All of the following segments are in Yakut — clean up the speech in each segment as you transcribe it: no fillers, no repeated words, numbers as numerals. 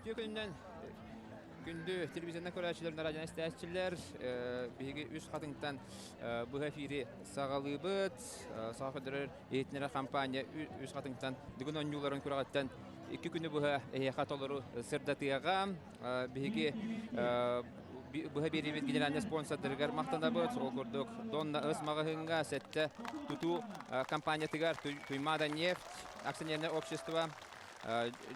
Үтүө күнүнэн күндү телевизионнай көрөөччүлэр, радионан истээччилэр, биһиги Үс Хатыҥтан быһа эфири саҕалыыбыт. Саха көрдөрөр иһитиннэрэр компания Үс Хатыҥтан бүгүн оонньууларын күрэҕиттэн 2 күнү быһа эһиэхэ толору сырдатыаҕа. Биһиги быһа биэриибит генеральнай спонсордарыгар махтанабыт. Ол курдук Донна Ыс маҕаһыыҥҥа, Сэттэ тутуу компаниятыгар, Туймаада нефть акционерное общество,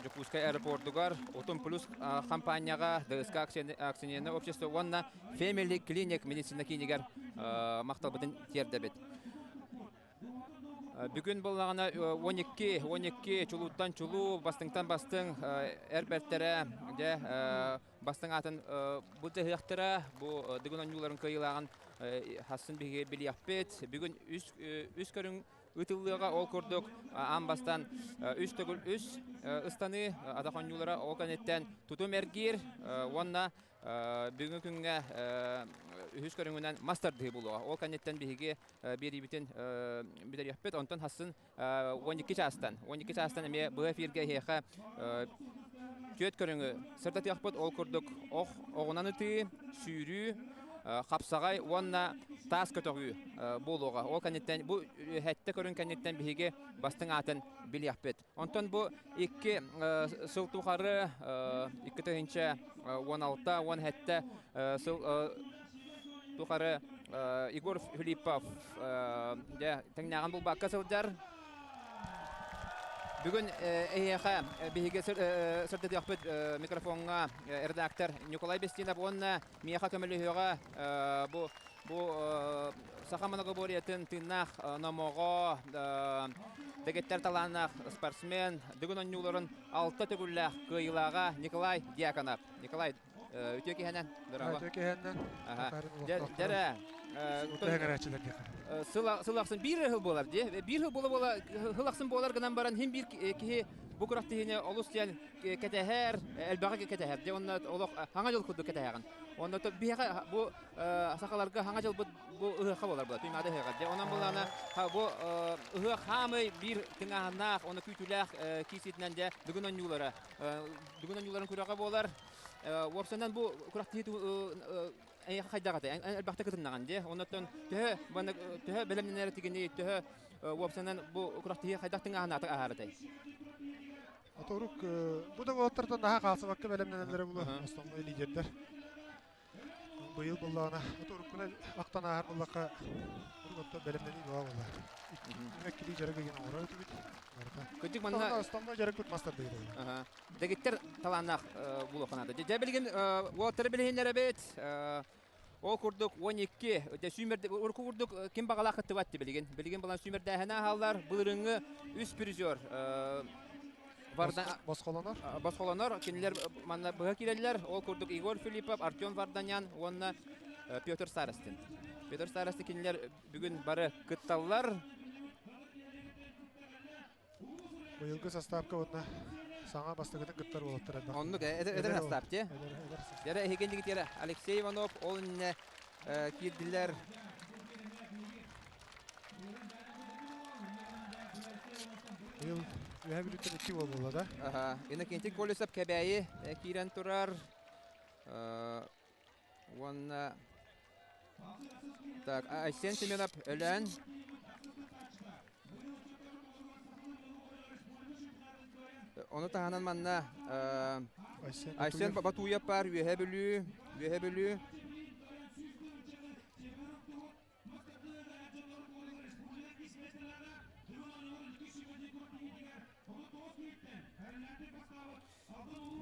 Дьокуускай аэропордугар, Утум Плюс компанияҕа, ДСК акционерное общество уонна Family Clinic медицина киинигэр махталбытын тиэрдэбит. Бүгүн буоллаҕына 12, 12 чулууттан чулуу, бастыҥтан бастыҥ эр бэртэрэ, дьэ, бастыҥ аатын былдьаһыахтара. Бу Дыгын оонньууларын кыайыылааҕын хассын биһиги билиэхпит. Бүгүн үс көрүҥ ыытыллыаҕа. Ол курдук аан бастаан үс төгүл үс ыстаныы атах оонньуулара ол кэнниттэн тутум эргиир уонна бүгүҥҥү күҥҥэ үһүс көрүҥүнэн мас тардыһыы буолуоҕа. Ол кэнниттэн биһиги биэриибитин бүтэриэхпит. Онтон хассын 12 чаастан 12 чаастан эмиэ быһа эфиргэ эһиэхэ түөрт көрүҥү сырдатыахпыт. Ол курдук ох оҕунан ытыы, сүүрүү, хапсаҕай уонна таас көтөҕүү буолуоҕа. Ол кэнниттэн бу сэттэ көрүҥ кэнниттэн биһиги бастыҥ аатын билиэхпит. Онтон бу 2 сыл тухары 2016 17 сыл тухары Егор Филиппов дьэ тэҥнээҕин булбакка сылдьар. Бүгүн эһиэхэ биһиги сырдатыахпыт микрофоҥҥа редактор Николай Бестинов уонна миэхэ көмөлөһүөҕэ бу бу саха многоборьетын тыыннаах номоҕо дэгиттэр талааннаах спортсмен Дыгын оонньууларын алта төгүллээх кыайыылааҕа Николай Дьяконов. Николай, үтүө киһинэн, здорово. Үтүө киһинэн. Дьэрэ. Сыл ахсын биир ыһыл буолар дии. Биир ыһыл буола-буола ыһыл ахсын буолар гынан баран хин биир киһи бу күрэхтэһиини олус диэн кэтэһэр, элбэҕи кэтэһэр. Дьэ онно олох хаҥа дьыл курдук кэтэһэҕин. Онно биһиэхэ бу сахаларга хаҥа дьылбыт бу ыһыахха буолар була, Туймаада ыһыаҕар. Дьэ онон буллаҕына бу ыһыах хаамый биир тыҥааһыннаах, оны күүтүүлээх кииситинэн дьэ бүгүн оонньуулара бүгүн оонньууларын күрэҕэ буолар. Уопсайынан бу күрэхтэһии эйиэхэ хайдах этэй? Элбэхтэ кытыннаҕын дии. Оннуттан төһө төһө бэлэмнэнэр тигини төһө уопсайынан бу күрэхтэһии хайдах тыҥааһынаатык аһаар этэй? Оторук бу да уолаттартан наһаа хаалсыбакка бэлэмнэнэллэрэ буолуо основной лидердэр. Быйыл буллаҕына оторуккуна ахтан ааһар буллахха уруккуттан бэлэмнэнии бөҕө буолла. Иккилии дьарык ыйын оҥорор этибит. Барыта. Кырдьык манна Основной дьарыкпыт мас тардыһыы. Дэгиттэр талааннаах буолуохха наада. Дьэ билигин уолаттары билиһиннэрэбит. Ол курдук 12 дьэ сүүмэрдэ урукку курдук ким баҕалаах кыттыбат билигин. Билигин балан сүүмэрдээһинэ аһаллар. Былырыҥҥы үс призер Босхолонор. Босхолонор. Кинилэр манна быһа киирэллэр. Ол курдук Егор Филиппов, Артем Варданян уонна Петр Старостин. Петр Старостин кинилэр бүгүн бары кытталлар. Быйылгы састаапка уонна саҥа бастакытын кыттар уолаттар элбэх. Оннук эдэр састаап дии. Дьэрэ эһигин дигитиэрэ Алексей Иванов ол иннинэ киирдилэр. Быйыл үөһэ Бүлүүттэн икки уол буолла да? Аха. Иннокентий Колесов Кэбээйи киирэн турар. Уонна так, Айсен Семенов Өлөөн. Ону таһынан манна Айсен Батуев бар Үөһэ Бүлүү, Үөһэ Бүлүү.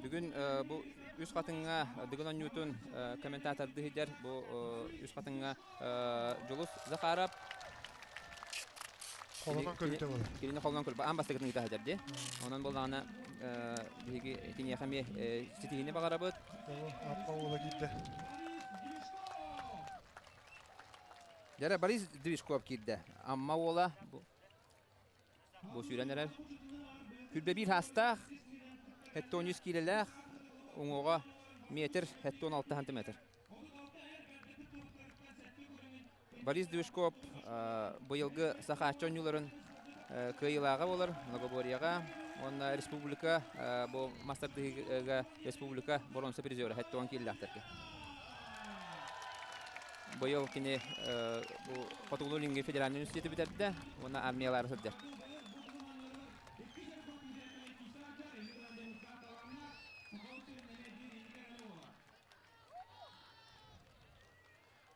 Бүгүн бу Үс Хатыҥҥа Дыгын оонньуутун комментатордыы сылдьар бу Үс Хатыҥҥа Дьулус Захаров Холонон көрүүтэ буолар. Кинини холонон көрбө аан бастакытын ыыта сылдьар дии. Онон буоллаҕына биһиги киниэхэ эмиэ ситиһиини баҕарабыт. Аппа уола киирдэ. Дьэрэ Борис Движков киирдэ. Амма уола бу сүүрэн эрэр. Күрбэ биир хаастаах, 73 киилэлээх, уҥуоҕа метр 76 сантиметр. Борис Движков быйылгы Сахааччы оонньууларын кыайыылааҕа буолар Многоборьеҕа. Уонна республика бу мастардыыга республика боруонса призера хэттуон кииллээхтэргэ. Быйыл кини бу Хотугулуу-Илиҥҥи федеральнай университеты бүтэрдэ уонна армиялаары сылдьар.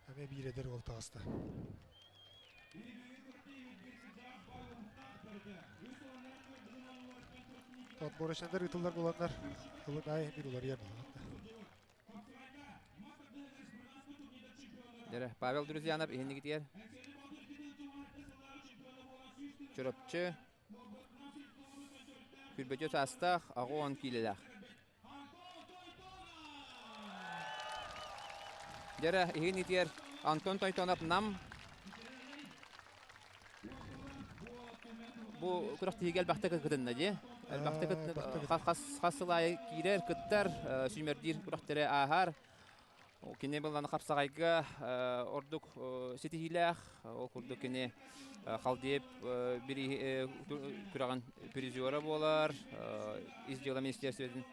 Эмиэ биир эдэр уол таҕыста. Отборочнайдар ыытыллар буоланнар, ылын аайы биир уларыйар буоллар. Павел Друзьянов иһиннигитигэр Чурапчы Күрбөтүө саастаах, 80 киилэлээх. Дьэрэ, иһин итиэр Антон Тойтонов Нам бу күрэхтэһиигэ элбэхтэ кытынна дии. Элбэхтэ кытынна хас хас сыл аайы киирэр, кыттар, сүүмэрдиир күрэхтэри ааһар. Кини былланы хапсаҕайга ордук ситиһиилээх. Ол курдук кини Халдеев күрэҕин призера буолар. Ис дьыала министерствотын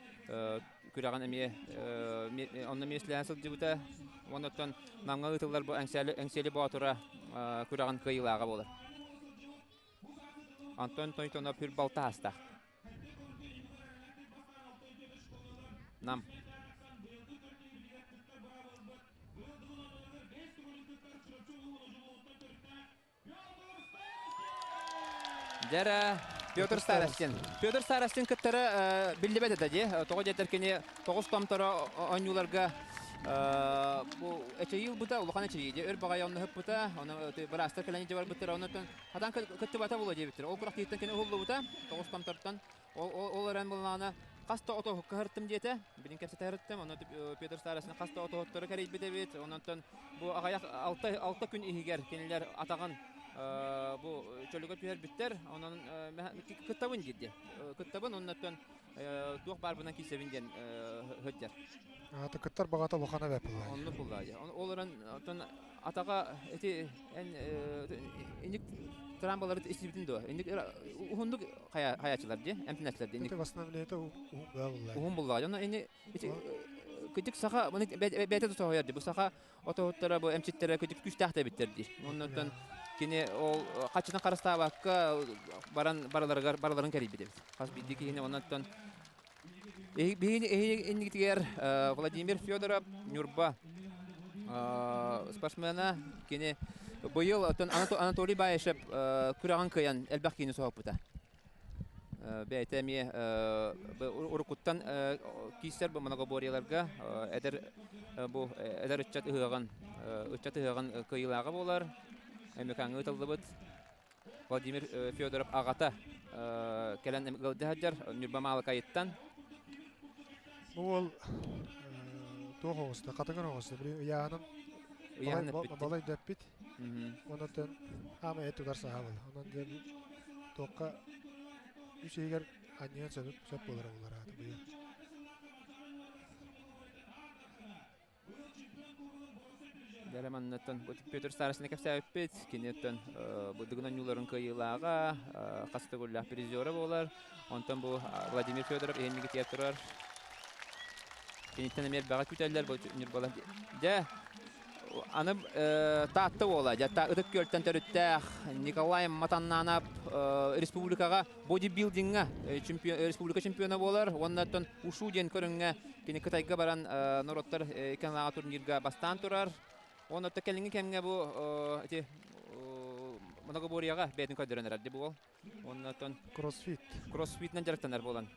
күрэҕин эмиэ онно миэстэлээн сылдьыбыта. Оннуттан Намҥа ыытыллар бу Эҥсиэли Боотура күрэҕин кыайыылааҕа буолар. Антон Тойтонов үр балта аастаах. Нам. Дьэрэ Петр Старостин. Петр Старостин кыттара биллибэт этэ дии. Тоҕо диэтэр кини тоҕус томторо оонньууларга бу эчэйии ылбыта, улахан эчэйии дии. Өр баҕайы онно ыппыта, ону быраастар кэлэн илдьэ барбыттара, оннуттан хатан кыттыбата буолуо диэбиттэр. Ол күрэхтэһииттэн кини уһуллубута, тоҕус томтортон. Ол эрэн буллаҕына хас да отоһукка сырыттым диэтэ. Билин кэпсэтэ сырыттым. Онно Петр Старостин хас да отоһуттары кэрийбит эбит. Онон бу аҕыйах 6 күн иһигэр кинилэр атаҕын бу чөлүгэр түһэрбиттэр. Онон кыттабын диирди. Кыттабын, оннуттан туох баарбынан киирсэбин диэн сылдьар. Аата кыттар баҕата улахана бэрт буоллаҕа. Оннук буоллаҕа. Ол эрэн оттон атаҕа ити эн инник трамбалары истибитин дуо? Инник уһундук хайааччылар дии, эмтэнээччилэр дии. Это восстановление уһун буоллаҕа. Уһун буоллаҕа. Онно ини ити кыдьык саха маны бэйэтэ да соһуйар дии. Бу саха отоһуттара бу эмчиттэрэ кыдьык күүстээх да эбиттэр дии. Оннуттан кини ол хаччытын харыстаабакка баран бараларыгар бараларын кэрийбит эбит. Хас биирдии киһини оннуттан Биһиги иннигитигэр Владимир Федоров Ньурба спортсмена кини быйыл Анатолий Баишев күрэҕин кыайан элбэх киһини соһуппута. Бэйэтэ эмиэ уруккуттан киирсэр бу многоборьеларга эдэр бу эдэр ыччат ыһыаҕын ыччат ыһыаҕын кыайыылааҕа буолар. Эмикаҥҥа ыытыллыбыт Владимир Федоров аҕата кэлэн ыалдьа сылдьар Ньурба Маалыкайыттан. Бу уол туох оҕуста, хатыҥыр оҕуста, били ыйааһынын балай да эппит. Онон аама эт тутар саһаабыл. Онон диэн туохха үс иһигэр анньыан сөп буолара булар аата быйыл. Дьэ манныттан Петр Старостины кэпсээбиппит. Киниттэн бу Дыгын оонньууларын кыайыылааҕа, хас төгүллээх призера буолар. Онтон бу Владимир Федоров иһиннигитигэр турар. Киниттэн эмиэ элбэҕи күүтэллэр бу Ньурбалар. Дьэ, аны Таатта уола, дьэ Ытык Күөлтэн төрүттээх Николай Матаннанов республикаҕа бодибилдиҥҥа республика чемпиона буолар уонна оттон ушу диэн көрүҥҥэ кини Кытайга баран норуоттар икки турнирга бастаан турар. Уонна оттон кэлиҥҥи кэмҥэ бу ити многоборьеҕа бэйэтин көрдөрөн эрэр дии бу Уонна оттон кроссфит. Кроссфитынан дьарыктанар буолан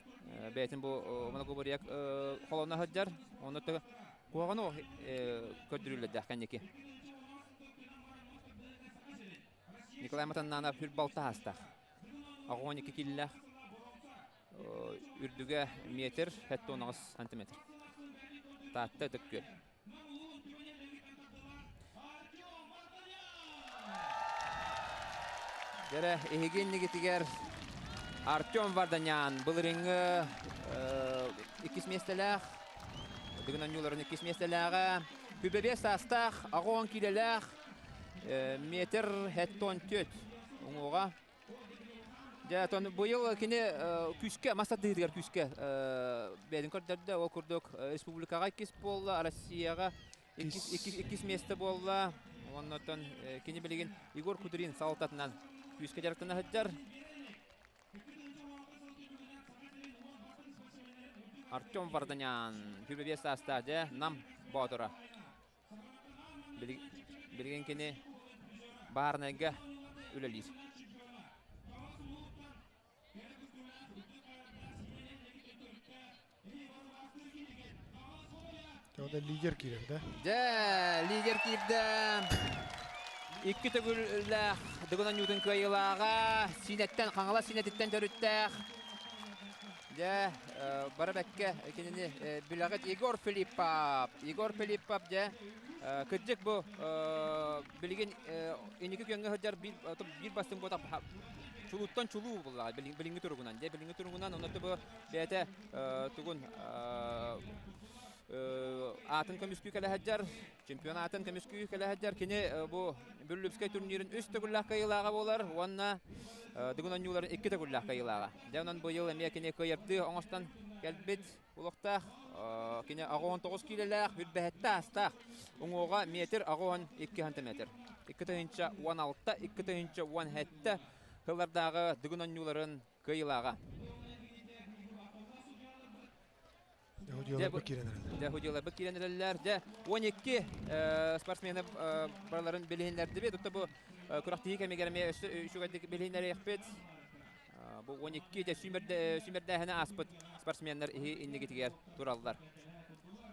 бэйэтин бу многоборье холоно сылдьар. Онно куһаҕаны көрдөрүүлэрдээх кэнники. Николай Матаннанов үр балта аастах. 12 киллээх үрдүгэ метр, 79 сантиметр. Таатта Ытык Күөл. Дэрэ, эһиги иннигитигэр Артем Варданян былырыҥҥы иккис миэстэлээх, Дыгын оонньууларын иккис миэстэлээҕэ, Күбэбиэс саастаах, 80 киилэлээх, метр 74 уҥуоҕа. Дьэ, отон быйыл кини күүскэ, мас тардыһыытыгар күүскэ бэйэтин көрдөрдө. Ол курдук республикаҕа иккис буолла, Россияҕа иккис миэстэ буолла. Уонна оттон кини билигин Егор Кудрин салалтатынан күүскэ дьарыктана сылдьар. Артем Варданян, 25 саастаах, дьэ, Нам Боотура. Билигин кини баарнайга үлэлиир. Онно лидер киирэр да? Дьэ, лидер киирдэ. Икки төгүллээх Дыгын Анньуутун кыайыылааҕа Сиинэттэн, Хаҥалас Сиинэтиттэн төрүттээх. Дьэ, бары бэккэ кинини билэҕит Егор Филиппов. Егор Филиппов дьэ, кырдьык бу билигин инники күөҥҥэ сылдьар биир бастыҥ буотах чулууттан чулуу буллаҕа билиҥҥи туругунан. Дьэ, билиҥҥи туругунан онно бу бэйэтэ тугун аатын көмүскүү кэлэ сылдьар, чемпионатын көмүскүү кэлэ сылдьар. Кини бу Бүллүпскэй турнирын үс төгүллээх кыайыылааҕа буолар уонна Дыгын оонньууларын икки төгүллээх кыайыылааҕа. Дьэ онон быйыл эмиэ кини кыайардыы оҥостон кэлбит улуохтаах. Кини 69 киилэлээх, үрбэһэтте аастаах. Уҥуоҕа метр 82 сантиметр. 2016, 2017 сыллардааҕы Дыгын оонньууларын кыайыылааҕа. Дьэ, киирэн эрэллэр. Дьэ, худьуоларбыт киирэн эрэллэр. Дьэ, 12 спортсмены барыларын билиһиннэрдибит. Отто бу күрэхтэһии кэмигэр эмиэ өссө үчүгэйдик билиһиннэриэхпит. Бу 12 дьэ сүүмэрдээһини ааспыт спортсменнар иһи иннигитигэр тураллар.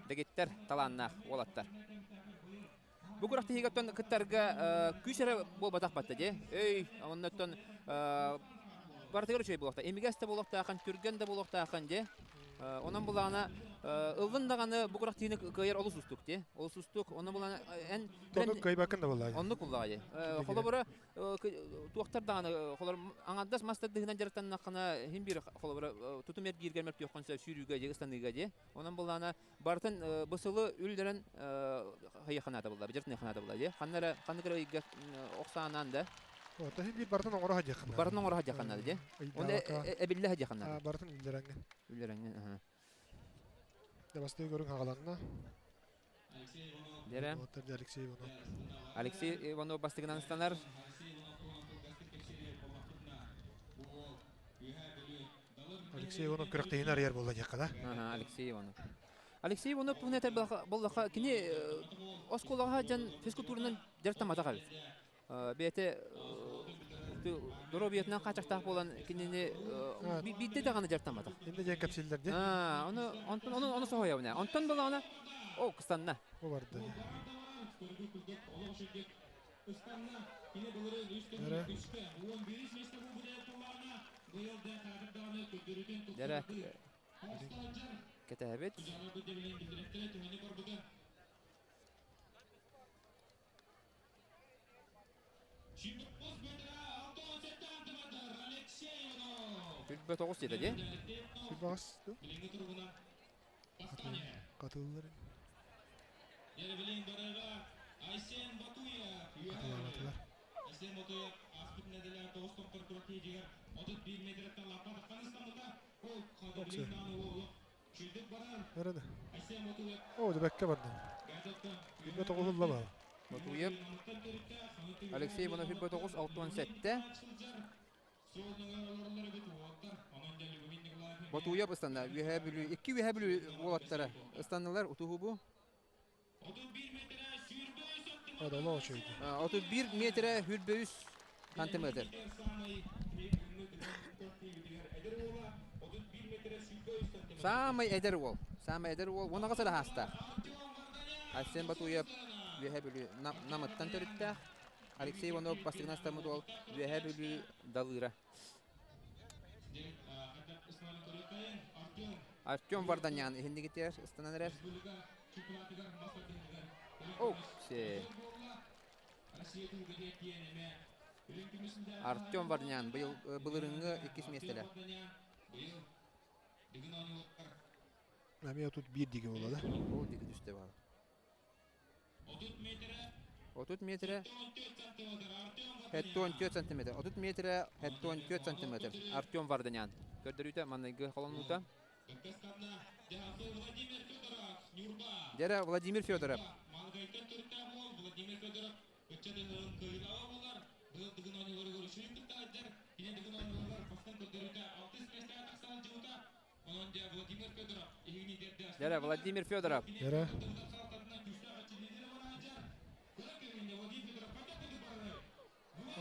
Дэгиттэр талааннаах уолаттар. Бу күрэхтэһиигэ оттон кыттарга күүс эрэ буолбатах батта дии. Өй, оннуттан барытыгар үчүгэй буолуохтаах. Имигэс да буолуохтаахын, түргэн да буолуохтаахын дии. Онон булаана ыллын даҕаны бу күрэхтэһиини кыайар олус уустук дии. Олус уустук. Онон булаана эн Оннук кыайбаккын да буоллаа. Оннук буллаҕа дии. Холобура туохтар даҕаны холор аҥардас мас тардыһынан дьарыктаннаххына иһин биир холобура тутум эргииргэр мөлтүөххүн сөп сүүрүүгэ дии ыстаныыга дии. Онон булаана Барытын бу сылы үллэрэн хайыаханаата булла, бдьыртыныаханаата булла дии. Ханна эрэ ханнык эрэ ыйга охсаанаан да. Ото иһин биир барытын оҥоро садьыаххын Барытын оҥоро садьыаххын дии. Оны эбиллэ садьыаххын Барытын үллэрэҥҥин. Үллэрэҥҥин, аха. Бастыы көрүҥ хаҕаланна. Дэрэ. Алексей Иванов. Алексей Иванов бастыгынан ыстанар. Алексей Иванов күрэхтэһиини арыйар буолла диэххэ да. Ага, Алексей Иванов. Алексей Иванов туһунан этэр буоллахха, кини оскуолаҕа сылдьан физкультуранан дьарыктамматах эбит. Бэйэтэ доруобуйатынан хааччахтаах буолан кинини биирдэ даҕаны дьарыктамматах. Инде диэн кэпсииллэр дии. Ону онтон ону ону соһуйабын. Онтон буоллаҕына, о, кыстанна. Бу барды. Эрэ. Дэрэ кэтэһэбит. Сүрбэ тоҕус диэтэ дии. Сүрбэ аҕыс дуо? Хатыллар. Хатылаабатылар. Оксе. Nerede? О, бэккэ бардым. Билбэ тоҕуһулла баа. Ботуев Алексей Иванов 29 67. Ботуев ыстанна. Үөһээ Бүлүү, икки Үөһээ Бүлүү уолаттара ыстаннылар утуһубу. Одолоо үчүгэй. 31 метрэ 23 сантиметр. Саамай эдэр уол. Саамай эдэр уол. Уон аҕыс эрэ саастаах. Айсен Батуев Үөһээ Бүлүү Намыттан төрүттээх. Алексей Иванов бастакынан ыстаммыт уол Үөһээ Бүлүү Далыыра. Артем Варданян иһиннигитигэр ыстанан эрэр. Оксе. Артем Варданян быйыл былырыҥҥы иккис миэстэлэр. Эмиэ тут биир диги буолла да? Ол диги түсте баар. 30 метрэ 74 сантиметр. 30 метрэ 74 сантиметр. Артем Варданян. Көрдөрүүтэ манныгы холонуута. Дьэрэ Владимир Федоров. Дьэрэ Владимир Федоров. Дьэрэ.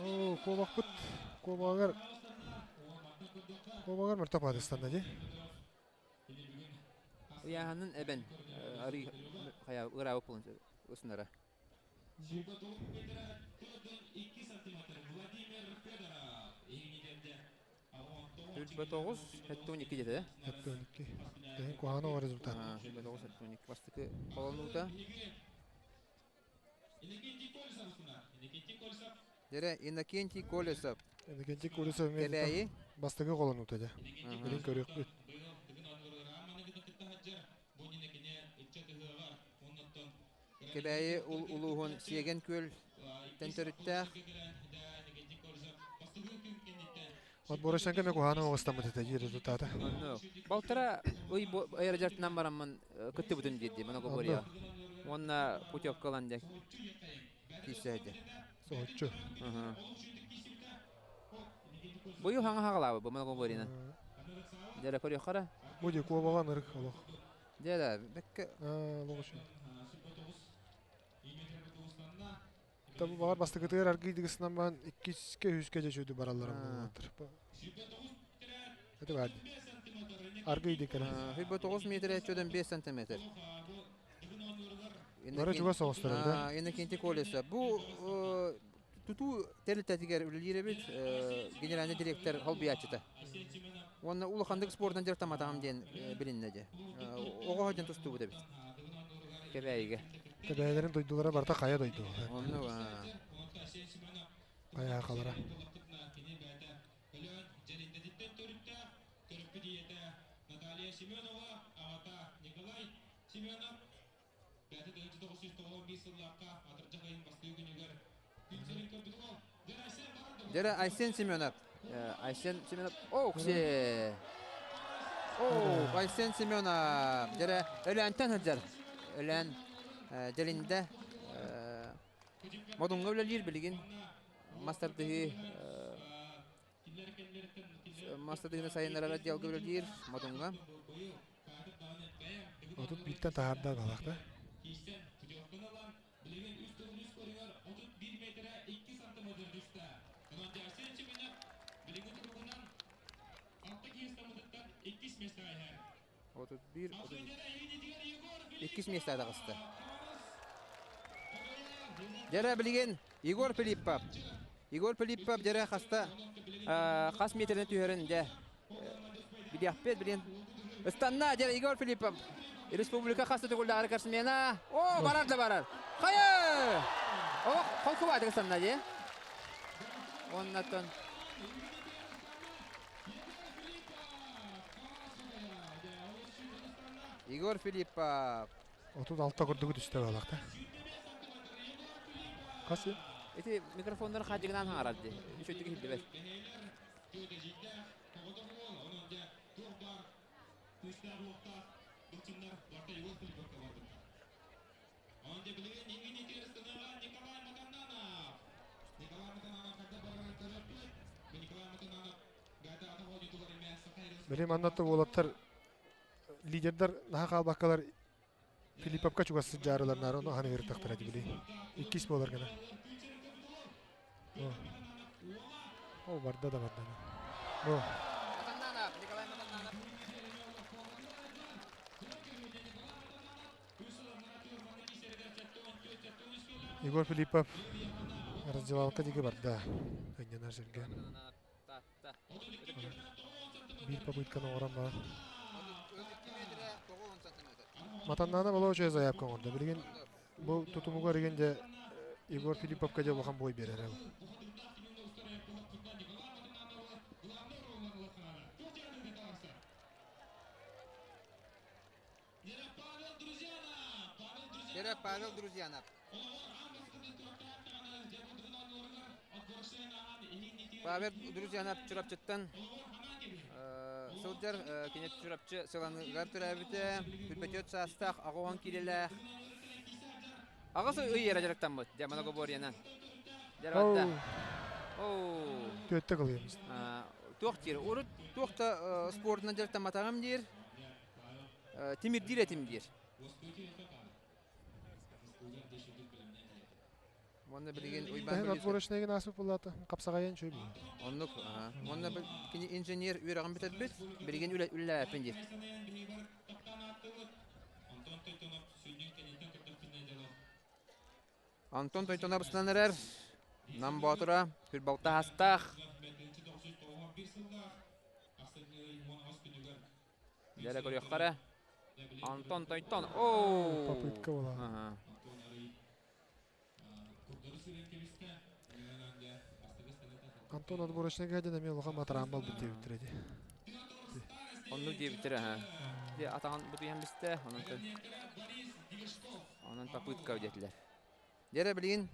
Оо, куобахпыт куобаҕар куобаҕар мөлтөх баатыстанна дии. Ыйааһынын эбэн арыы хайа ыраабыт буолан ысынара. 29, 72 диэтэ. 72. Тэһин куһаҕан оҕо результат. 29, 72. Бастакы холонуута. Дэрэ Иннокентий Колесов. Иннокентий Колесов Кэбээйи. Бастакы холонуута дьэ. Билин көрүөхпүт. Кэбээйи улууһун Сиэгэн Күөл төрүттээх. Вот Борошенко ме куһаана оҕустаммыт этэ дии результата. Онно балтара ый айар бараммын кыттыбытым диирди Моногобория. Уонна путевка ылан дьэ киирсээди. Соһуччу. Быйыл хаҥа хаҕалаабы бу Моногоборияны. Дьэ көрүөххара. Бу ди куобаҕа ынырык олох. Дьэ да бэккэ. Олох үчүгэй. Табы баҕар бастакытыгар аргый дыгысынан баран иккискэ үһүскэ дьэ үчүгэй бараллара буолуохтар. Это баар. Аргый диккere. 9 метр 4,5 сантиметр. Бары чугас соҕустар да. Иннокентий Колесов. Бу тутуу тэрилтэтигэр үлэлиир эбит генеральный директор холбуйааччыта. Уонна улаханнык спордан дьарыктамматаҕым диэн билиннэ дьэ. Оҕо сылдьан тустубут эбит. Кэбээйигэ. Кэбээйилэрин дойдулара барыта хайа дойду. Онно Хайа халара. Дьэрэ Айсен Семенов. Айсен Семенов. Ох, се. О, Айсен Семенов. Дьэрэ Өлөөнтөн сылдьар. Өлөөн Дьэлиндэ Модуҥҥа үлэлиир билигин мастардыһыы мастардыһыыны сайыннарар отделга үлэлиир Модуҥҥа. 31-тэн таһаарда балах да. 31, иккис миэстэ таҕыста. Дьэрэ билигин Егор Филиппов. Егор Филиппов дьэрэ хаста хас метрden түһэрин дьэ билиэхпит билин. Ыстанна дьэрэ Егор Филиппов. Республика хаста төгүллээҕи рекордсмена. О, барар да барар. Хайы! О, холкубаатык ыстанна дии. Оннаттан Егор Филиппов. 36 курдугу түстэ балах да. Хас Ити микрофоннар хаадьыгынан хаҥарар дии. Үчүгэй иһиллибэт. Били маннатта уолаттар лидердер наһаа хаалбаккалар Филипповка чугас сылдьаарылар ону аһан ыыртахтара дии били. Иккис буолар гына. О, барда да барда. О. Николай Матаннанов. Егор Филиппов раздевалка диги барда. Ынньанар сиргэ. Биир попытканы оҥорон баран. Матаннана была очень заявка оҥордо. Билигин бу тутумугар игин дьэ Егор Филипповка дьэ улахан бой биэрэр. Дьэрэ Павел Друзьянов. Павел Друзьянов Чурапчыттан сылдьар, кини Чурапчы сыланыгар төрөөбүтэ, 24 саастаах, 80 киилэлээх. Аҕыс ый эрэ дьарыктаммыт, дьэ многоборьенан. Дьарыктаа. Оу. Түөттэ кылыйабыз. Туох диир? Урут туох да спордунан дьарыктамматаҕым диир. Тимирдиир этим диир. Уонна билигин Уйбаан Тэһин отборочнайгын ааспыт буллаата. Хапсаҕайан чөй билин. Оннук. Уонна кини инженер үөрэҕин бүтэрбит. Билигин үлэлээппин диир. Антон Тойтонов ыстан эрэр. Нам Боотура хүрбалта хастаах. Дьэрэ көрүөххэ Антон Тойтон. Оу! Попытка была. Антон отборочный дьэн эмиэ улахан матараан буолбут диэбиттэр ити. Оннук диэбиттэр аха. Де атаҕын бутуйан бистэ, онон онон попытка диэтилэр. Дьэрэ билигин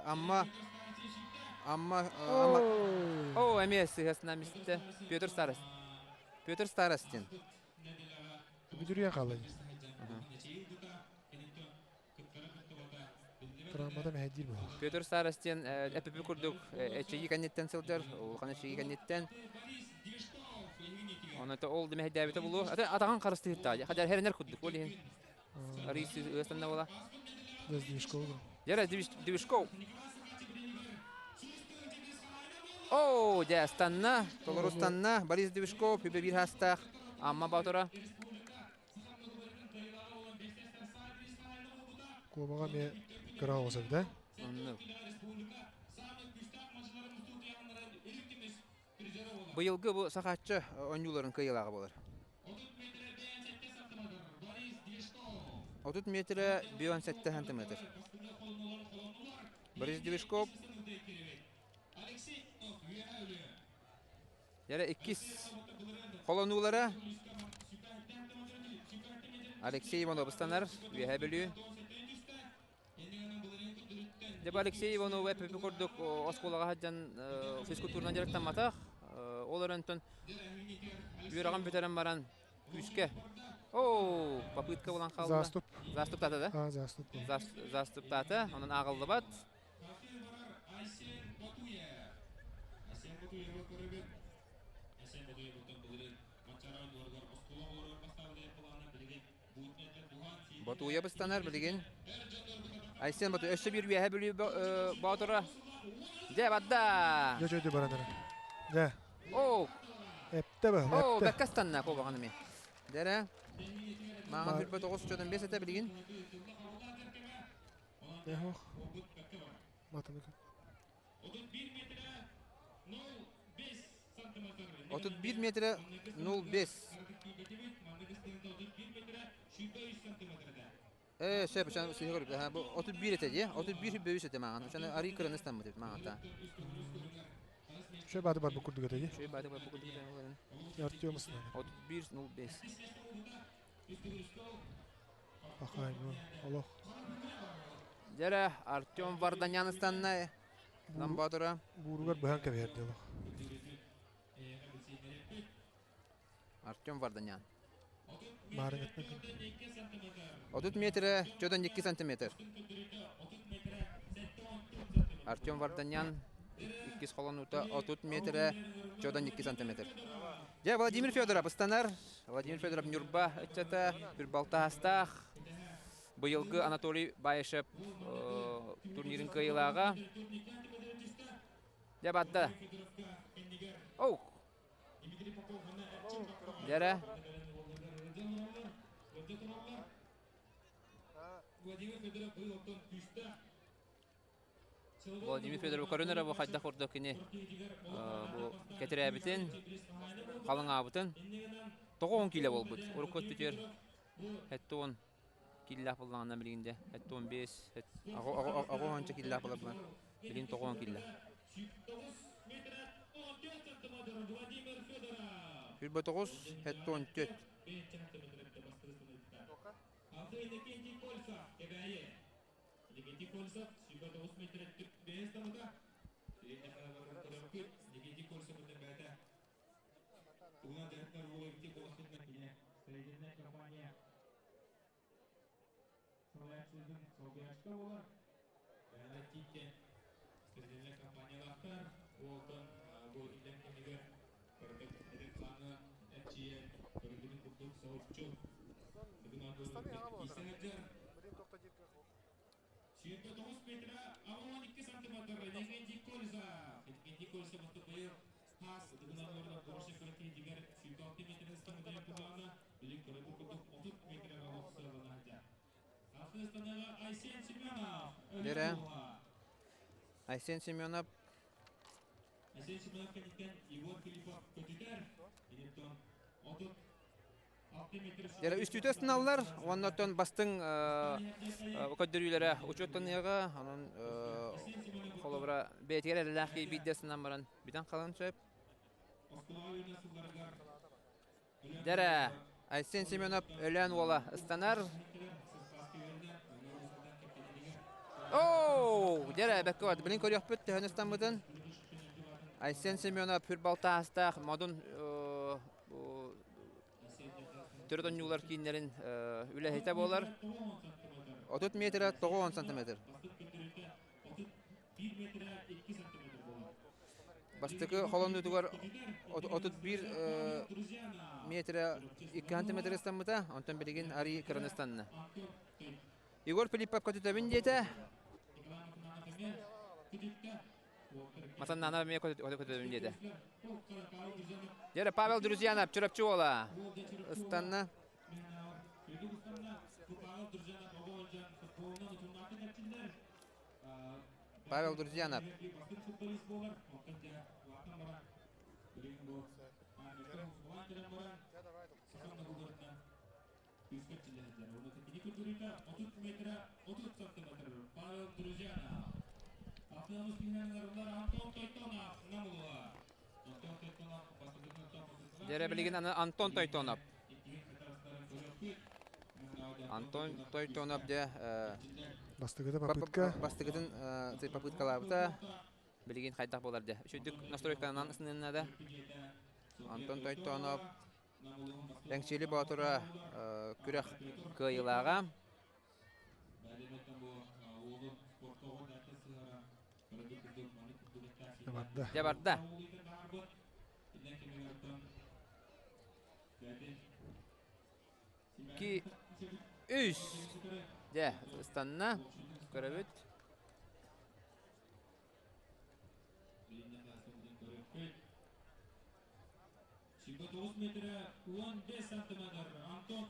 Амма Амма Амма О, эмиэ сыһыасынан бистэ. Петр Старост. Петр Старостин. Бүдүрүйэн хаалла. Травмата мэһэйдиир буолар. Петр Старостин эпипи курдук эчэйии кэнниттэн сылдьар, улахан эчэйии кэнниттэн. Оны ол да мэһэйдээбитэ булуо. Атаҕын харыстыһыттаа. Хадьар хэрэнэр курдук ол иһин. Арый ыастанна буола. Без Движкова. Дьэрэ Движков. О, дьэ, станна, толору станна. Борис Движков, үбэ биир хастаах Амма Боотура. Куобаҕа эмиэ кыра оҕус эбит, ээ? Оннук. Быйылгы бу Сахааччы оонньууларын кыайыылааҕа буолар. 30 метрэ 57 сантиметр. Борис Движков Яра иккис холонуулара Алексей Иванов ыстанар Үөһээ Бүлүү. Дьэ Алексей Иванов эппипи курдук оскуолаҕа сылдьан физкультуранан дьарыктамматах. Ол эрэн үөрэҕин бүтэрэн баран күүскэ Оо, попытка буолан хаалла. Заступ. Заступтаата да? А, заступ. Заступтаата, онон ааҕыллыбат. Ботуйа быстанар билигин. Айсен Ботуй өссө биир үөһэ Бүлүү Боотура. Дьэ, барда! Дьэ, чөйдү баран эрэ. Дьэ. Оо! Эптэ б, Оо, эптэ. бэккэ ыстанна куобаҕын эмиэ. Дэрэ. Мааҕын хүрбэ тоҕус чотон бес этэ билигин. Эх, матынык. 31 метрэ 05. Ээ, сөп, чан сыһы көрүп, бу 31 этэ дии, 31 бөбүс этэ мааҕын. Чан арый кыраны ыстаммыт эбит мааҕата. Шөй бааты бар бу курдук этэ дии. Шөй бааты бар бу курдук этэ. Артем ысынан. 31 05. Ахай, олох. Дьэрэ, Артем Варданян ыстанна. Намбаатыра. Бууругар быһан кэбиһэрди олох. Артем Варданян. Баарын этмек. 30 метрэ, 4 сантиметр. Артем Варданян иккис холонуута 30 метрэ, 4 сантиметр. Дьэ, Владимир Федоров ыстанар. Владимир Федоров Ньурба ыччата, Бүрбалтаастаах. Быйылгы Анатолий Баишев турнирын кыайыылааҕа. Дьэ, барда. Оу! Дьэрэ. Владимир Федоров көрөн эрэ бу хайдах курдук кини бу кэтирээбитин, халыҥаабытын. 90 киилэ буолбут. Урукку өттүтүгэр 70 киилэлээх буоллаҕына билигин дьэ 75 аҕа киилэлээх буолар билигин 90 киилэ. 29 74. Дэрэ. Айсен Семенов. Дэрэ үстүүтэ ыстыналлар, уонна оттон бастыҥ көрдөрүүлэрэ учуоттаныаҕа, онон холобура бэйэтигэр эрэлээх киһи биирдэ ыстынан баран бүтэн хаалан сөп. Дэрэ Айсен Семенов Өлөөн уола ыстанар. Оу! Дэрэ бэккэ бар. Билин көрүөхпүт төһөн ыстаммытын. Айсен Семенов хүр балтаастаах модун төрүт оонньуулар кииннэрин үлэһитэ буолар. 30 метрэ 90 сантиметр. Бастакы холонуутугар 31 метрэ 2 сантиметр ыстаммыта, онтон билигин арыы кыраны ыстанна. Егор Филиппов көтүтэбин диэтэ. Матаннана эмиэ көтүтэбин диэтэ. Дьэ, Павел Друзьянов, Чурапчы уола ыстанна. Павел Друзьянов. Дьэрэ билигин аны Антон Тойтонов. Антон Тойтонов дьэ Бастыгыта попытка. Бастыгытын попыткалаабыта. Билигин хайдах буолар дьэ. Үчүгдүк настройканан ысынынна да. Антон Тойтонов Эҥсиэли Боотура күрэх кыайыылааҕа. Барда. Дьэ барда. Ки үс. Дьэ, ыстанна. Көрөбүт.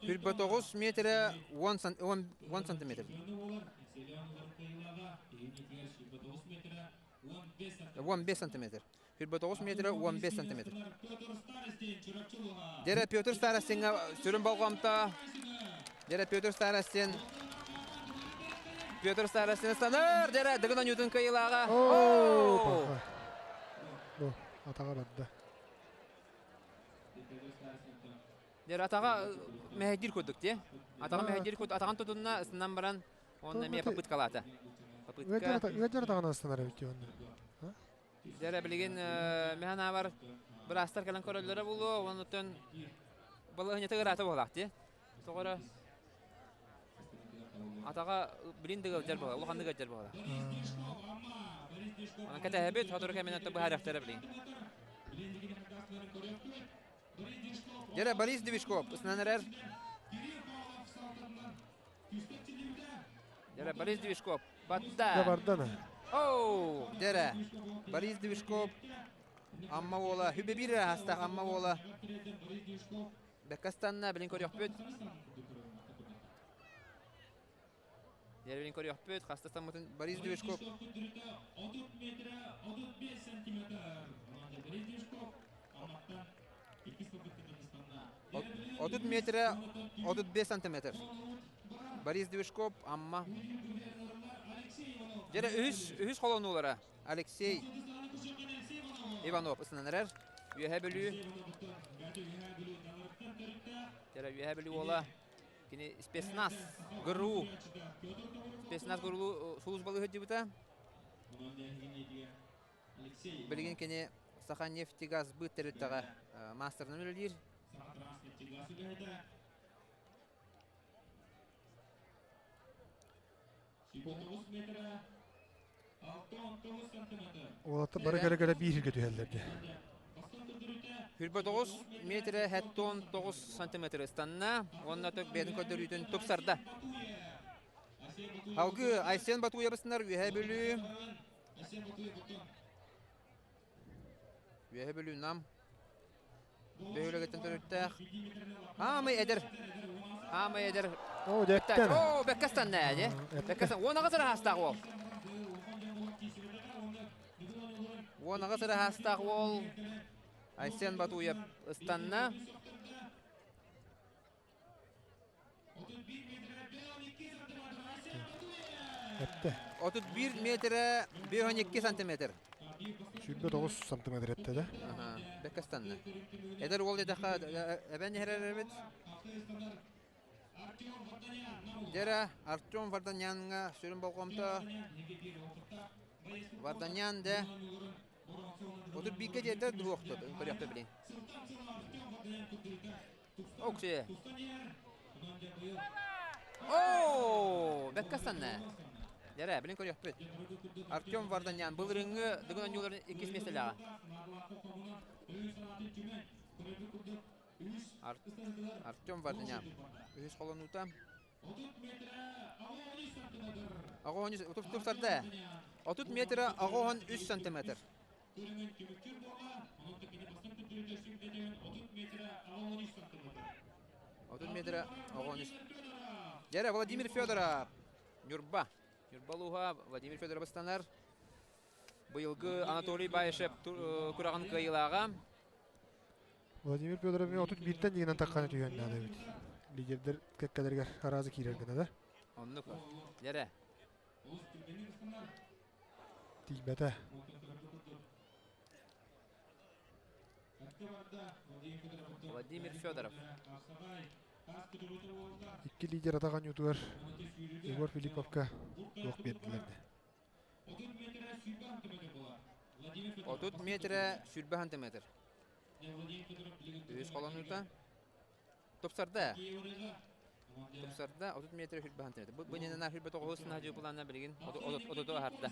Түрбэ 9 метрэ 10 сантиметр. 15 сантиметр. Түрбэ 9 метрэ 15 сантиметр. Дьэрэ Петр Старостиҥҥа сүрүн болҕомто. Дьэрэ Петр Старостин Петр Старостин ыстанар. Дьэрэ Дыгын Онньуутун кыайыылааҕа. Оо! Бу атаҕа барда. Дьэр атаҕа мэһэйдиир курдук дии. Атаҕа мэһэйдиир курдук атаҕын тутунна ысынан баран уонна эмиэ попыткалаата. Попытка. Ыалдьар атаҕынан ыстанар эбит дии онно. Дьэрэ билигин миһан аабар быраастар кэлэн көрөллөрө буолуо, оннуттан балаһынньата ыраата буолаах дии. Тоҕо атаҕа билин да ыалдьар буолар, улаханнык ыалдьар буолар. Онон кэтэһэбит, сотору кэминэн быһаарыахтара билигин. Дьэрэ Борис Движков ысынан эрэр. Дьэрэ Борис Движков батта. Бардана. Оу, Дьэрэ Борис Движков Амма уола, хүбэ биир хастаах Амма уола. Бэккастанна билин көрүөхпүт. Дьэрэ билин көрүөхпүт, хастастаммытын Борис Движков 30 метрэ 35 сантиметр. Борис Движков, Амма. Дьэрэ үһүс үһүс холонуулара. Алексей Иванов ысынан эрэр. Үөһэ Бүлүү. Дьэрэ Үөһэ Бүлүү уола. Кини спецназ ГРУ. Спецназ ГРУ сулууспалыы сылдьыбыта. Билигин кини Саханефтегаз быт тэрилтэҕэ маастарынан үлэлиир. Уолаттар бары кэлэ-кэлэ биир сиргэ түһэллэр дии. 29 метрэ 79 сантиметр ыстанна уонна бэйэтин көрдөрүүтүн тупсарда. Алгы Айсен Батуевысынар Үөһээ Бүлүү Үөһээ Бүлүү Нам бөһүөлэгиттэн төрүттээх Аамай эдэр Аамай эдэр Оо, дьэттэн. Оо, бэккэ ыстанна ээ, дьэ. Бэккэ ыстан. 18 ыраастаах уол. 18 ыраастаах уол Айсен Батуев ыстанна. Эттэ. 31 метрэ 52 сантиметр. 29 сантиметр этте да. Бэккэ ыстанна. Эдэр уол диэтэххэ эбэн иһэрэр эбит. Дьэрэ Артем Варданяҥҥа сүрүн болҕомто Варданян дэ 31-гэ диэтэр дуһуохтут көрүөхпүт билин. Окси. Оо, бэккэ ыстанна. Дьэрэ, билин көрүөхпүт. Артем Варданян былырыыҥҥы Дыгын оонньууларын иккис миэстэлээҕэ. Артем Варданян үһүс холонуута. Аҕа тупсарда. 30 метрэ 83 сантиметр. 30 метрэ 83. Дьэрэ Владимир Федоров. Ньурба. Ньурба улууһа Владимир Федоров ыстанар. Быйылгы Анатолий Баишев күрэҕин кыайыылааҕа. Владимир Федоров 31-тэн диэнэн таххана түһүөн наада эбит. Лидердэр кэккэлэригэр араазы киирэр гына да. Оннук. Дьэрэ. Тиийбэтэ. Владимир Федоров. Икки лидер атах оонньуутугар Егор Филипповка туох биэрдилэр да. 30 метрэ 20 сантиметр. Үһүс холонуута. Тупсарда. Тупсарда 30 метр 20 сантиметр. Бу бу нана 29 сына дьуупулаана билигин отуту аһарда.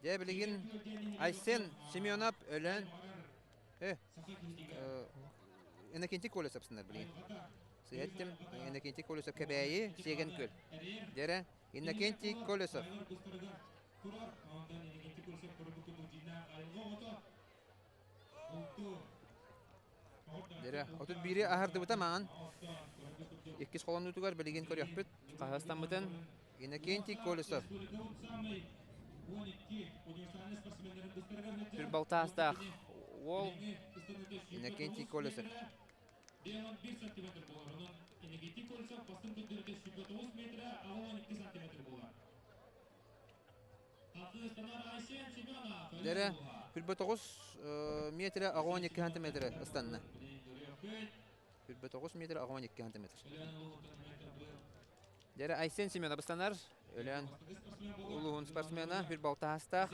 Дьэ билигин Айсен Семенов өлөн э Иннокентий Колесов сынар билигин. Сыһэттим Иннокентий Колесов Кэбээйи Сиэгэн Күөл. Дьэрэ Иннокентий Колесов. Дьэрэ 31-и аһардыбыта маҥан. Иккис холонуутугар билигин көрүөхпүт. Хаһыстаммытын Иннокентий Колесов. Сүр балтаастаах уол Иннокентий Колесов. Дэрэ 49 метрэ 82 сантиметры ыстанна. 49 метр 82 сантиметр. Дэрэ Айсен Семенов ыстанар. Өлөөн улууһун спортсмена хүр балтаастаах.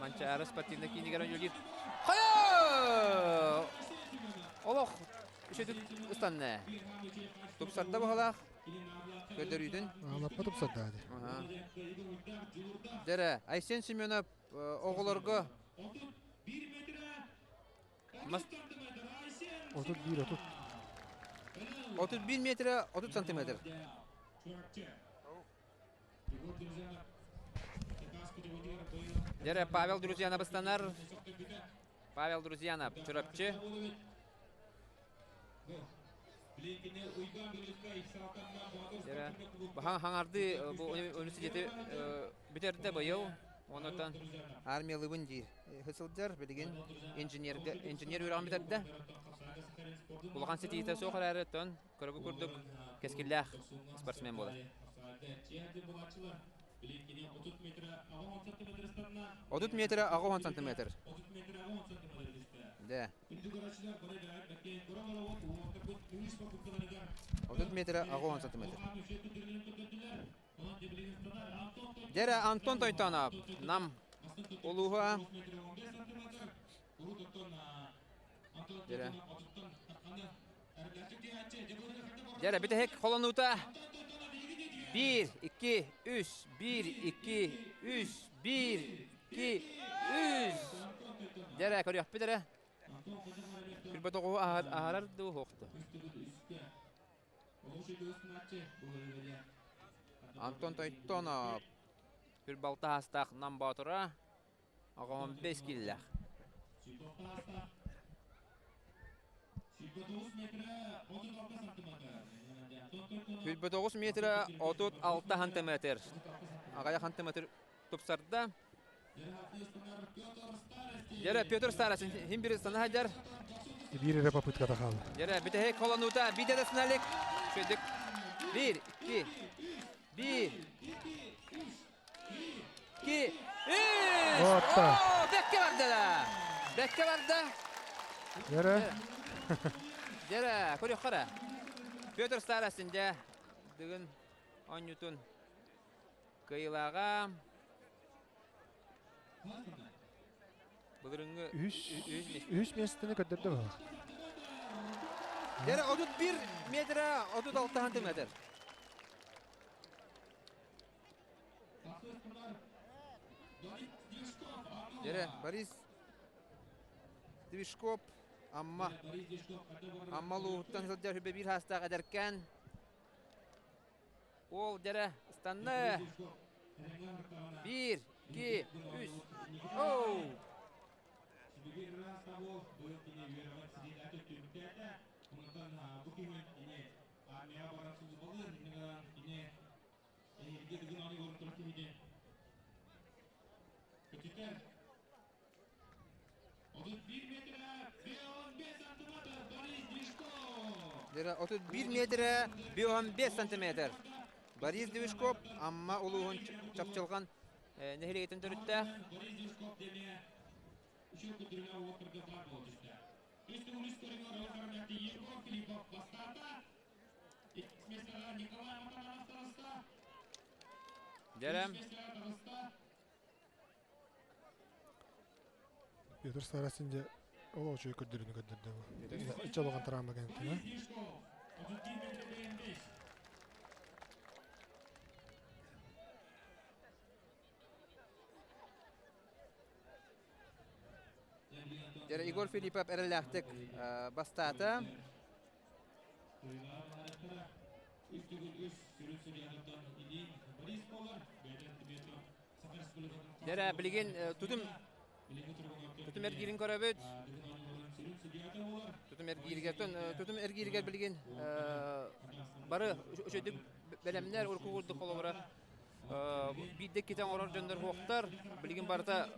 Манчаары спортивный киинигэр ойуулуур. Хайа! Олох үчүгэй ыстанна. Тупсарда баһылаах көрдөрүүтүн. Лаппа тупсарда ди. Дэрэ Айсен Семенов оҕолорго Мас 31 30. 31 метрэ 30 сантиметр. Дьэрэ Павел Друзьянов ыстанар. Павел Друзьянов, Чурапчы. Дьэрэ баһан хаҥарды бу университеты бүтэрдэ быйыл. Онутан Армиялыыбын диир. Сылдьар билигин инженергэ инженер үөрэҕин бүтэрдэ. Улахан ситиитэ суох эрээри оттон көрөгү курдук кэскиллээх спортсмен буолар. 30 метрэ 80 сантиметр. Дэ. 30 метр 80 сантиметр. Дьэрэ Антон Тойтонов Нам улууһа. Дьэрэ. Дьэрэ бүтэһик холонуута. 1, 2, 3, 1, 2, 3, 1, 2, 3. Дьэрэ көрүөхпүт эрэ. Күлбэт оҕуһу аһарар дуу суохту. Антон Тойтонов Күрбалта аастаах Нам Боотура оҕоһун бэс киллээх. Күлбэ 9 метрэ 36 сантиметр. Аҕыйах сантиметр тупсарда. Дьэрэ Петр Старочин хим бир ыстана сылдьар. Биир эрэ попытката хаалла. Дьэрэ бүтэһик холонуута биир да сыналик. Шөдүк. Биир, икки, биир, икки, үс! Отта. О, бэккэ барда да. Бэккэ барда. Дьэрэ. Дьэрэ, көрүөххэ эрэ. Петр Старостин дьэ бүгүн оонньуутун Кыайыылааҕа былырыҥҥы Үһүс үһүс миэстэни көрдөрдө быһыылаах. Дьэрэ 31 метрэ 36 сантиметр. Дьэрэ Борис Движков Амма Амма улууһуттан сылдьар сүбэ биир саастаах эдэркээн Уол дьэрэ ыстанна. Биир, икки, үс. Оу! 31 метрэ 15 сантиметр. Борис Движков Амма улууһун Чапчылҕан нэһилиэгиттэн төрүттээх. Дьэрэ. Петр Старостин дьэ ол үчүгэй көрдөрүүнү көрдөрдө бу. Иччэ улахан травма кэнниттэн а? Дьэ, Егор Филиппов эрэллээхтик бастаата. Дьэ, билигин тутум тутум эргиирин көрөбүт. Тутум эргииригэр тутум эргииригэр билигин бары үчүгүйдүк бэлэмнэр урукку курдук холобура биирдэ иккитэ оҥорор дьоннор суохтар. Билигин барыта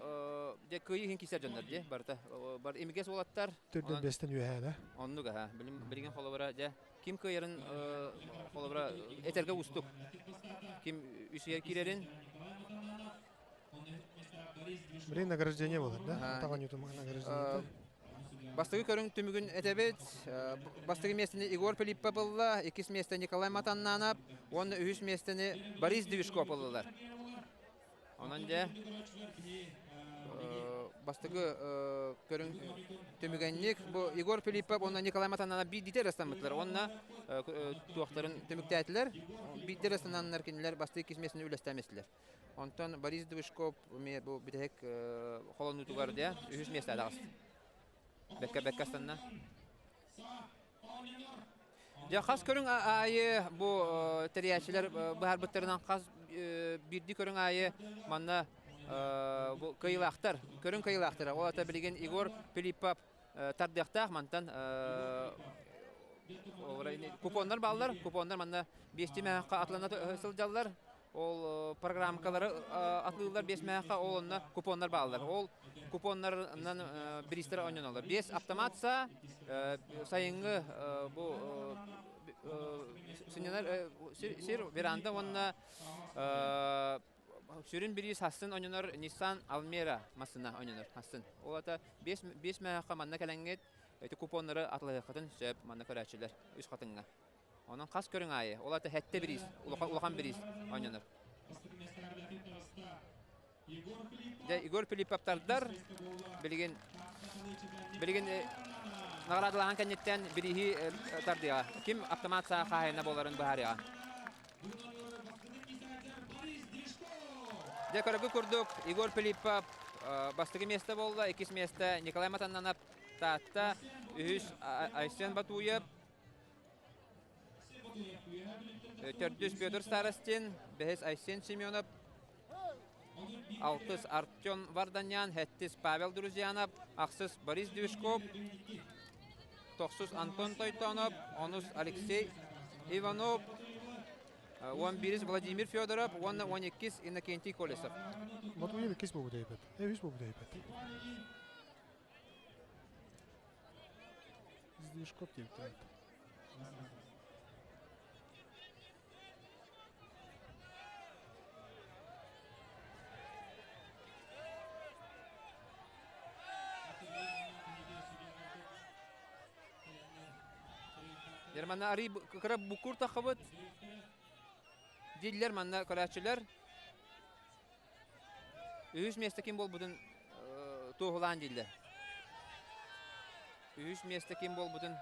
дьэ кыайыы иһин киирсэр дьоннор дии барыта бары имигэс уолаттар. Төрдөн бэстэн үөһээ да. Оннук аха. Билигин холобура дьэ ким кыайарын холобура этэргэ уустук. Ким үсүгэр киирэрин Блин, награждение болар, да? Атаҕын награждение. Бастакы көрүҥ түмүгүн этэбит. Бастакы миэстэни Егор Филиппов ылла, иккис миэстэ Николай Матаннанов уонна үһүс миэстэни Борис Движков ыллылар. Онон дьэ бастакы көрүҥ түмүгэнник бу Егор Филиппов уонна Николай Матаннанов биирдиитэ эрэ ыстаммыттар уонна туохтарын түмүктээтилэр. Биирдэ эрэ ыстананнар кинилэр бастакы иккис миэстэни үллэстэмэстилэр. Онтон Борис Движков эмиэ бу бүтэһик холонуутугар дьэ үһүс миэстэ таҕыста. Бэккэ бэккэ астанна. Дьэ хас көрүҥ аайы бу тэрийээччилэр быһаарбыттарынан хас биирдии көрүҥ аайы манна бу кыайыылаахтар, көрүҥ кыайыылаахтара. Ол аата билигин Егор Филиппов тардыахтаах мантан купоннар бааллар. Купоннар манна биэстии мээххэ атылана сылдьаллар. Ол программкалары атылыыллар биэс мээххэ, ол онно купоннар бааллар. Ол купоннарынан бириистэр оонньоноллор. Биэс автомат саа, сайыҥҥы бу сынньанар сир веранда уонна Сүрүн бириис хассын ойнонор Nissan Almera массына ойнонор хассын. Ол ата 5 мөһөххө манна кэлэҥҥит эти купоннары атылаһыаххытын сөп манна көрөөччүлэр үс хатыҥҥа. Онон хас көрүҥ аайы ол ата хэттэ бириис улахан бириис ойнонор. Дьэ Егор Филипповтардар билигин билигин наҕараадалаһан кэнниттэн бирииһи тардыаҕа. Ким автомат саа хаһаайына буоларын быһаарыаҕа. Дьэ көрөргүт курдук Егор Филиппов бастакы миэстэ буолла, иккис миэстэ Николай Матаннанов Таатта, үһүс Айсен Батуев, төрдүс Петр Старостин, бэһис Айсен Семенов, алтыс Артем Варданян, сэттис Павел Друзьянов, ахсыс Борис Движков, тохсус Антон Тойтонов, онус Алексей Иванов, 11-ис Владимир Федоров уонна 12-ис Иннокентий Колесов. Матвеев иккис буолбут эбит. Үһүс буолбут эбит. Движков диэбит. Дьэ манна арый кыра буккур таххыбыт дииллэр манна көрөөччүлэр. Үһүс миэстэ ким буолбутун туоһулаан дииллэр. Үһүс миэстэ ким буолбутун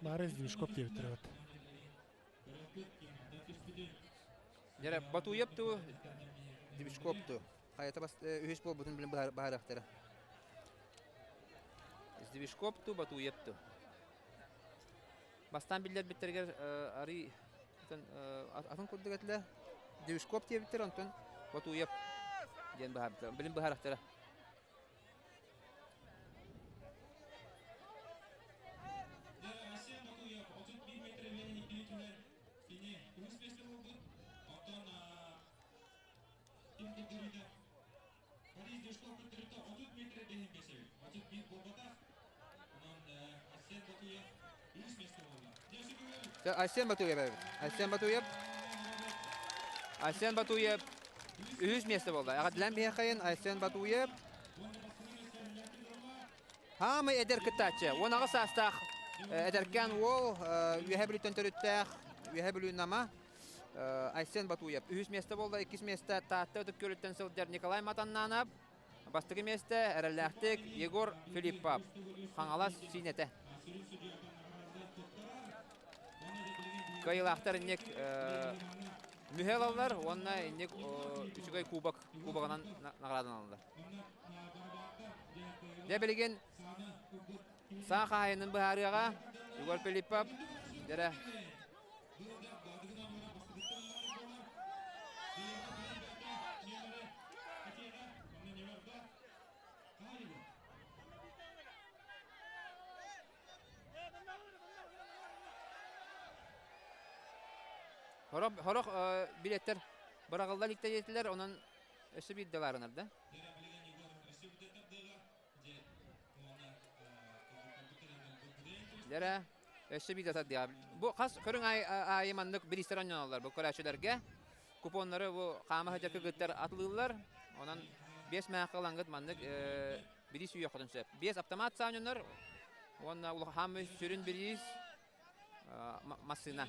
Бары Движков диэбиттэр эбит. Дьэ, Батуев ту, Движков ту. Хайата бас үһүс буолбутун билин быһаарыахтара. Движков ту, Батуев ту. Бастаан биллэрбиттэригэр арый атын курдук этилэ. Движков диэбиттэр, онтон Батуев диэн быһаарбыттар. Билин быһаарыахтара. Айсен Батуев Айсен Батуев Айсен Батуев үһүс миэстэ буолла. Эҕэрдэлээн биһиэхэйин Айсен Батуев Хаамай эдэр кыттааччы. 18 саастаах эдэркээн уол Үөһэ Бүлүүттэн төрүттээх Үөһэ Бүлүү Нама Айсен Батуев. Үһүс миэстэ буолла, иккис миэстэ Таатта Ытык Күөлүттэн сылдьар Николай Матаннанов. Бастакы миэстэ эрэллээхтик Егор Филиппов. Хаҥалас Сиинэтэ. Кыайыылаахтар инник мүһэ ылаллар уонна инник үчүгэй кубок кубогынан наҕарааданаллар. Дьэ билигин саа хаһаайынын быһаарыаҕа Егор Филиппов дьэрэ Хорох, хорох билеттер быраҕылла иликтэ онон өссө биирдэ баарынар да. Дьэрэ, өссө биирдэ тардыаҕа. Бу хас көрүҥ аайы маннык бириистэр оонньоноллор бу көрөөччүлэргэ. Купоннары бу хаама сылдьар кыргыттар атылыыллар. Онон биэс мээх ылаҥҥыт маннык бириис үүйэххитин сөп. Биэс автомат оонньонор уонна улахан сүрүн бириис массыына.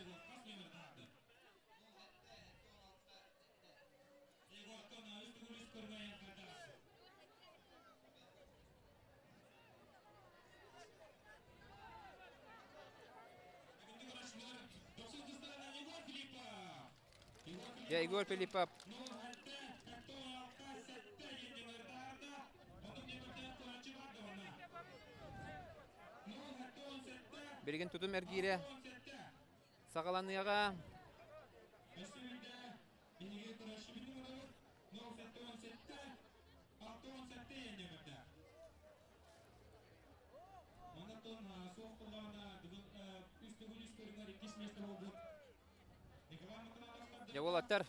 Дьэ, Егор Филиппов Билигин тутум эргиирэ саҕаланыаҕа. Дьэ уолаттар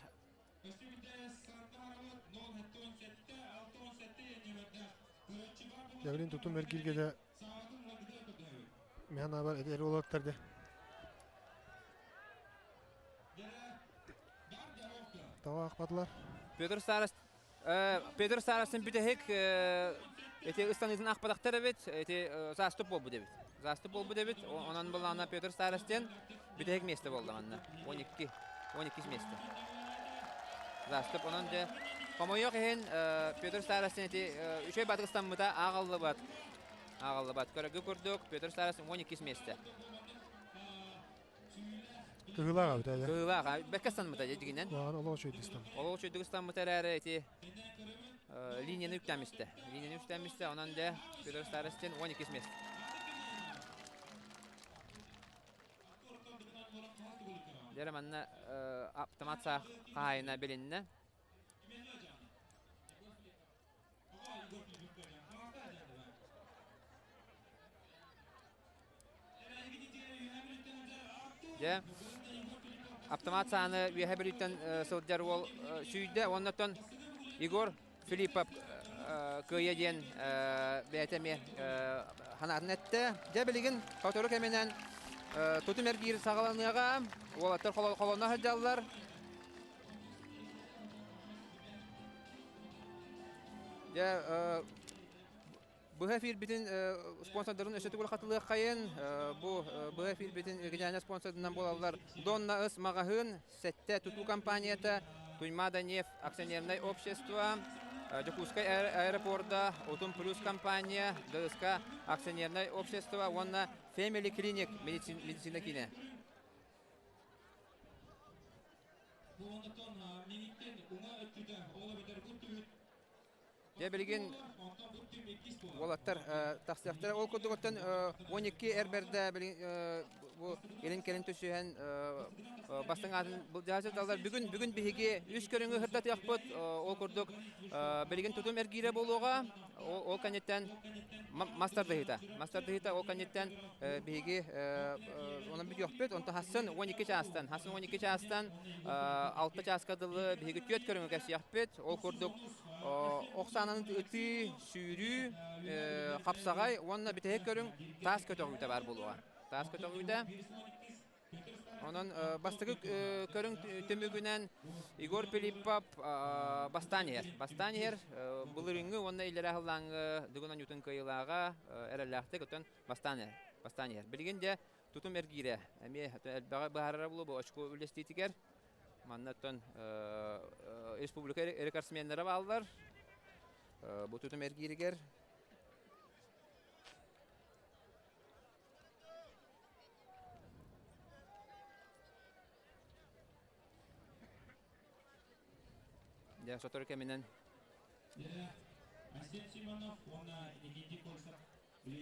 Дьэ тутум эргииргэ да мин санаабар эдэр уолаттар да Тоҕо аахпатылар? Петр Старост Петр Старостин бүтэһик эти ыстаныытын аахпатахтар эбит, эти саастык буолбут эбит. Саастык буолбут эбит, онон былаана Петр Старостин бүтэһик миэстэ буолла манна. 12, 12 миэстэ. Саастык онон дьэ хомойуох иһин Петр Старостин эти үчүгэй баатык ыстаммыта ааҕыллыбат. Ааҕыллыбат. Көрөргө курдук Петр Старостин 12 миэстэ. Кыһыылаах эбит ээ. Кыһыылаах, бэккэ ыстаммыта дьэ дьигинэн. Уаҕан олох үчүгэйдик ыстаммыт. Олох үчүгэйдик ыстаммыта эрээри ити линияны үктэммистэ. Линияны үктэммистэ, онон дьэ Петр Старостин 12 мест. Дьэ манна автомат саах хаһаайына билиннэ. Дьэ, автомат сааны үөһэ бүлүүттэн сылдьар уол сүүйдэ. Оннотон Егор Филиппов кыайа диэн бэйэтэ эмиэ санаатын эттэ. Дьэ, билигин сотору кэминэн тутум эргиир саҕаланыаҕа. Уолаттар холоно сылдьаллар. Дьэ, быһа эфирбитин спонсордарын өссө төгүл хатылыаххайын. Бу быһа эфирбитин генеральнай спонсорынан буолаллар Донна Ыс маҕаһыын, Сэттэ тутуу компанията, Туймаада нефть акционернай общество, Дьокуускай аэропорда, Утум Плюс компания, ДСК акционернай общество уонна Family Clinic медицина киинэ. Дьэ билигин уолаттар тахсыахтара. Ол курдук оттон 12 эр бэрдэ билигин бу илин-кэлин түсүһэн бастыҥ аатын былдьаһа сылдьаллар. Бүгүн бүгүн биһиги үс көрүҥү сырдатыахпыт. Ол курдук билигин тутум эргиирэ буолуоҕа. Ол кэнниттэн мас тардыһыыта. Мас тардыһыыта ол кэнниттэн биһиги онон бүтүөхпүт. Онтон хассын 12 чаастан, хассын 12 чаастан 6 чааска дылы биһиги түөрт көрүҥү кэпсиэхпит. Ол курдук ох саанан ытыы, сүүрүү, хапсаҕай уонна бүтэһик көрүҥ таас көтөҕүүтэ баар буолуоҕа. Таас көтөҕүүтэ. Онон бастакы көрүҥ түмүгүнэн Егор Пилиппов бастаан иһэр. Бастаан иһэр былырыыҥҥы уонна иллэрээ сыллааҥҥы Дыгын оонньуутун кыайыылааҕа эрэллээхтик оттон бастаан иһэр. Бастаан иһэр. Билигин дьэ тутум эргиирэ эмиэ элбэҕи быһаарара буолуо бу очко үллэстиитигэр. Манна оттон республика рекордсменнара бааллар. Бу тутум эргииригэр Дьэ, сотору кэминэн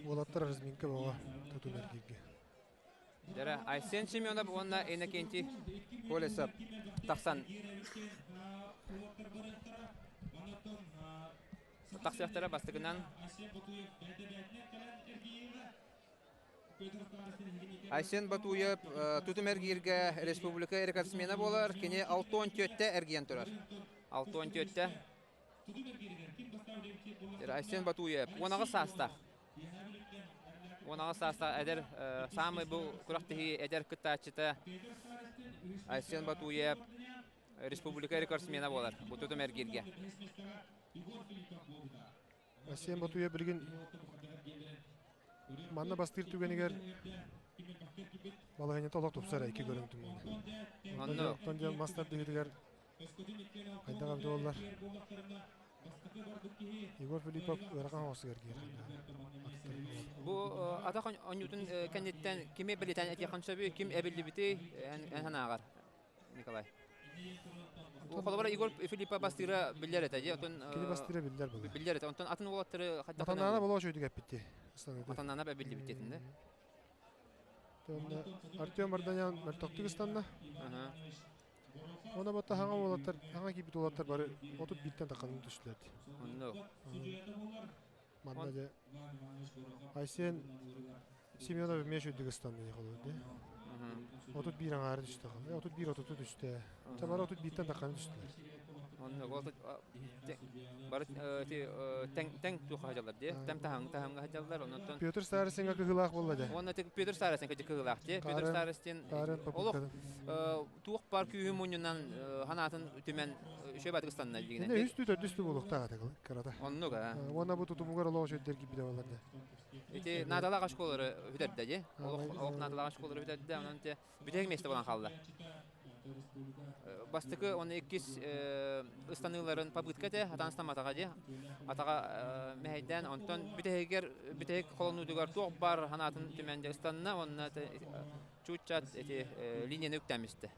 Уолаттар разминка бөҕө тутун эргииргэ. Дьэрэ, Айсен Семенов уонна Иннокентий Колесов тахсан тахсыахтара бастакынан Айсен Батуев тутум эргииргэ республика рекордсмена буолар. Кини 64-те эргийэн турар. 64-те. Айсен Батуев 18 саастаах. 18 саастаах эдэр самый бу күрэхтэһии эдэр кыттааччыта Айсен Батуев республика рекордсмена буолар. Бу тутум эргииргэ. Айсен Батуев билигин манна бастыыр түгэнигэр балаһыанньата олох тупсар икки көрүҥ түмүгүнэн. Онно Оттон дьэ мас тардыһыытыгар хайдах эбитэ буоллар Егор Филиппов ыарахан оҕусугар киирэр. Бу атах оонньуутун кэнниттэн кими бэлиэтээн этиэххин сөбүй, ким эбиллибитий эн санааҕар, Николай? Холобура Егор Филиппов бастыыра биллэр этэ дии, отон Кини бастыыра биллэр буолар. Биллэр этэ. Онтон атын уолаттары хайдах Матаннаана болоо үчүгүйдүк эппитти. Матаннаана эбиллибит диэтин да? Артем Марданян мөлтөхтүк ыстанна. Она батта хаҥа уолаттар, хаҥа киирбит уолаттар бары 31-тэн тахханын түстүлэр. Онно. Манна дьэ Айсен Семенов эмиэ үчүгүйдүк ыстанна холобур дии. 31 аҥаары түстэ. 31 отуту түстэ. Чабара 31-тэн тахханы түстүлэр. Онно бары тэҥ тэҥ туох хаһдьаллар дии. Тэм таһаҥ таһаҥ хаһдьаллар. Оннотон Петр Старостинга кыһыылаах буолла дии. Уонна Петр Старостин кыһыылаах дии. Петр Старостин олох туох бар күүһү мунньунан ханаатын түмэн үчүгэй баатык ыстанна дигинэн. Үс түү төрдүс түү буолуохтаах этэ кырата. Оннук аа. Уонна бу тутумугар олох үчүгэй киирбитэ буоллар дии. Ити наадалаах оскуолалары бүтэрдэ дии. Олох олох наадалаах оскуолалары бүтэрдэ. Онон те бүтэһик миэстэ буолан хаалла. Бастакы уонна иккис ыстаныыларын попытка этэ, атаан ыстамматаҕа дии. Атаҕа мэһэйдээн, онтон бүтэһигэр бүтэһик холонуутугар туох баар санаатын түмэн дьэ ыстанна уонна чууччат эти линияны үктээмистэ.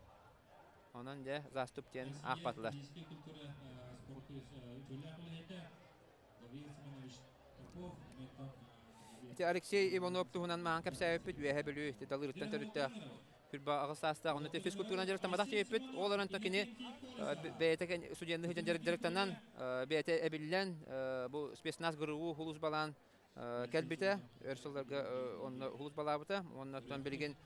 Онон дьэ заступ диэн аахпатылар. Ити Алексей Иванов туһунан маһан кэпсээбиппит Үөһэ Бүлүү ити Далырыттан төрүттээх Хүрбэ аҕыс саастаах онно физкультуранан дьарыктамматах диэбиппит. Ол онтон кини бэйэтэ студенныы сылдьан дьарыктанан бэйэтэ эбиллэн бу спецназ ГРУ сулууспалаан кэлбитэ өр сылларга онно сулууспалаабыта уонна оттон билигин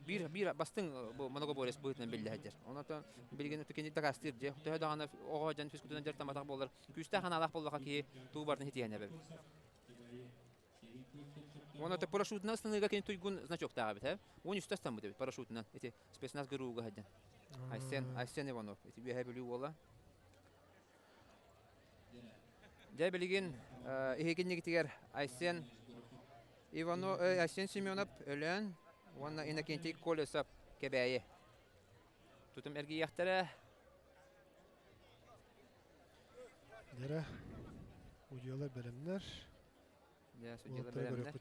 биир биир бастыҥ бу многоборец быһыытынан биллэ сылдьар. Онон билигин кини дакаастыыр дьэ төһө даҕаны оҕо дьон физкультуранан дьарыктамматах буоллар күүстээх санаалаах буоллаха киһи тугу барытын ситиһэн эбэбит. Уонна парашютынан ыстаныыга кини туйгун значоктаах эбит, э? 13 ыстаммыт эбит парашютынан. Ити спецназ ГРУ-га сылдьан. Айсен, Айсен Иванов, ити Үөһээ Бүлүү уола. Дьэ билигин иһигиннигитигэр Айсен Иванов, Айсен Семенов Өлөөн уонна Иннокентий Колесов Кэбээйи. Тутум эргийиэхтэрэ. Дьэрэ, удьуолар бэлэмнэр. Дьэ, судьуолар бэлэмнэр.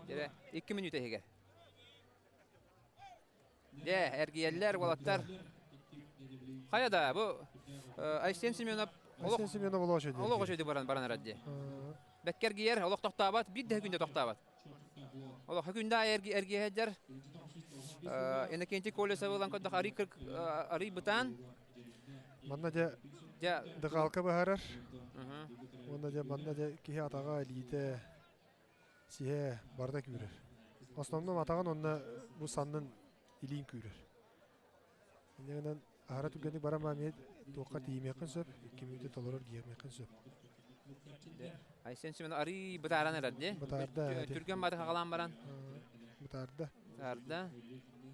Дьэрэ, 2 мүнүүтэ иһигэр. Дьэ, эргийэллэр уолаттар. Хайа да, бу Айсен Семенов Айсен Семенов олох үчүгэй. Олох үчүгэй баран баран эрэр дии. Бэккэ эргийэр, олох тохтообот, биир да күндэ тохтообот. Олох күндэ аайы эргийэһэдэр. Иннокентий Колесов ылан көрдөх арый арый бытаан. Манна дьэ дьэ дыхалка быһарар. Уонна дьэ манна дьэ киһи атаҕа, илиитэ, сиһэ барыта күүрэр. Основном атаҕын онно бу саннын илиин күүрэр. Инньэ гынан аһара түргэнник баран эмиэ туохха тиийимиэххин сөп, 2 мүнүүтэ толорор диэмиэххин сөп. Айсен Семенов арый бытааран эрэр дии. Бытаарда. Түргэн баты хагалаан баран. Бытаарда. Бытаарда.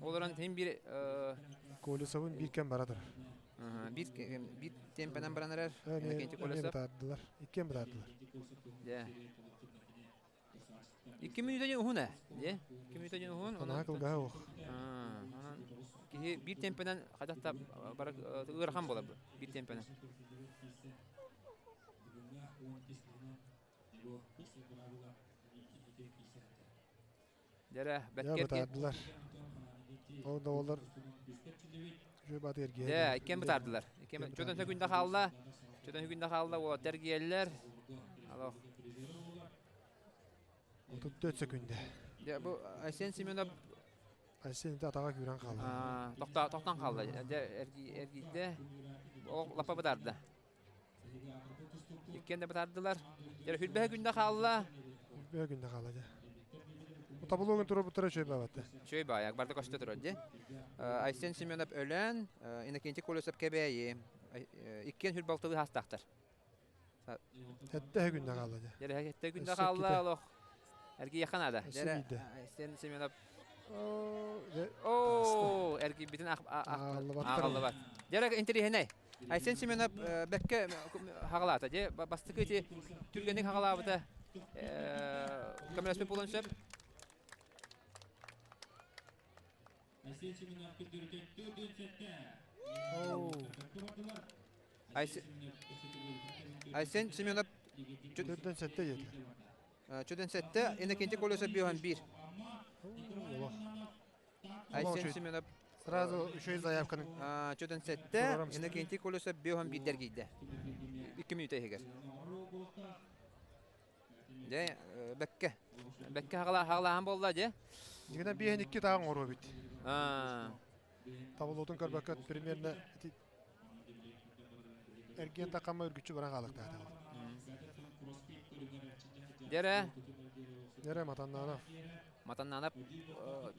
Олорон тин бир Колесовын биир кэм бара турар. Биир биир темпенен баран эрэр. Иннокентий Колесов. Бытаардылар. Иккиэн бытаардылар. Дьэ. 2 мүнүүтэ дьин уһун ээ. Дьэ, 2 мүнүүтэ дьин уһун. Наһаа кылгаһа уох. Онон киһи биир темпенэн хайдах да бара ыарахан буолар биир темпенэн. Дьэрэ, Дьэ, бытаардылар. Ол да олор үчүгэй бааты эргийэр. Дьэ, иккиэн бытаардылар. Иккиэн чөтөн сөкүндэ хаалла. Чөтөн сөкүндэ хаалла, уолаттар эргийэллэр. Алло. 34 сөкүндэ. Дьэ, бу Айсен Семенов Айсен ити атаҕа күүрэн хаалла. Тохтоон хаалла. Дьэ, эргийдэ. Ол лаппа бытаарда. Иккиэн да бытаардылар. Дьэ, хүрбэһэ күндэ хаалла. Хүрбэһэ күндэ хаалла дьэ. Табылуогун турбуттара үчүгэй баабатта. Үчүгэй баайак, барда көстө турар дьэ. Айсен Семенов өлөн, Иннокентий Колесов Кэбээйи. Иккиэн хүрбэ алтылыы хаастаахтар. Эттэһэ күндэ хаалла дьэ. Дьэ, этте күндэ хаалла олох. Эргийиэххэ наада. Дьэ, Айсен Семенов Оо, эргийбитин ааҕыллыбат. Дьэ, интэриэһинэй. Айсен Семенов бэккэ хаҕалаата. Дьэ, бастакы ити түргэнник хаҕалаабыта көмөлөспүт буолуон сөп. Айсен Семенов 407 диэтилэр. 407, Иннокентий Колесов 501. Айсен Семенов Сразу еще и заявканы. 407, Иннокентий Колесов 501 дергийде. 2 минута иһигэр. Дьэ, бэккэ. Бэккэ хаҕалааһын буолла, дьэ. Дьигинэн биэһин икки тааҕын оҥоруо эбит. Табылуутун көрбөккө примерно ити эргиэн такама үргүччү баран хаалыктаата. Дьэрэ. Дьэрэ Матаннанов. Матаннаанап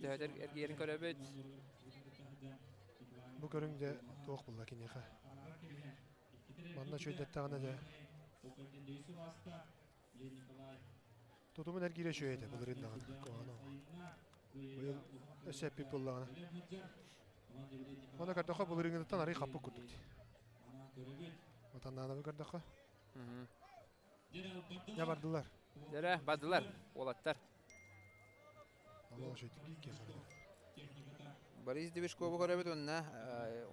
төһөтөр эргийэрин көрөбүт. Бу көрүҥ дьэ туох булла киниэхэ. Манна үчүгэйдэттэҕинэ дьэ тутумун эргиирэ үчүгэй этэ былырыын даҕаны куһаҕана быйыл өссө эппит буоллаҕына. Оны көрдөххө былырыыҥҥытыттан арый хаппыт курдук дии. Матаннаанабы көрдөххө. Дьэ бардылар. Дьэ бардылар уолаттар. Борис Движкову көрөбүт уонна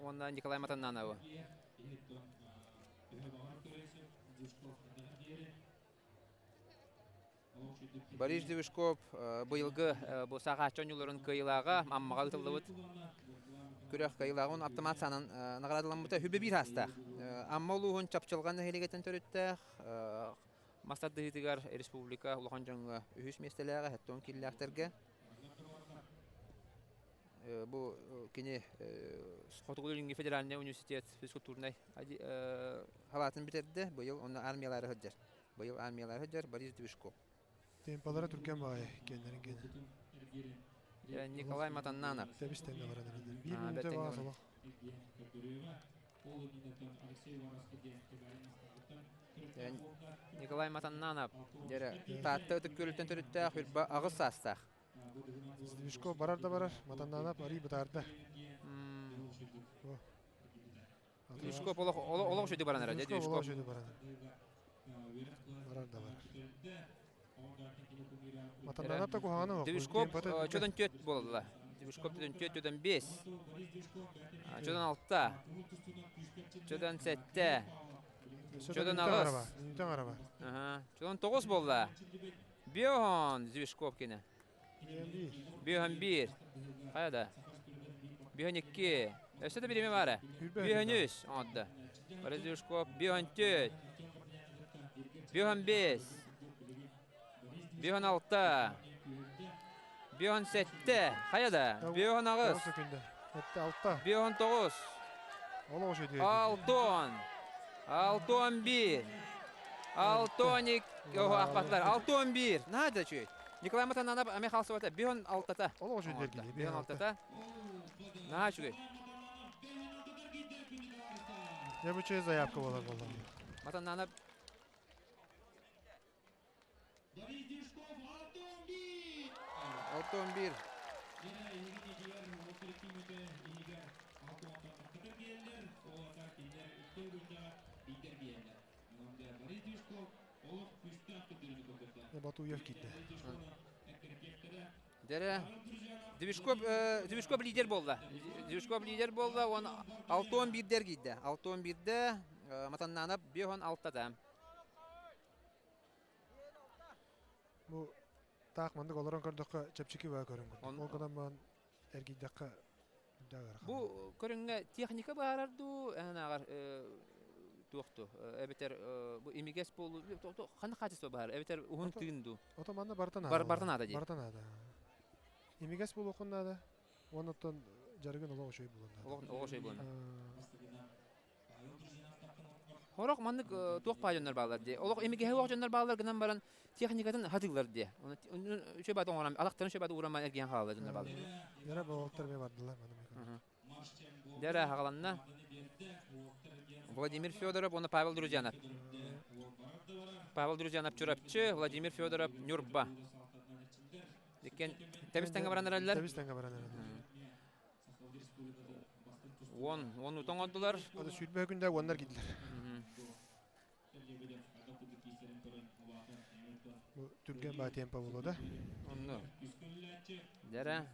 уонна Николай Матаннановы. Борис Движков быйылгы бу саҕааччы оонньууларын кыайыылааҕа Аммаҕа ыытыллыбыт күрэх кыайыылааҕын автомат саанан наҕараадаламмыта хүбэ биир аастаах. Амма улууһун Чапчылҕан нэһилиэгиттэн төрүттээх Мас тардыһыытыгар республика улахан дьоҥҥо үһүс миэстэлээҕэ, 70 киилэлээхтэргэ. Бу кини Хотугу-Илиҥҥи федеральнай университет физкультурнай халаатын бүтэрдэ. Быйыл онно армиялаары сылдьар. Быйыл армиялаары сылдьар Борис Движков. Темпалара түргэн баҕайы киэннэрин киэнэ. Николай Матаннанов. Тэбис тэҥҥэ баран эрэллэр. Биир мүнүүтэ баҕас олох. Николай Матаннанов дьэрэ Таатта Ытык Күөлүттэн төрүттээх үрба аҕыс саастаах. Сдвижков барар да барар, Матаннанов арый бытаарда. Движков олох олох үчүгэй баран эрэ. Движков олох үчүгэй баран. Барар да барар. Матаннанов да куһаҕана Движков чөтөн түөт буолла. Движков чөтөн түөт чөтөн бес. Чөтөн алта. Чөтөн сэттэ. Чөтөн аҕыс. Чөтөн тоҕус буолла. Биоһон Движков кини. Биоһон биир. Хайа да. Биоһон икки. Өссө да бириэмэ баара. Биоһон үс оҥордо. Борис Движков биоһон түөрт. Биоһон бес. Биоһон алта. Биоһон сэттэ. Хайа да. Биоһон аҕыс. Биоһон тоҕус. Алтон. Алтон биир. Алтон ик... Оһо, ахпаттар. Алтон биир. Наһаа да үчүгэй. Николай Матананов ами халсыбата. Бион алтата. Ол үчүгэй киһи. Бион алтата. Наһаа үчүгэй. Дьэ бу үчүгэй заявка буолар буолла. Матананов 6-11. Батуев киирдэ. Дэрэ Движков Движков лидер буолла. Движков лидер буолла, он 6-11-дер киирдэ. 6-11-де Матаннанов 5-6-та. Бу таах маннык олорон көрдөххө чэпчэки баа көрүҥ курдук. Ол гынан баран эргийдэххэ Бу көрүҥҥэ техника баарар дуу, ааҕар туох дуу, эбэтэр бу имигэс буолуу, ханна хаачыстыба баар, эбэтэр уһун тыын дуу? Ото манна барыта наада. Барыта наада дии. Барыта наада. Имигэс буолуоххун наада. Уонна оттон дьарыгын олох үчүгэй буолуон наада. Олох үчүгэй буолуон. Хорох маннык туох баа дьоннор бааллар дии. Олох имигэһэ суох дьоннор бааллар гынан баран техникатын хатыыллар дии. Үчүгэй баат оҥорон, алахтарын үчүгэй баат ууран эргийэн хаалаллар дьоннор бааллар. Дьэрэ болоттор эмиэ бардылар маны. Дьэрэ хаҕаланна. Владимир Федоров уонна Павел Друзьянов. Павел Друзьянов Чурапчы, Владимир Федоров Ньурба. Иккен тэбис тэҥҥэ баран эрэллэр. Тэбис тэҥҥэ баран эрэллэр. Уон, уон утон оҥордулар. Аны сүүрбэ күндэ уоннар киирдилэр. Бу түргэн баа темпа буолуо да. Онно. Дьэрэ.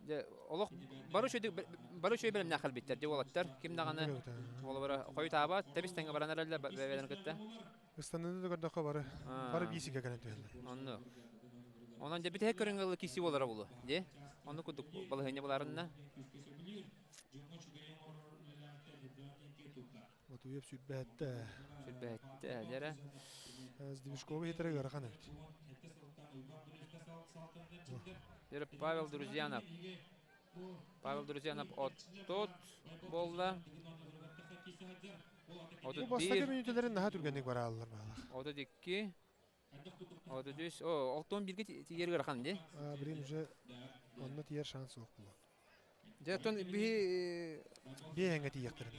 Дьэ, олох бары үчүгэй бары үчүгэй бэлэмнээх кэлбиттэр дьэ уолаттар. Ким даҕаны олоборо хойутаабат, тэбис тэҥҥэ баран эрэллэр бэйэлэрин кытта. Ыстаныыны да көрдөххө бары бары биисигэ кэлэн түһэллэр. Онно. Онон дьэ бүтэһик көрүҥ ылы киси буолара булу. Дьэ, онну курдук балаһыанньа буларынна. Матуев сүүрбэһэттэ. Сүүрбэһэттэ, дьэрэ. Сдвижковы хитэрэ ыарахан эбит. Дьэрэ Павел Друзьянов. Павел Друзьянов оттот буолла. Бу бастакы мүнүүтэлэрин наһаа түргэнник барааллар баалах. 32. 33. О, олтон бирге тиер ыарахан ди. А, блин, уже онно тиер шанс суох буолуо. Дьэ, оттон биһи Биэһэҥҥэ тиийиэхтэрин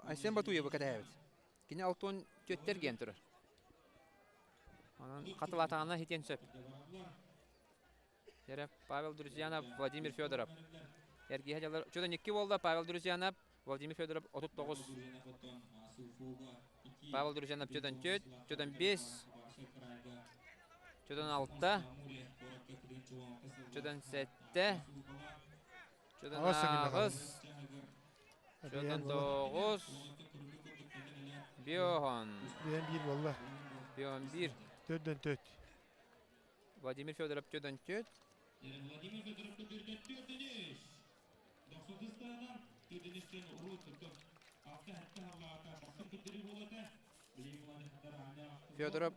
Айсен Батуева кэтэһэбит. Кини алтон түөттэр диэн турар. Онон хатылаатаҕына хитиэн сөп. Дьэрэ Павел Друзьянов, Владимир Федоров. Эргиһэ дьалар. Чудо никки буолла Павел Друзьянов, Владимир Федоров 39. Павел Друзьянов чудон 4, чудон 5, чудон 6, чудон 7, чудон 8, чудон 9, Биохон. Биэн биир буолла. Биохон биир. Төрдөн төт. Владимир Федоров төрдөн төт. Федоров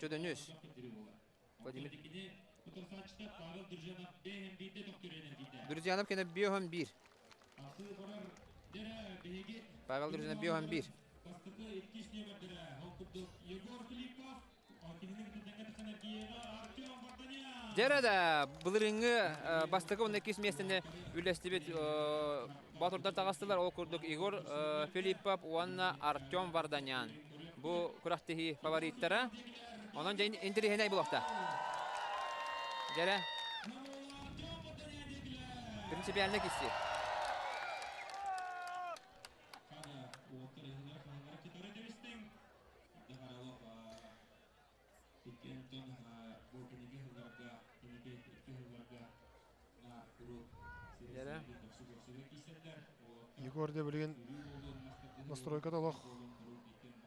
Чөдөнүс. Владимир Друзьянов кene биоһон биир. Павел Друзьянов биоһон биир. Дьэрэ да былырыыҥҥы бастакы уонна иккис миэстэни үллэстибит боотурдар таҕыстылар. Ол курдук Егор Филиппов уонна Артем Варданян. Бу күрэхтэһии фавориттара. Онон дьэ интэриэһинэй буолуохта. Дьэрэ принципиально кисси. Егор да билигин настройката олох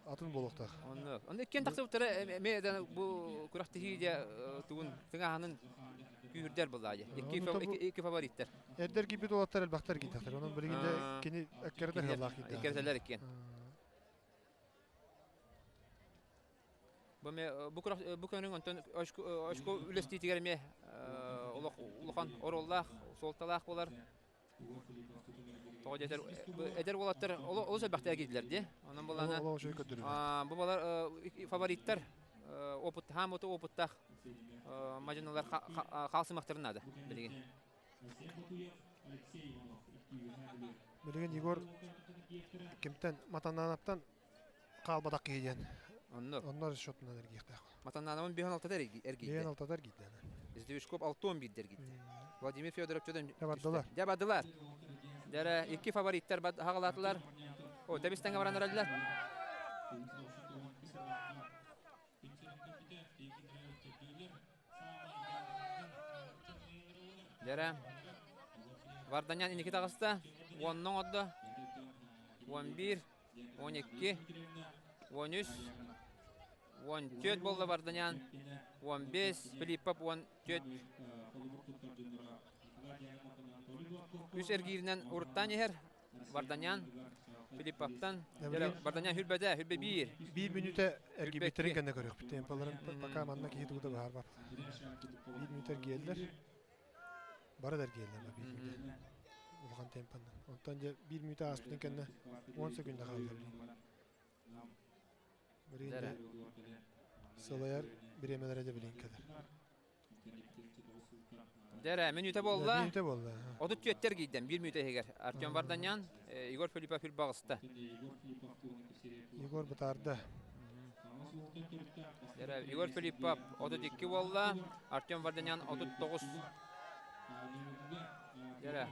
атын буолуохтаах. Онно. Онно иккиэн тахсыбыттара эмиэ бу күрэхтэһии дьэ тугун тыҥааһынын күүһүрдэр буоллаа дьэ. Икки икки фавориттар. Эрдэр киирбит уолаттар элбэхтэр киирдэхтэр. Онон билигин дьэ кини эккэрэтэр сыллаах киирдэ. Эккэрэтэллэр иккиэн. Бу бу бу көрүҥ онтон очко үлэстиитигэр эмиэ олох улахан оруоллаах, суолталаах буолар. Тоҕо диэтэр эдэр уолаттар олус элбэхтэр киирдилэр дии. Онон булана бу балар фавориттар опыт хаамыты опыттаах мадьыналар хаалсымахтарын наада билигин. Билигин Егор кимтэн Матананаптан хаалбатах киһи диэн. Онно. Онно расчетунан эргиэхтээх. Матаннаанабын биһон алтата эргийдэ. Биһон алтата эргийдэ. Сдвижков алтон биирдэ эргийдэ. Владимир Федоров чөдөн Дьабардылар. Дьабардылар. Дәрэ икки фавориттар хагалаатылар. О, тэбис тэҥэ баран эрэллэр. Дәрэ Варданян инники таҕыста. Уоннон одdo. 11, 12, 13, 14 буолла Варданян. 15, Филиппов 14. Үс эргииринэн уруттаан иһэр Варданян Филипповтан. Варданян хүрбэтэ, хүрбэ биир. Биир мүнүүтэ эргийбиттэрин кэннэ көрүөхпүт. Темпаларын пока манна киһи тугу да быһаарбат. Биир мүнүүтэ эргийэллэр. Бары да эргийэллэр биир мүнүүтэ. Улахан темпанан. Онтон дьэ биир мүнүүтэ ааспытын кэннэ 10 секунда хаалла билигин. Билигин дьэ сылайар бириэмэлэрэ дьэ билигин кэлэр. Дэрэ, мүнүүтэ буолла. Мүнүүтэ буолла. 34 эргийдэн, биир мүнүүтэ иһигэр. Артем Варданян, Егор Филиппов үрбаҕыста. Егор бытаарда. Дэрэ, Егор Филиппов 32 буолла, Артем Варданян 39. Дэрэ,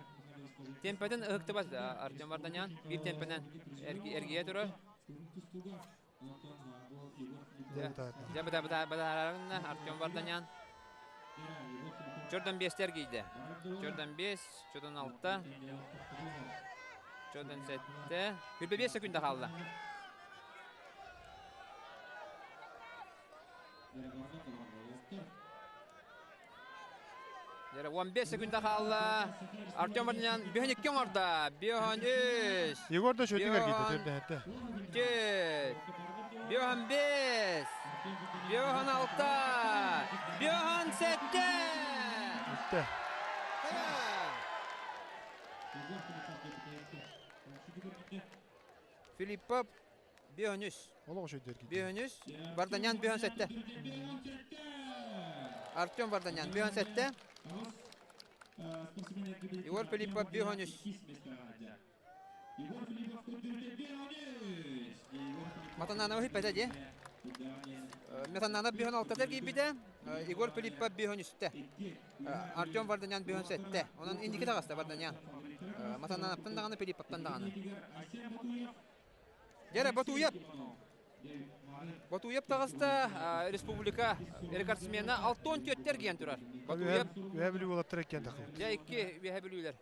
темпэтин ыһыктыбат Артем Варданян. Биир темпэнэн эргийэ турар. Дьэ, бытаарарына Артем Варданян. Чордан биэстэ эргийдэ. Чордан биэс, чордан алта, чордан сэттэ. Хүрбэ биэс секунда хаалла. Дьэ, 15 секунда хаалла. Артем Варданян бүһүн икки оҥордо. Бүһүн үс. Егор да шөтүк эргийдэ төрдө Төрт. Бүһүн бес. Бүһүн алта. Бүһүн сэттэ. Үттэ. Филиппов Биһөнүс. Олох үчүгэй эргийдэ. Биһөнүс. Варданян биһөн сэттэ. Артем Варданян биһөн сэттэ. Егор Филиппов биһөнүс. Матананова хиппэтэ дии. Метананов биһөн алтата эргийбитэ. Егор Филиппов биһөн үстэ. Артем Варданян биһөн сэттэ. Онон инники таҕыста Варданян. Матанановтан даҕаны, Филипповтан даҕаны. Дьэрэ, Ботуев. Ботуев таҕыста республика рекордсмена алтон түөттэр гиэн турар. Ботуев. Үһэ Бүлүү уолаттара иккиэн тахсыбыт. Дьэ, икки Үһэ Бүлүүлэр.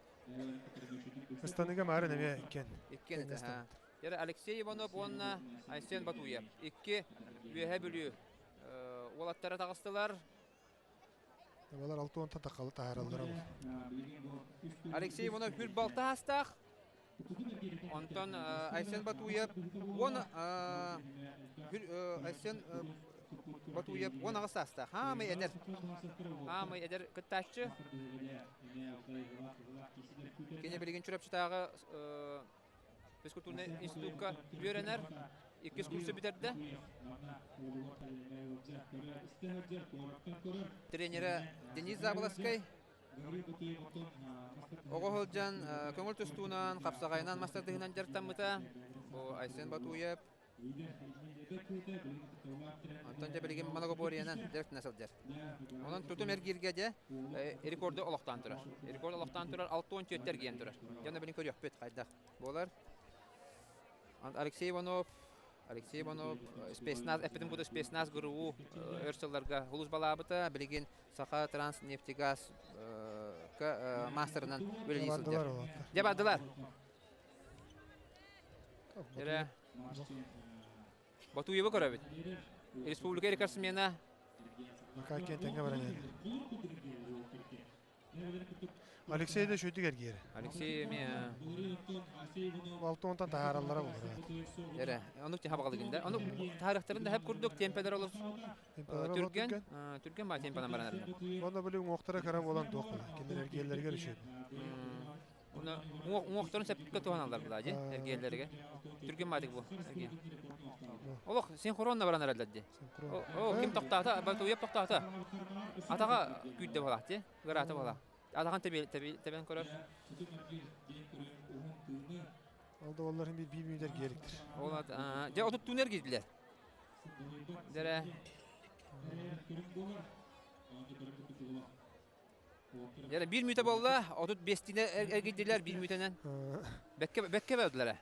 Ыстаныга маарын эмиэ иккиэн. Иккиэн этэ. Дьэрэ, Алексей Иванов уонна Айсен Батуев. Икки Үөһэ Бүлүү уолаттара таҕыстылар. Балар алты уонтан таххалы таһаараллара ол. Алексей Иванов хүр балта астаах. Онтон Айсен Батуев уон Айсен Батуев 18 саастаах. Хаамай эдэр. Хаамай эдэр кыттааччы. Кини билигин Чурапчытааҕы физкультурнай институкка үөрэнэр. Иккис курсу бүтэрдэ. Тренерэ Денис Заболоцкай. Оҕо сылдьан көҥүл тустуунан, хапсаҕайынан мастардыһынан дьарыктаммыта. Бу Айсен Батуев. Онтон дьэ билигин многоборьенан дьарыктана сылдьар. Онон тутум эргииргэ дьэ рекорду олохтоон турар. Рекорд олохтоон турар, 64 эргийэн турар. Дьэ онно билин көрүөхпүт хайдах буолар. Алексей Иванов, Алексей Иванов спецназ, эппитим курдук спецназ ГРУ өр сылларга улуус балаабыта. Билигин Саха Транснефтегаз маастарынан үлэлии сылдьар. Дьэ бардылар. Эрэ Батуева көрөбүт. Республика рекордсмена. Макар тэҥҥэ баран Алексей да үчүгэй эргиэр. Алексей эмиэ Алты уонтан таһаараллара буолар. Эрэ, оннук хабаҕалыгын да. Ону таарыхтарын да хэп курдук темпелер олус түргэн, түргэн баа темпанан баран эрэр. Онно били уҥуохтара кыра буолан туох була. Кинилэр эргиэллэригэр үчүгэй. Уна уҥуохтарын сөпкө туһаналлар була дии эргиэллэригэр. Түргэн баатык бу эргиэн. Олох синхронно баран эрэллэр дии. О, ким тохтоото? Батуев тохтоото. Атаҕа күүрдэ буолаах дии. Ыараата буолаах. Атаҕын тэбэн көрөр. Ол да оллар биир биир мүнүүтэр гиэликтир. Ол дьэ отуттуун эргийдилэр. Дэрэ. Дьэ биир мүнүүтэ буолла, 35-тине эргийдилэр биир мүнүүтэнэн. Бэккэ бэккэ бэрдилэрэ.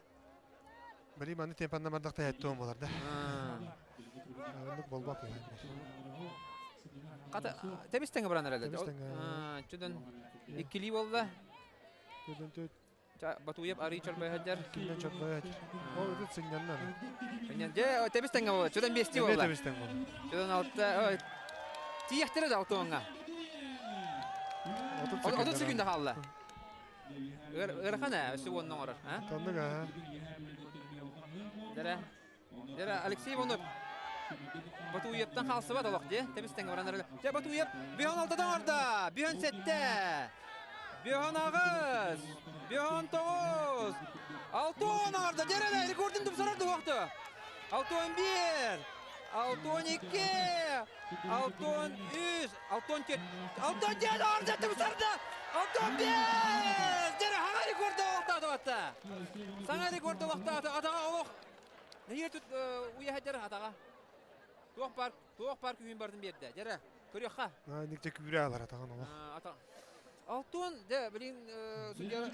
Били маны темпанна мардахта хэттуом болар да. Оннук болбап Хата тебис тэҥэ баран эрэллэр. Чудон иккилии буолла. Чудон төт Батуев арый чорбой сылдьар. Иккинэн чорбой сылдьар. Ол ытыт сынньанна. Сынньан. Дьэ, тебис тэҥэ буолла. Чудон биэстии буолла. Тебис тэҥ буолла. Чудон алта. Тиийэхтэрэ да алтуоҥҥа. 30 секунда хаалла. Ыарахан ээ, өссө уонна оҥорор. Тоннук аа. Дэрэ. Дэрэ, Алексей Иванов Батуевтан хаалсыбат олох дии. Тэбис тэҥэ баран эрэ. Дьэ, Батуев Бүһөн алтадан оҥордо! Бүһөн сэттэ! Бүһөн аҕыс! Бүһөн тоҕус! Алтон оҥордо! Дьэрэ, рекордун тупсарар дуохту! Алтон биир! Алтон икки! Алтон үс! Алтон төрт! Алтон диэн оҥордо, тупсарда! Алтон биэс! Дьэрэ, саҥа рекорду олохтоото Саҥа рекорду олохтоото. Атаҕа олох Нэһиэ тут уйаһадьар атаҕа. Туох бар, туох бар күүһүн бардын биэрдэ. Дьэрэ, көрүөххэ. Никте күүрэ алар атаҕын олох. Ата. Алтон, дэ, билин судья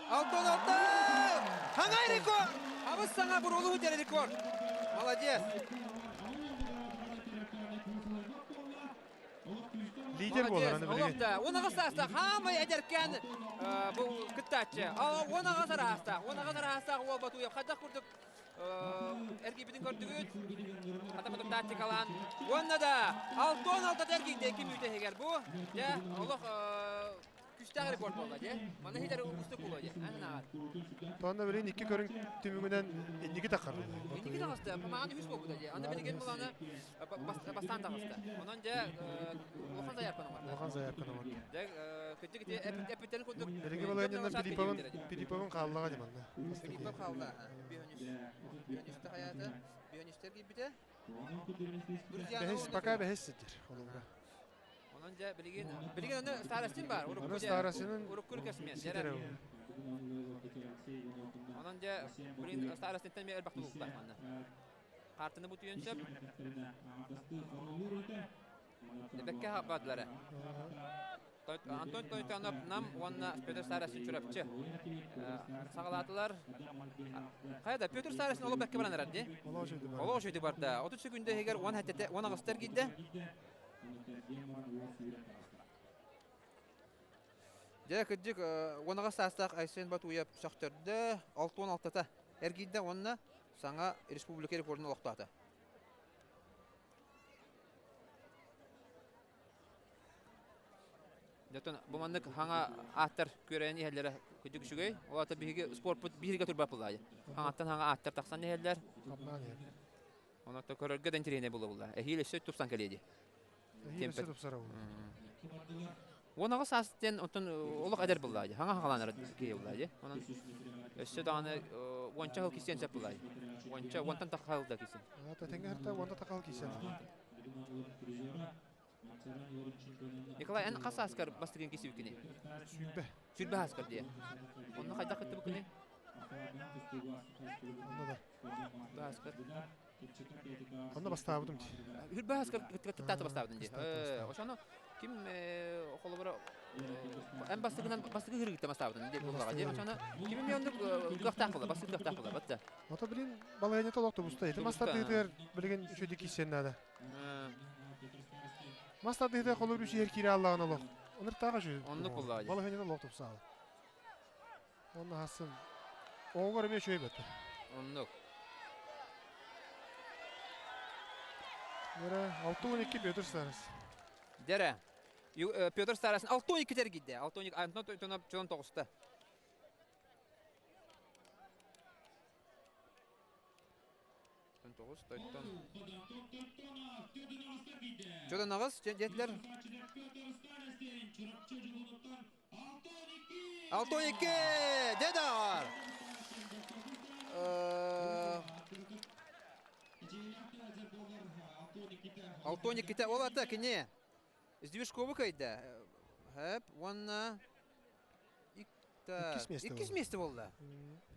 Алтон Алтон! Саҥа рекорд! Абыс саҥа буруолуу дьэрэ рекорд! Молодец! Лидер буолар аны билигин. Олох да, 18 саастаах хаамай эдэркээн бу кыттааччы. 18 араастаах, 18 араастаах уол Батуев хайдах курдук эргийбитин көрдүгүт. Хата курдук тактикалаан. Уонна да Алтон алтата эргийдэ икки мүнүүтэ иһигэр. Бу дьэ олох. күстээх рекорд буолла дии. Манна хитер устук буолуо дии. Эн аҕар. Тонна билин икки көрүҥ түмүгүнэн инники таххар. Инники таҕыста. Маҕан үһүс буолбута дии. Аны билигин буланы бастаан таҕыста. Онон дьэ улахан заявканы оҥордо. Улахан заявканы оҥордо. Дьэ кырдьык ити эппиттэрин курдук Билиги балайыннан Филипповын Филипповын хааллаҕа дии манна. Филиппов хаалла. Бүөнүстэ хаята. Бүөнүстэр киирбитэ. Бэһис пока бэһис сидир холобура. Онон дьэ билигин билигин аны Старостин бар. Аны Старостинын урукку кэсмен. Ситэрэ. Онон дьэ билигин Старостинтан мен элбэх тулуктаах манна. Хаартыны бутуйан сөп. Бэккэ бардылар. Антон Тойтонов Нам уонна Петр Старостин Чурапчы саҕалаатылар. Хайа да Петр Старостин олох бэккэ баран эрэр дии. Олох үчүгэй барда. 30 секунда иһигэр 10 18 эргийдэ. Дьэ, кырдьык, 18 саастаах Айсен Батуев сөхтөрдө, 66-та эргийдэ уонна саҥа республика рекордун олохтоото. Дьэ, бу маннык хаҥа ааттар күөрэйэн иһэллэрэ кырдьык үчүгэй. Ол аата биһиги спорпут биһиги турбат буллаайы. Хаҥаттан хаҥа ааттар тахсан иһэллэр. Онон көрөргө да интэриэһинэй буолла. Эһиил өссө тупсан кэлиэ дии. Эһиил өссө тупсара буолла. 18 саас диэн оттон олох эдэр буллаа дии. Хаҥа хаҥалаанар киһи буллаа дии. Онон өссө даҕаны уонча сыл кисиэн сөп буллаа дии. Уонча, уонтан тахха сыл да кисиэн. Ата тэҥҥэ хатта уонта тахха кисиэн. Николай, эн хас сааскар бастыгын кисибиккиний? Сүүрбэ. Сүүрбэ сааскар дии. Онно хайдах кыттыбыккыный? Онно да. Бааскар. Онно бастаабытым дии. Үр бааскар кыттаата бастаабытым дии. Ошону ким холобура эн бастыгынан бастыгы хырыгытта бастаабытым дии буоллаҕа дии. Ошону ким эмиэ оннук кыахтаах буолла, бастыгы кыахтаах буолла батта. Ото билин балайыня толох тубуста. Ити мас тардыытыгар билигин үчүгэй киссен наада. Мас тардыытыгар холобур үчүгэр киирэ аллаҕын олох. Онур тааҕа үчүгэй. Оннук буоллаҕа дии. Балайыня толох тупсаала. Онно хасын оҕоҕор эмиэ үчүгэй бөттө. Оннук. Дэрэ 6-12 Петр Старос. Дэрэ. Петр Старос 6-12 тергидде. 6-12 Антон Тойтонов чон тоҕуста. Тоҕус тойтон. Чодан аҕыс диэтилэр. 6-12 Дедар! 6-12 ол ата кини Сдвижковы кыайда. Хэп уонна Иккис миэстэ Иккис миэстэ буолла.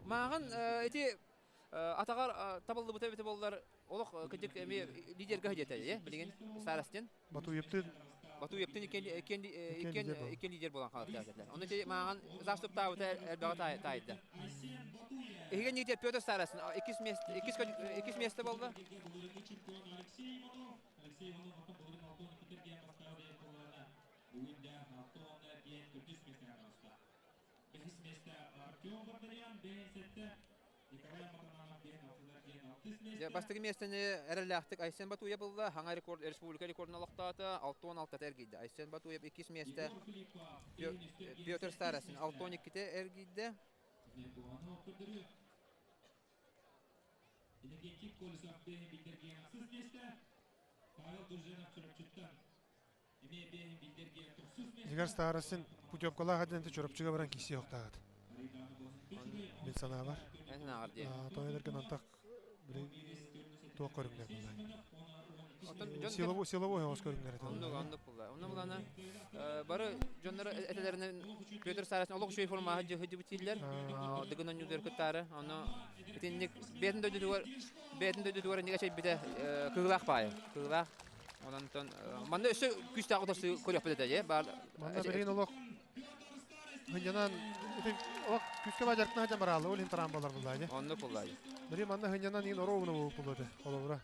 Мааҕын ити атаҕар табыллыбыта эбитэ буоллар олох кырдьык эмиэ лидергэ сылдьар ээ билигин Старостин. Батуевтыын Батуевтыын иккиэн лидер буолан хаалыахтаах. Ону ити мааҕын заступтаабыта элбэҕи таайда. Иһигэ лидер Петр Старостин иккис место иккис место буолла. Бастакы миэстэни эрэллээхтик Айсен Батуев ылла. Хаҥа рекорд, республика рекордун олохтоото. 66 эргийдэ. Айсен Батуев иккис миэстэ. Петр Старостин 62-те эргийдэ. Дигар Старостин путевкалаах эдэнти Чурапчыга баран киси охтаат. Мин санаабар. Эн санааҕар дии. Тоойдоргун антах били туох көрүҥнэр буллай. Оттон дьон Силовой силовой оҕус көрүҥнэр этэ. Оннук оннук булла. Онно булана бары дьоннор этэлэринэн Петр Старостин олох үчүгэй формаҕа дьыһыдьыбыт дииллэр. Дыгын оонньуулар кыттаары. Ону итинник бэйэтин дойдутугар бэйэтин дойдутугар иннигэ чэйбитэ кыылаах баайа. Кыылаах. Онон манна өссө күүстээх утарсыы көрүөхпүт этэ дии. Баар Манна билигин олох Хынньанан ити олох күүскэ баадьаркына сылдьан бараалла ол иһин тараан буолар буллаа дии. Оннук буллаа дии. Били манна хынньанан иин оруобуна буолуо этэ холобура.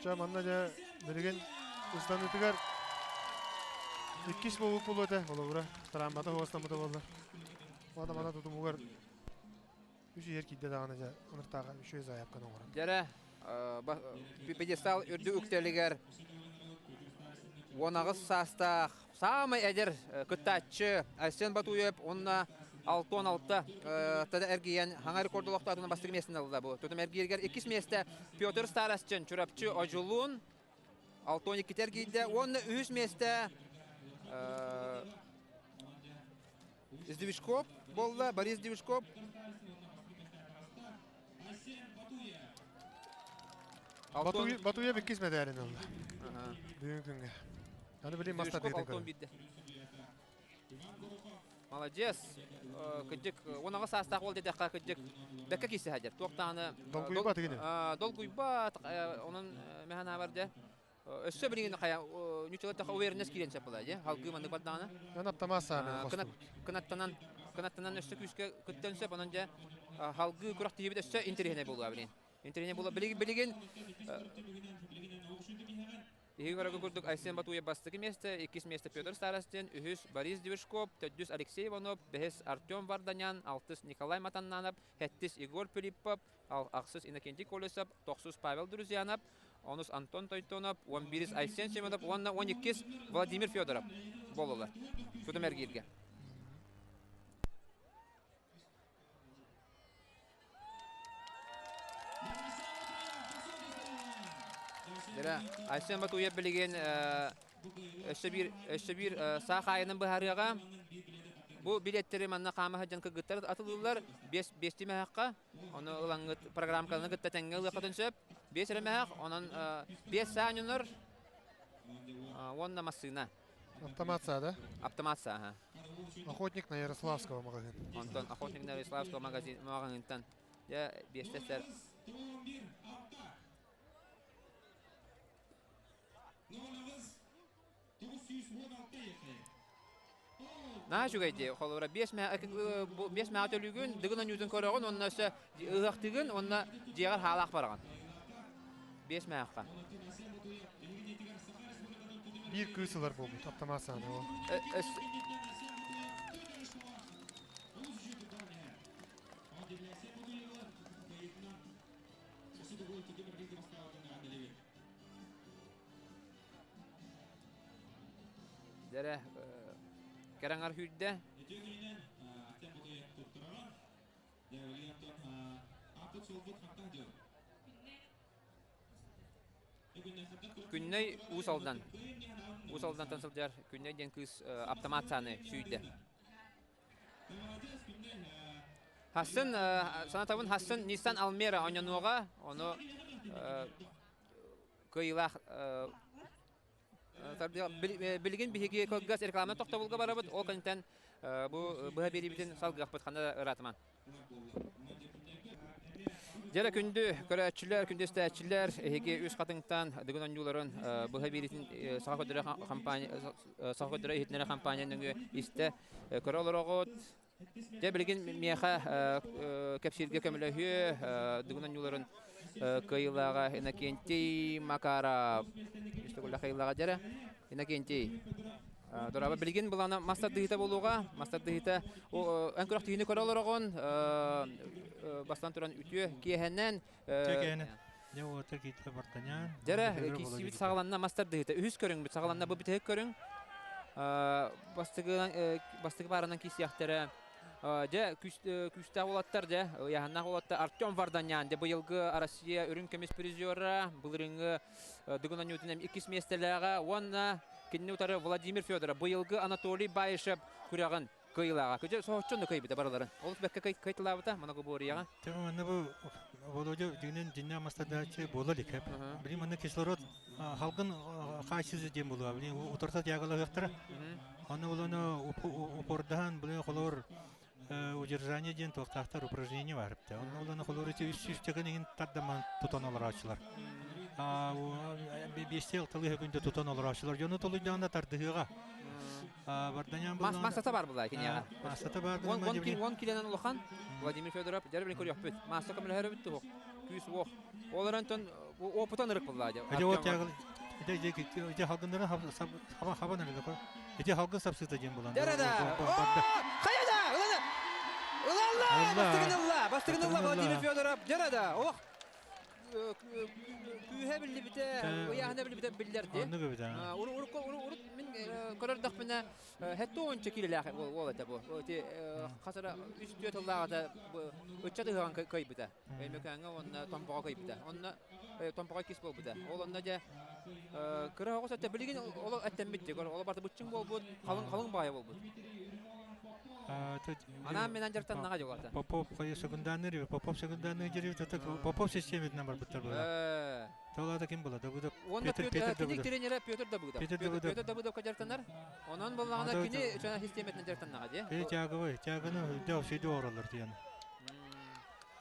Дьэ манна дьэ билигин ыстаныытыгар иккис буолбут буолуо этэ холобура. Тарааммата хуостаммыта буоллар. Уонна манна тутумугар Үс иһэр киирдэ даҕаны дьэ ыныртааҕа үчүгэй заявканы оҥорон. Дьэрэ пьедестал үрдүк үктэлигэр. 18 саастаах саамай эдэр кыттааччы Айсен Батуев уонна 66 тада эргийэн хаҥа рекорду олохтоотуна бастакы миэстэни ылла бу. Тутум эргииригэр иккис миэстэ Петр Старостин Чурапчы Одьулуун 62 эргийдэ уонна үһүс миэстэ Сдвижков буолла, Борис Движков. Батуев иккис мэдээлин ылла. Бүгүн күҥҥэ. Аны билим мастар Алтон биирдэ. Молодец. Кыдьык, 16 саастаах уол диэтэххэ кыдьык бэккэ киирсэ сылдьар. Туох даҕаны Долгуйбат игини. Долгуйбат, онон мэһэн аабар дьэ. Өссө билигин хайа ньуччалар таха уверенность киирэн сөп буолаа дии. Халгыы маннык бардаҕына. Эн аптамаас сааны хостубут. Кынаттанан кынаттанан өссө күүскэ кыттан сөп онон дьэ халгыы күрэх тиийбит өссө интэриэһинэй буолуо билигин. Интэриэһинэй буолуо билигин билигин Иһи көрөгө курдук Айсен Батуев бастакы миэстэ, иккис миэстэ Петр Старостин, үһүс Борис Движков, төрдүс Алексей Иванов, бэһис Артем Варданян, алтыс Николай Матаннанов, сэттис Егор Филиппов, ахсыс Иннокентий Колесов, тохсус Павел Друзьянов, онус Антон Тойтонов, 11-ис Айсен Семенов уонна 12-ис Владимир Федоров буоллулар. Тутум эргииргэ. Дэрэ, Айсен Батуев билигин өссө биир саах аайынан быһаарыаҕа. Бу билеттэри манна хаама сылдьан кыргыттар атылыыллар. Биэс биэстии мөһөххө. Ону ылаҥҥыт программканы кытта тэҥҥэ ылыаххытын сөп. Биэс эрэ мөһөх, онон биэс саа ньонор уонна массыына. Автомат саа, да? Автомат саа, аха. Охотник на Ярославского магазин. Онтон Охотник на Ярославского магазин маҕаһыынтан дьэ биэстэстэр. Наһаа үчүгэй дии. Холобура, 5 мэ төлүүгүн, дыгын онньуутун көрөҕүн, уонна өссө ыһыахтыгын, уонна дьиэҕэр хаалаах бараҕын. 5 мээххэ. Биир кыыс ылар буолбут автомат сааны ол. Дэрэ, кэрэҥэр сүүрдэ. Күннэй Уус Алдан. Уус Алдантан сылдьар Күннэй диэн кыыс автомат сааны сүүйдэ. Хассын, санатабын, Хассын Nissan Almera онньонуоҕа, ону кыайыылаах билигин биһиги кылгас реклама тохтобулга барабыт, ол кэнниттэн бу быһа биэриибитин салгыахпыт ханна ыраатыман. Дьэрэ күндү көрөөччүлэр, күндү истээччилэр, эһиги Үс Хатыҥтан Дыгын оонньууларын быһа биэриитин Саха көрдөрөр компания Саха көрдөрөр иһитиннэрэр компания нөҥүө истэ көрө олороҕут. Дьэ билигин миэхэ кэпсииргэ көмөлөһүө Дыгын оонньууларын кыайыылааҕа Иннокентий Макаров. Үс кыайыылааҕа дьэрэ. Иннокентий. Дорообо, билигин былаана мас тардыһыыта буолуоҕа. Мас тардыһыыта эн күрэхтэһиини көрө олороҕун. Бастан туран үтүө киэһэнэн. Үтүө киэһэнэн. Дьэ уотар киитэ бартанян. Дьэрэ киирсибит саҕаланна мас тардыһыыта. Үһүс көрүҥмүт саҕаланна бу бүтэһик көрүҥ. Бастыгы бастыгы баарынан киирсиэхтэрэ. Дьэ күүстээх уолаттар дьэ ыйааһыннаах уолаттар Артем Варданян дьэ быйылгы Россия үрүҥ көмүс призера былырыҥҥы Дыгын оонньуутун иккис миэстэлээҕэ уонна кинини утары Владимир Федоров быйылгы Анатолий Баишев күрэҕин кыайыылааҕа. Кыдьы соһуччу кыайбыта барыларын. Олус бэккэ кыайталаабыта моногоборияҕа. Тема манна бу Володя дьиҥинэн дьиҥнээх мастардааччы буола илик. Билим манна кислород халгын хааччызы диэн буолуо. Билим утарса тягалаһыахтара. Аны олону упордаһан билим холор удержание диэн туохтаахтар упражнение бар эбит. Онно олону холор ити 300 тегин иҥин тардаман тутан олороочулар. Биэстии алталыы күндэ тутан олороочулар. Дьону толуйдаҕына тардыһыаҕа. Барданян Массата бар була киниэҕэ. Массата бар. 10 киленен улахан Владимир Федоров дьэр билин көрүөхпүт. Маасса көмөлөһөр эбит туһук. Күүс уох. Ол эрэн опытан ырык булла дьэ. Ити вот тягыл ити халгыннарын хаба хабан эрэ Ити халгын сапсыта диэн булан. Дәрәдә. Хайда! Ылана! Ылалла! Бастыгын ылла! Бастыгын ылла Владимир Федоров. Дәрәдә. Ох! Күүһэ биллибитэ, ыйааһына биллибитэ биллэрди. Оннук эбит аа. Урут мин көрөрдөхпүнэ хэтте онча киилэлээх уол этэ бу. Ити хасара үс-түөрт тыллааҕыта ыччат ыһыаҕын кыайбыта. Өймөкөөҥҥө уонна Томпоҕо кыайбыта. Онно Томпоҕо иккис буолбута. Ол онно дьэ кыра оҕус этэ билигин ол эттэммит дии. Ол барыта быччыҥ буолбут, халыҥ халыҥ баайа буолбут. Анаан менен дьарыктаннаҕа дьолата. Попов секунданный Попов секунданный деревья Попов системетинен барбыттар була. Толата ким була? Давыдов. Петр Петр Давыдов. тренера Петр Давыдов. Петр Давыдов. Петр Давыдовка дьарыктанар. Онон буллаҕына кини чана системетинен дьарыктаннаҕа дии. Э тяговый, тяганы дәв сөйдө оралар диэн.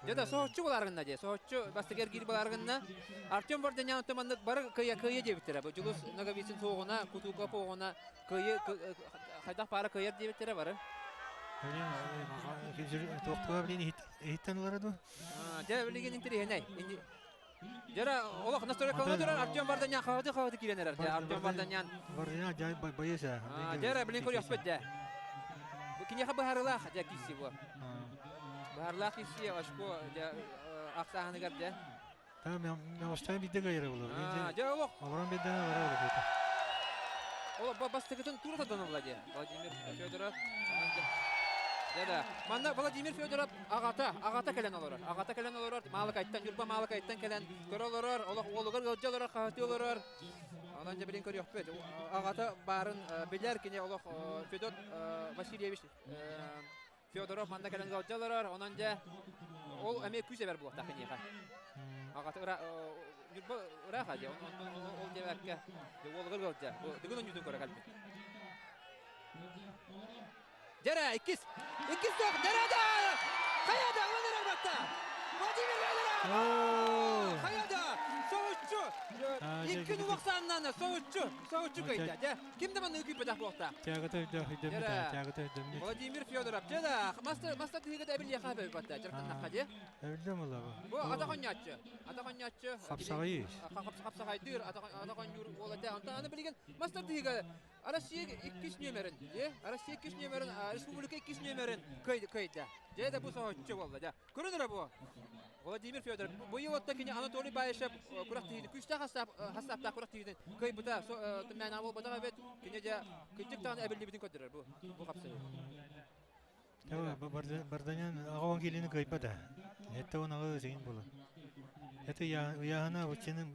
Дьэ да соһуччу буларгынна дии. Соһуччу бастакы эргиир буларгынна. Артем Варданян маннык бары кыйа кыйа диэбиттэрэ. Бу Дьулус Ноговицын суоҕуна, Кутуков оҕуна кыйы хайдах паара кыайар диэбиттэрэ бары. Туохтуга билин иһиттэн ылара дуу? Дьэ билигин интэриэһинэй. Дьэ олох настройкалана турар Артем Варданян хаһыты-хаһыты киирэн эрэр. Дьэ Артем Варданян. Варданян дьай боец ээ. Дьэ билин көрүөхпүт дьэ. Бу киниэхэ быһаарыылаах дьэ киирсии бу. Быһаарыылаах киирсии очко дьэ ахсааһыныгар дьэ. Та меостан бидде гайра булар. Дьэ олох. Олорон бидде олорон олорон. Ол бастакытын тура таданылла дьэ. Владимир Федоров. Дьэ да. Манна Владимир Федоров аҕата, аҕата кэлэн олорор. Аҕата кэлэн олорор, Маалыкайттан, Ньурба Маалыкайттан кэлэн көрө олорор, олох уолугар ыалдьа олорор, хаһытыы олорор. Онон дьэ билин көрүөхпүт. Аҕата баарын билэр кини олох Федот Васильевич Федоров манна кэлэн ыалдьа олорор. Онон дьэ ол эмиэ күүс эбэр буолуохтаах киниэхэ. Аҕата Ньурба ыраах дьэ, ол диэбэккэ уолугар ыалдьа. Дыгын онньуутун көрө кэлбит. Дьэрэ, иккис! Иккис суох! Дьэрэ да! Хайа да! Ылан эрэр батта! Владимир Федоров! Хайа да! Соһуччу! Икки нуох сааннана соһуччу! Соһуччу кыйда. Дьэ, ким да манныгы күүппэтэх буолта. Тягата өйдөммүт, тягата өйдөммүт. Владимир Федоров. Дьэ да, мастер мастер тыһыгыта эбилиэхэ бөбөттэ. Дьарыктаннахха дьэ. Эбиллем олабы. Бу ата хонньааччы. Ата хонньааччы. Хапсаҕайы. Хапсаҕайдыыр, ата хонньуур уол этэ. Онтон аны билигин мастер тыһыга Россия иккис нүөмэрин, Россия иккис нүөмэрин, республика иккис нүөмэрин кыайда. Дьэ да бу соһуччу буолла дьэ. Көрөн эрэ бу. Владимир Федоров. Быйыл отто кини Анатолий Баишев күрэхтэһиитин күүстээх хастааптаах күрэхтэһиитин кыайбыта мээнэ буолбатах эбит. Кини дьэ кырдьык даҕаны эбиллибитин көрдөрөр бу бу хапсыһыы. Барданян аҕа киилини кыайбата. Это он аҕа сигин буолар. Это ыйааһына быччыны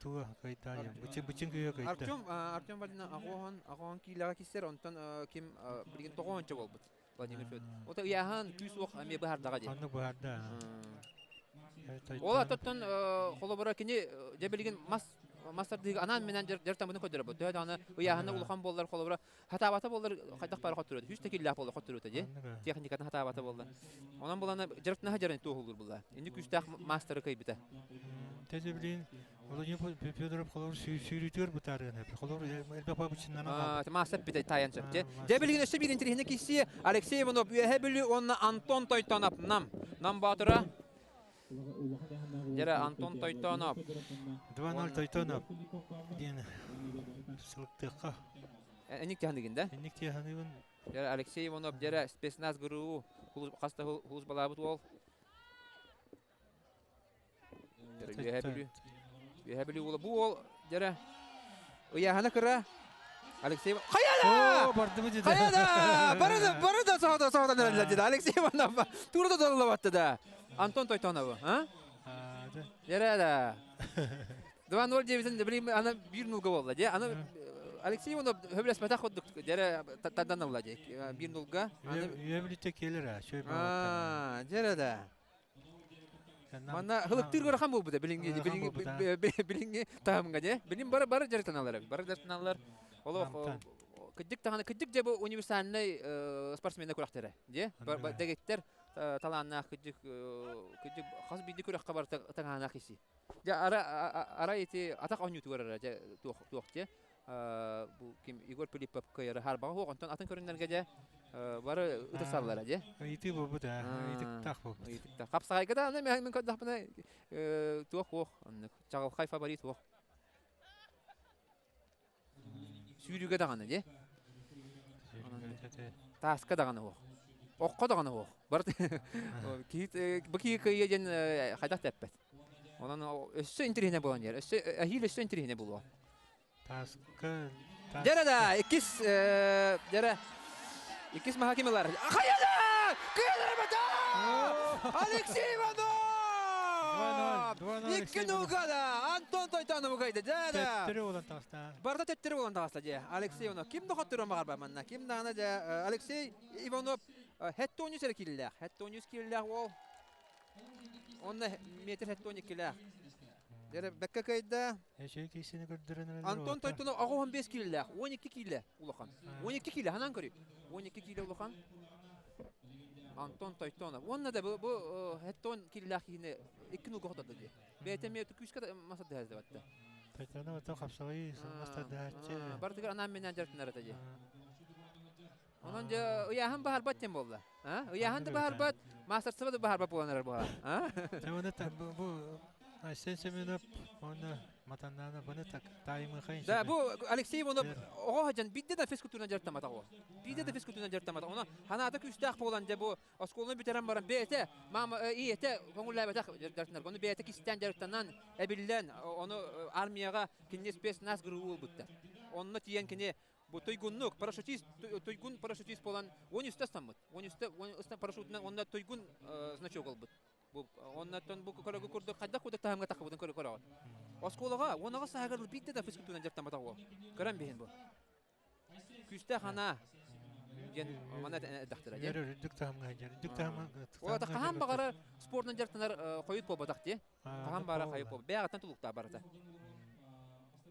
туга кыайда быччын быччын күйө кыайда. Артем Артем Валина аҕоһон аҕоһон киилэҕэ киссер онтон ким билигин тоҕоонча буолбут Владимир Федоров. Ота ыйааһын күүс уох эмиэ быһаардаҕа дии. Онну быһаарда. Ол аттан холобура кини дьэ билигин мас мастардыыга анаан менен дьартаммытын көрдөрөбүт. Төһө даҕаны ыйааһына улахан буоллар холобура хатаабата буоллар хайдах бары хотторуота. Үс тэкиллээх буолла хотторуота дии. Техникатын хатаабата буолла. Онон булана дьарыктанаһа дьарын туоһулуур буолла. Инник күүстээх маастары кыйбыта. Тэдэ билин Владимир Федоров холобур сүүрүүтүгэр бытаарыан холобур элбэх бабычыннан Маастар бите тайан сөп. Дьэ билигин өссө биир интириэһинэй киирсии Алексей Иванов Үөһэ Бүлүү уонна Антон Тойтонов Нам. Нам Боотура Дьэрэ Антон Тойтонов. 2-0 Тойтонов диэн сылыктыахха. Эник тиһаныгын да? Эник тиһаныгын. Дьэрэ Алексей Иванов дьэрэ спецназ ГРУ хаста хулус балаабыт уол. Үөһэ Бүлүү. Үөһэ Бүлүү уола. Бу уол дьэрэ ыйааһына кыра. Алексей Хайа да! Хайа да! Бары да бары да соһото соһотон эрэллэр дии. Алексей Иванов тура да доллабатты да. Антон Тойтонову, а? Дьэрэ да. 2-0 диэбитин билим аны биир нулга буолла дии. Аны Алексей Иванов хөбүлэспэтэх курдук дьэрэ тардан ылла дии. Биир нулга. Үө билитте келер а. Аа, дьэрэ да. Манна хылыктыыр ыарахан буолбута билиҥҥи билиҥҥи билиҥҥи таһымҥа дьэ. Билим бары бары дьарыктаналлар эбит. Бары дьарыктаналлар. Олох кырдьык даҕаны кырдьык дьэ бу универсальнай спортсменнар күрэхтэрэ дьэ. Дэгиттэр талааннаах кырдьык кырдьык хас биирдии күрэххэ барыта таҥаһанаах киси. Дьэ ара ара ити атах оонньуутугар эрэ дьэ туох туох дьэ бу ким Егор Пилиппов кыайары харбаҕа суох онтон атын көрүҥнэргэ дьэ бары ытысаллара дьэ. Ыйытыы буолбут ээ ыйытыктаах буолбут. Ыйытыктаах. Хапсаҕайга да аны мин көрдөхпүнэ туох суох оннук чаҕылхай фаворит суох. Сүүрүүгэ даҕаны дьэ. Тааска даҕаны суох. Окко даҕаны суох. Барыт киһи бу киһи кыайыа диэн хайдах да эппэт. Онон өссө интэриэһинэй буолан иһэр. Өссө эһиил өссө интэриэһинэй буолуо. Тааска Дьэрэ да, иккис дьэрэ иккис маһа ким ылар? Хайада! Кыайдара Алексей Иванов! Икки нугада Антон Тойтонов кыайда. Дьэ да. Төттөрү буолан таҕыста. Барда төттөрү буолан таҕыста дьэ. Алексей Иванов. Ким да хотторон баҕарба манна. Ким даҕаны дьэ Алексей Иванов хеттонюс эрэ киирилээх. Хеттонюс киирилээх уол. Онно метр хеттон иккилээх. Дьэ бэккэ кыайда. Эчей киисини көрдөрөн Антон Тойтонов 85 киилэлээх, 12 киилэ улахан. 12 киилэ, ханан көрүй. 12 киилэ улахан. Антон Тойтонов. Уонна да бу, бу хеттон киилэлээх киһини икки нуга хоторду дии. Бэйэтэ эмиэ күүскэ мас тардыһар Тойтонов ото хапсаҕай мас тардыһааччы. Барытыгар анаан менен дьарыктанар этэ дии. Онон дьэ ыйааһын баһарбат диэн буолла. Ыйааһын да баһарбат, маастарсыба да баһарбат буолан эрэр буолла. Бу Айсен Семенов уонна Матаннаана баны таайымыхай. Да, бу Алексей Иванов оҕо сылдьан биирдэ да физкультурынан дьарыктамматах ол. Биирдэ да физкультурынан дьарыктамматах. Ону ханаата күүстээх буолан дьэ бу оскуоланы бүтэрэн баран бэйэтэ мама ийэтэ көҥүллээбэтэх дьарыктанар. Ону бэйэтэ кистээн дьарыктанан, эбиллэн, ону армияҕа кинини спецназ ГРУ ылбыттар. Онно тиийэн кини Бу туйгуннук парашютист туйгун парашютист буолан 13 ыстаммыт. 13 парашютунан онно туйгун значок ылбыт. Бу оннотон бу көрөгү курдук хайдах курдук таһымга тахыбытын көрө көрөҕүт. Оскуолаҕа уонаҕа сааһыгар биирдэ да физкультурынан дьарыктамматах уол. Көрөн биһин бу. Күүстээх анаа диэн манна эттэхтэрэ. Дьэр үрдүк таһымҥа дьэр үрдүк таһымҥа. Ол хаһан баҕарар спортунан дьарыктанар хойут буолбатах дии. Хаһан баара хайы буол. Бэйэҕиттэн тулуктаа барыта.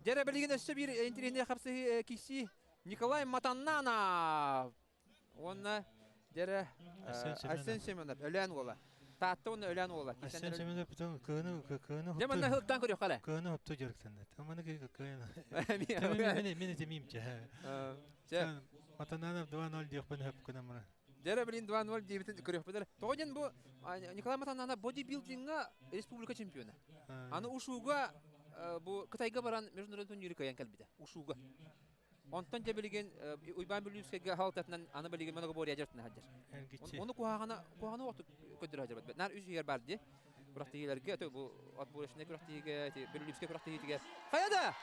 Дьэрэ билигин өссө биир интэриэһинэй хапсыһыы киирсии Николай Матаннанов уонна дьэрэ Айсен Семенов Өлөөн уола. Таатта уонна Өлөөн уола. Айсен Семенов бүтүн кыыны кыыны Дьэ манна хылтан көрүөххэ эрэ. Кыыны хопту дьарыктанна. Маны кыыны. Мин мин этимим чэ. Чэ. Матаннанов 2-0 диэхпин хөп гынан Дьэрэ билин 2-0 диэбитин көрүөхпүт. Тоҕо диэн бу Николай Матаннана бодибилдиҥҥа республика чемпиона. Аны ушуга бу Кытайга баран международный турниры кыайан кэлбитэ. Ушуга. Онтон дьэ билигин Уйбаан Бүлүүскэйгэ халтатынан аны билигин многоборье дьартына сылдьар. Ону куһаҕана куһаҕана оту көддөрө сылдьар. Нар үс иһигэр бар дии. Күрэхтэһиилэргэ бу отборочнай күрэхтэһиигэ Бүлүүскэй күрэхтэһиитигэр хайа да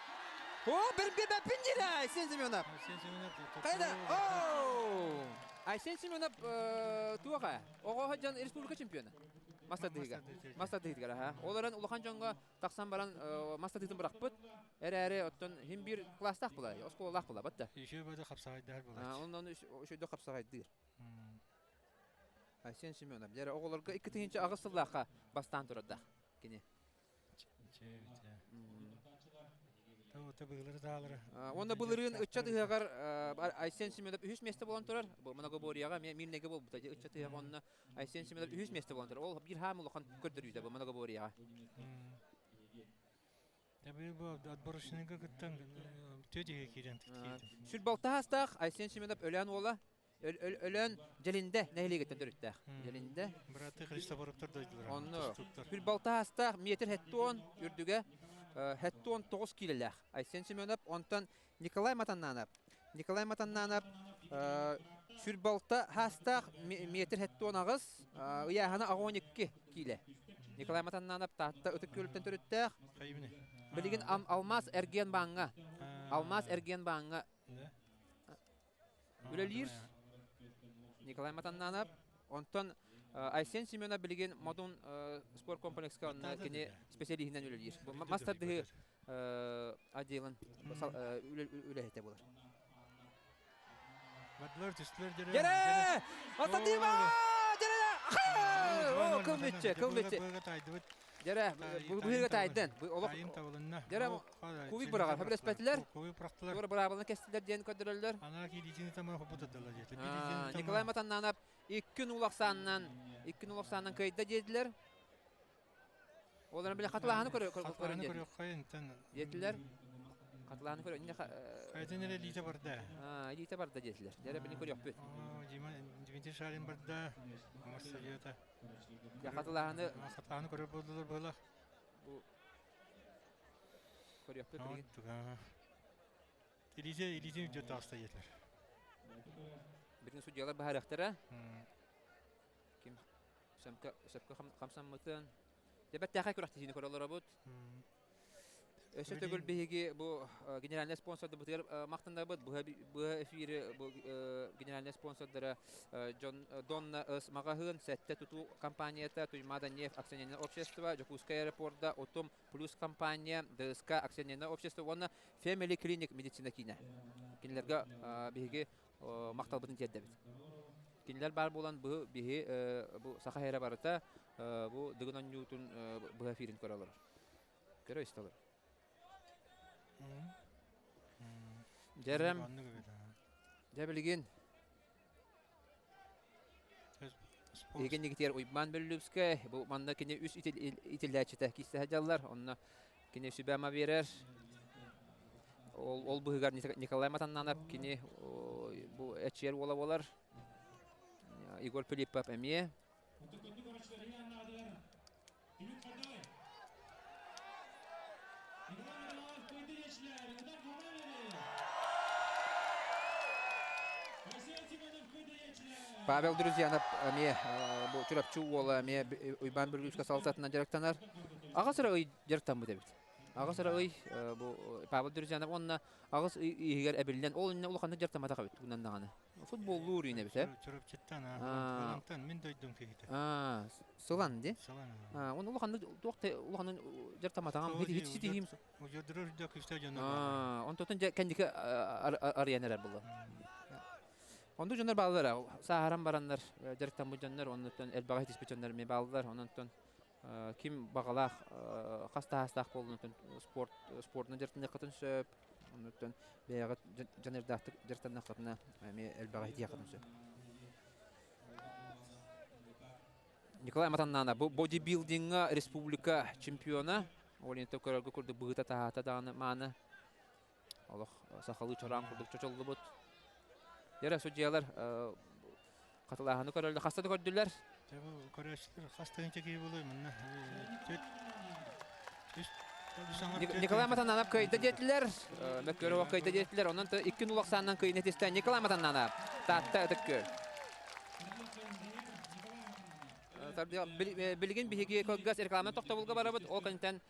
О, бирбибэппин диир Айсен Семенов. Айсен Семенов. Хайа да? О! Айсен Семенов туоха? Оҕо дьон республика чемпиона. Мастардыыга. Мастардыытыгар аха. Ол эрэн улахан дьоҥҥо тахсан баран мастардыытын бырахпыт. Эрээри оттон хим биир класстаах була, оскуолалаах була батта. Еще бөдө хапсаҕайдаар буолааччы. Онон үчүгэй хапсаҕайдыыр. Айсен Семенов. Дьэ оҕолорго 2008 сыллаахха бастаан турардаах кини. Уонна былырыын ыччат ыһыаҕар Айсен Семенов үһүс миэстэ буолан турар. Бу многоборьеҕа Мирнэйгэ буолбута. Ыччат ыһыаҕа онно Айсен Семенов үһүс миэстэ буолан турар. Ол биир хаам улахан көрдөрүүтэ бу многоборьеҕа. Отборочныйга кыттан тетиге киирэн Сүрбалтаһастаах Айсен Семенов Өлөөн уола Өлөөн Дьэлиндэ нэһилиэгиттэн төрүттээх. Дьэлиндэ. Быраты Христофоровтар дойдулара. Онно Сүрбалтаһастаах метр хеттуон үрдүгэ хеттуон 9 киилэлээх Айсен Семенов, онтон Николай Матаннанов. Николай Матаннанов сүрбалта хаастаах метр хеттуон аҕыс, ыйааһына 12 киилэ. Николай Матаннанов Таатта Ытык Күөлүттэн төрүттээх. Билигин Алмаас эргиэн бааҥҥа Алмаас эргиэн бааҥҥа үлэлиир Николай Матаннанов. Онтон Айсен Семенов билигин Модун спорт комплекска онно кини специалиһинэн үлэлиир. Мас тардыһыы отделын үлэһитэ буолар. Бардылар түстүлэр дьэрэ. Дьэрэ! Ататыма! Дьэрэ! О, кыл мүчче, кыл мүчче. Дьэрэ, быһыыга таайдын. Олох Дьэрэ, кубик быраҕар, сөбүлэспэтилэр. Кубик бырахтылар. Туора быраабыланы кэстилэр диэн көрдөрөллөр. Анаа кииритини тамара хоппутадалар диэтэ. Николай Матаннанов икки нулахсаанынан, икки нулахсаанынан кыайда диэтилэр. Олорон бile хатылаһаны көрөн диэтилэр. Хатылаһаны көрөн Хайатын эрэ илиитэ барда. Илиитэ барда диэтилэр. Дьэрэ били көрүөхпүт. Дмитрий Шарин барда. Массажета. Хатылаһаны Хатылаһаны көрөр буолдулар быһылах. Бу көрүөхпүт билигин. Илиитэ илиитин үрдүө таҕыста диэтилэр. Билигин судьялар баһарыахтара. Ким сөпкө сөпкө хамсаммытын. Дьэ бэртээхэй күрэхтэһиини көрө олоробут. Өссө төгүл биһиги бу генеральный спонсордыбытыгар махтанабыт. Быһа эфири бу генеральный спонсордара Дьон Донна С маҕаһыын, Сэттэ тутуу компанията, Туймаада нефть акционерное общество, Дьокуускай аэропорда, Утум Плюс компания, ДСК акционерное общество уонна Family Clinic медицина киинэ. Кинилэргэ биһиги махталбытын тиэрдэбит. Кинилэр баар буолан бу биһи бу саха эрэ барыта бу Дыгын оонньуутун быһа эфирин көрө олорор. Көрө истэ олорор. Дьэрэм, дьэ билигин Эһиги иннигитигэр Уйбаан Бөллүүпскэй, бу манна кини үс итиллээччитэ киирсэ сылдьаллар. Онно кини сүбэ-ама биэрэр. Ол, ол быһыгар Николай Матаннанов кини бу эчиэр уола буолар. Егор Филиппов эмиэ. Павел Друзьянов эмиэ бу Чурапчы уола эмиэ Уйбаан Бүлүүскэ салалтатынан дьарыктанар. Аҕыс эрэ ый дьарыктаммыт эбит. Аҕыс эрэ ый бу Павел Друзьянов уонна аҕыс ый иһигэр эбиллэн ол иннинэ улаханнык дьарыктамматах эбит тугунан даҕаны. Футболлуур үүнэ эбит, э? Чурапчыттан, Ылантан мин дойдум киһитэ. Сылан ди. Сылан. Оны улаханнык туох та улаханын дьарыктаматаҕым хит ситиһиим. Удьурдурар үрдэ күстэ дьоно. Онтотун дьэ кэнники арыйан эрэр булла. Онду дьоннор бааллар, сааһаран бараннар дьарыктаммыт дьоннор, оннуттан элбэҕи хитиспит дьоннор эмиэ бааллар. Ононтон ким баҕалаах хас таһаастаах буоллун спорт спортунан дьарыктаныаххытын сөп. Оннуттан бэйэҕит дьаныардаахтык дьарыктаннаххытына эмиэ элбэҕи ситиэххитин сөп. Николай Матаннана бу бодибилдиҥҥа республика чемпиона. Ол иһин көрөргө курдук быһыыта таһаата даҕаны мааны. Олох сахалыы чораан курдук чочуллубут. Дьэрэ судьуйалар хатылааһыны көрөллөр. Хаста да көрдүлэр. Дьэ бу көрөөччүлэр хас тыһыынча киһи буолуой манна? Николай Матананов кыайда диэтилэр. Мөккөрөҕө кыайда диэтилэр. Онон икки нулах саанынан кыайын этистэ Николай Матананов. Таатта ытык күөл. Билигин биһиги кылгас реклама тохтобулга барабыт. Ол кэнниттэн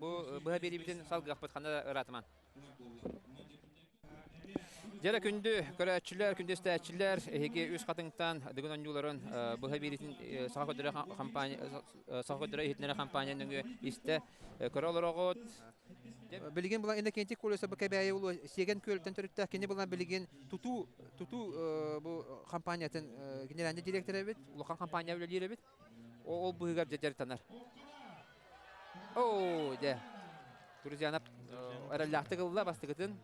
бу быһа биэриибитин салгыахпыт ханна ыраатыман. Дьэрэ күндү көрөөччүлэр, күндү истээччилэр, эһиги үс хатыҥтан Дыгын оонньууларын быһа биэриитин Саха көрдөрө компания Саха көрдөрө иһитиннэрэр компания нөҥүө истэ көрө олороҕут. Билигин була Иннокентий Колесов бу Кэбээйи улуу Сиэгэн күөлтэн төрүттээх кини була билигин тутуу тутуу бу компаниятын генеральный директора эбит, улахан компания үлэлиир эбит. Ол быһыгар дьарыктанар. Оо, дьэ. Друзьянов эрэллээхтик ылла бастакытын.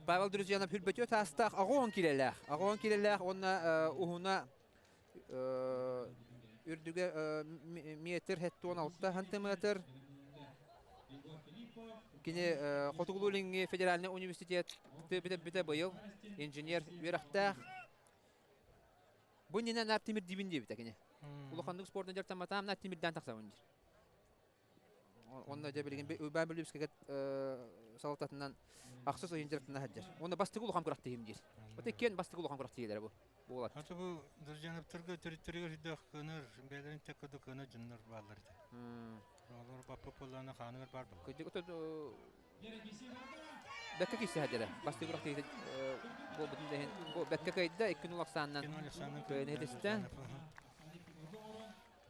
Павел Друзьянов хүрбөтүө таастаах аҕоон килэлээх. Аҕоон килэлээх уонна уһуна үрдүгэ метр 76 сантиметр. Кини Хотугулуу-Илиҥҥи федеральнай университет бүтэ быйыл инженер үөрэхтээх. Бу иннинэ наар тимирдиибин диэбитэ кини. Улаханнык спортун дьарыктамматаам, наар тимирдээн тахсабын диир. Онно дьэ билигин Уйбаан Бүлүүскэгэ салалтатынан ахсыс ыйын дьарыктана сылдьар. Уонна бастакы улахан күрэхтэһиим диир. Вот иккиэн бастакы улахан күрэхтэһиилэрэ бу. Буолат. Аты бу Друзьяновтарга төрүттэригэр үрдэх көнөр, бэйэлэрин тек курдук көнөр дьоннор бааллар этэ. Олор баппы буоллаҕына хааныгар баар буолла. Кырдьык Бэккэ киирсэ сылдьара. Бастакы күрэхтэһиитэ буолбутун да иһин бу бэккэ кыайда, 2-0 ахсаанынан кыайан иһитистэ.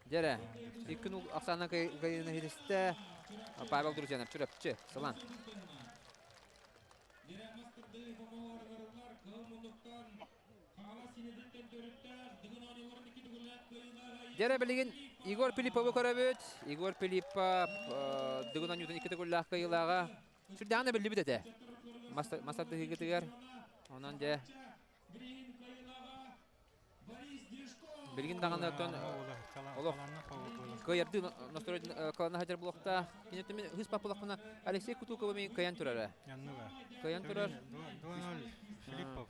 Дьэрэ, 2-0 ахсаанынан кыайан иһитистэ. Павел Друзьянов, Чурапчы, Сылан. Дьэрэ билигин Егор Филипповы көрөбүт. Егор Филиппов Дыгын оонньуутун икки төгүллээх кыайыылааҕа. Сүрдээҕин да биллибит этэ. Мас тардыһыыгытыгар. Онон дьэ билигин даҕаны оттон олох кыайардыы настрой кылана сылдьар буолуохтаах. Кини мин хыс паппылахпына Алексей Кутуковы мин кыайан турара. Кыайан турар. Филиппов.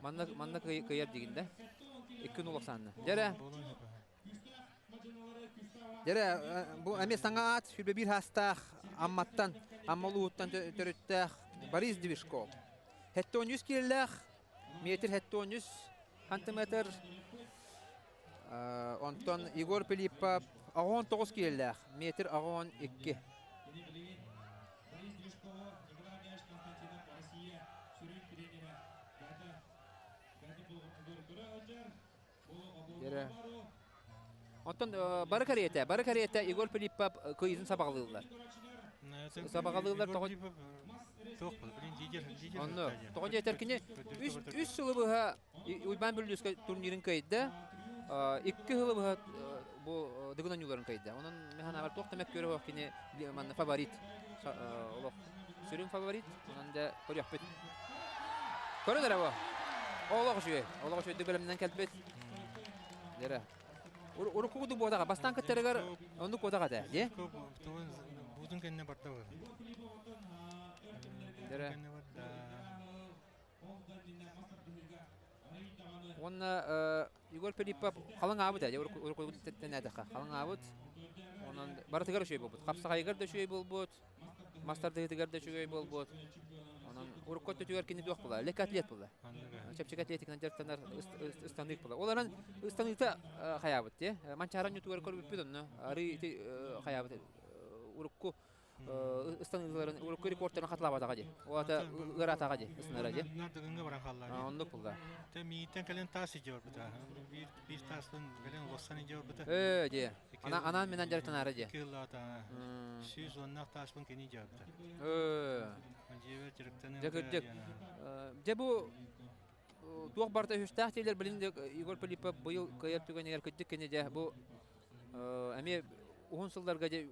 Манна манна кыайар дигин да. 2-0 оксанна. Дьэрэ. Дьэрэ бу эмиэ саҥа аат 21 хаастаах Амматтан, Амма улууһуттан төрүттээх Борис Движков. 73 киилэлээх, метр 73 сантиметр. Онтон Егор Пилиппов 19 киилэлээх, метр 82. Онтон бары кэриэтэ, бары кэриэтэ Егор Пилиппов кыйыытын сабаҕалыыллар. Сабаҕалыыллар тоҕо Онно тоҕо диэтэр кини үс сылы быһа Уйбаан Бүллүүскэ турнирын кыайда. Икки сылы быһа бу Дыгын оонньууларын кыайда. Онон мин санаабар туох да мөккүөрэ суох кини манна фаворит. Олох сүрүн фаворит. Онон да көрүөхпүт. Көрөн эрэ бу. Олох үчүгэй. Олох үчүгэйдик бэлэмнэнэн кэлбит. Дэрэ. Урукку курдук буотаҕа. Бастаан кыттарыгар оннук буотах этэ. Дии? Буутун кэннэ барда бар. Дэрэ. Уонна Егор Филиппов халыҥ аабыт ээ, уруккутун халыҥ аабыт. Онон барытыгар үчүгэй буолбут. Хапсаҕайыгар да үчүгэй буолбут, мас тардыһыытыгар да үчүгэй буолбут. Онон урукку өттүтүгэр кини туох була? Лек атлет була. Чэпчэки атлетиканан дьарыктанар ыстаныык була. Ол эрэн ыстаныыта хайаабыт дии. Манчаары оонньуутугар көрбүппүт онно. Арыы ити хайаабыт урукку ыстаныыларын урукку рекордтарын хатылаабатаҕа дии. Ол ата ыараатаҕа дии, ыстанара дии. Нардыгыҥҥа баран хаалла дии. Оннук булла. Тэ мииттэн кэлэн таас идьэ барбыта. Биир биир таастан кэлэн уоссан идьэ барбыта. Ээ дии. Анаан минан дьарыктанаара дии. Кыыллаата. 110-наах тааспын кини идьэ барбыта. Ээ. Дьиэбэр дьарыктаныым. Дьэ кырдьык. Дьэ бу туох барыта үһүстээх дииллэр билин Егор Филиппов быйыл кыайар түгэнигэр кырдьык кини дьэ бу эмиэ уһун сылларга дьэ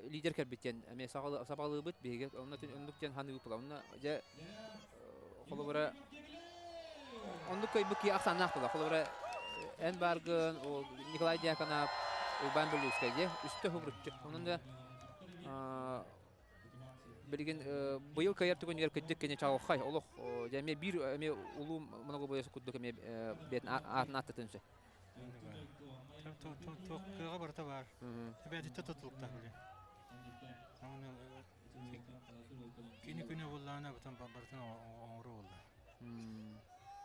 лидер кэлбит диэн эмиэ сабалыыбыт биһиги онно оннук диэн ханыыбыт була онно дьэ холобура оннук кыайбыт киһи ахсааннаах була холобура эн бааргын ол Николай Дьяконов Уйбаан Бүлүүскэй дьэ үстэ хубуруччу онон да билигин быйыл кыайар түгэнигэр кырдьык кини чаҕылхай олох дьэ эмиэ биир эмиэ улуу многобоец курдук эмиэ бэйэтин аатын ааттатын сөп. Кыаҕа барыта баар. Эбээтиттэ тутулуктаах били. Кини күнэ буоллаҕына бутан барытын оҥоруу буолла.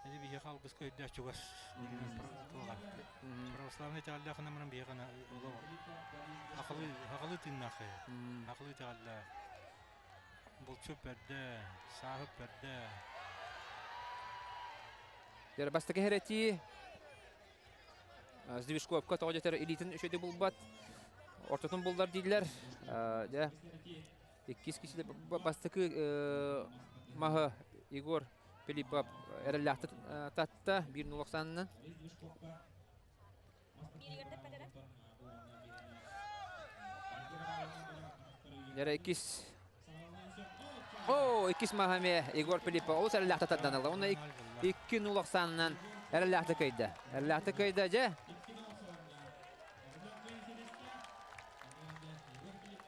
Эди биһиэхэ алгыска өйдөөх чугас туоҕа. Православный итэҕэллээх ынамыран биһиэхэ акылы акылы тыыннаах акылы итэҕэллээх булчут бэрдэ, сааһыт бэрдэ. Дьэ, бастакы хэрэтии Сдвижковка тоҕо дьэтэр илиитин үчүгэйдик булбат. Ортотун буллар дииллэр. Дьэ, иккис киһи бастакы маһы Егор Филиппов эрэллээхтик татта биир нулахсанна. Дьэ, иккис О, иккис маһа эмиэ Егор Филиппов олус эрэллээхтик тардан ылла. Уонна икки нулахсанынан эрэллээхтик кыайда. Эрэллээхтик кыайда, дьэ.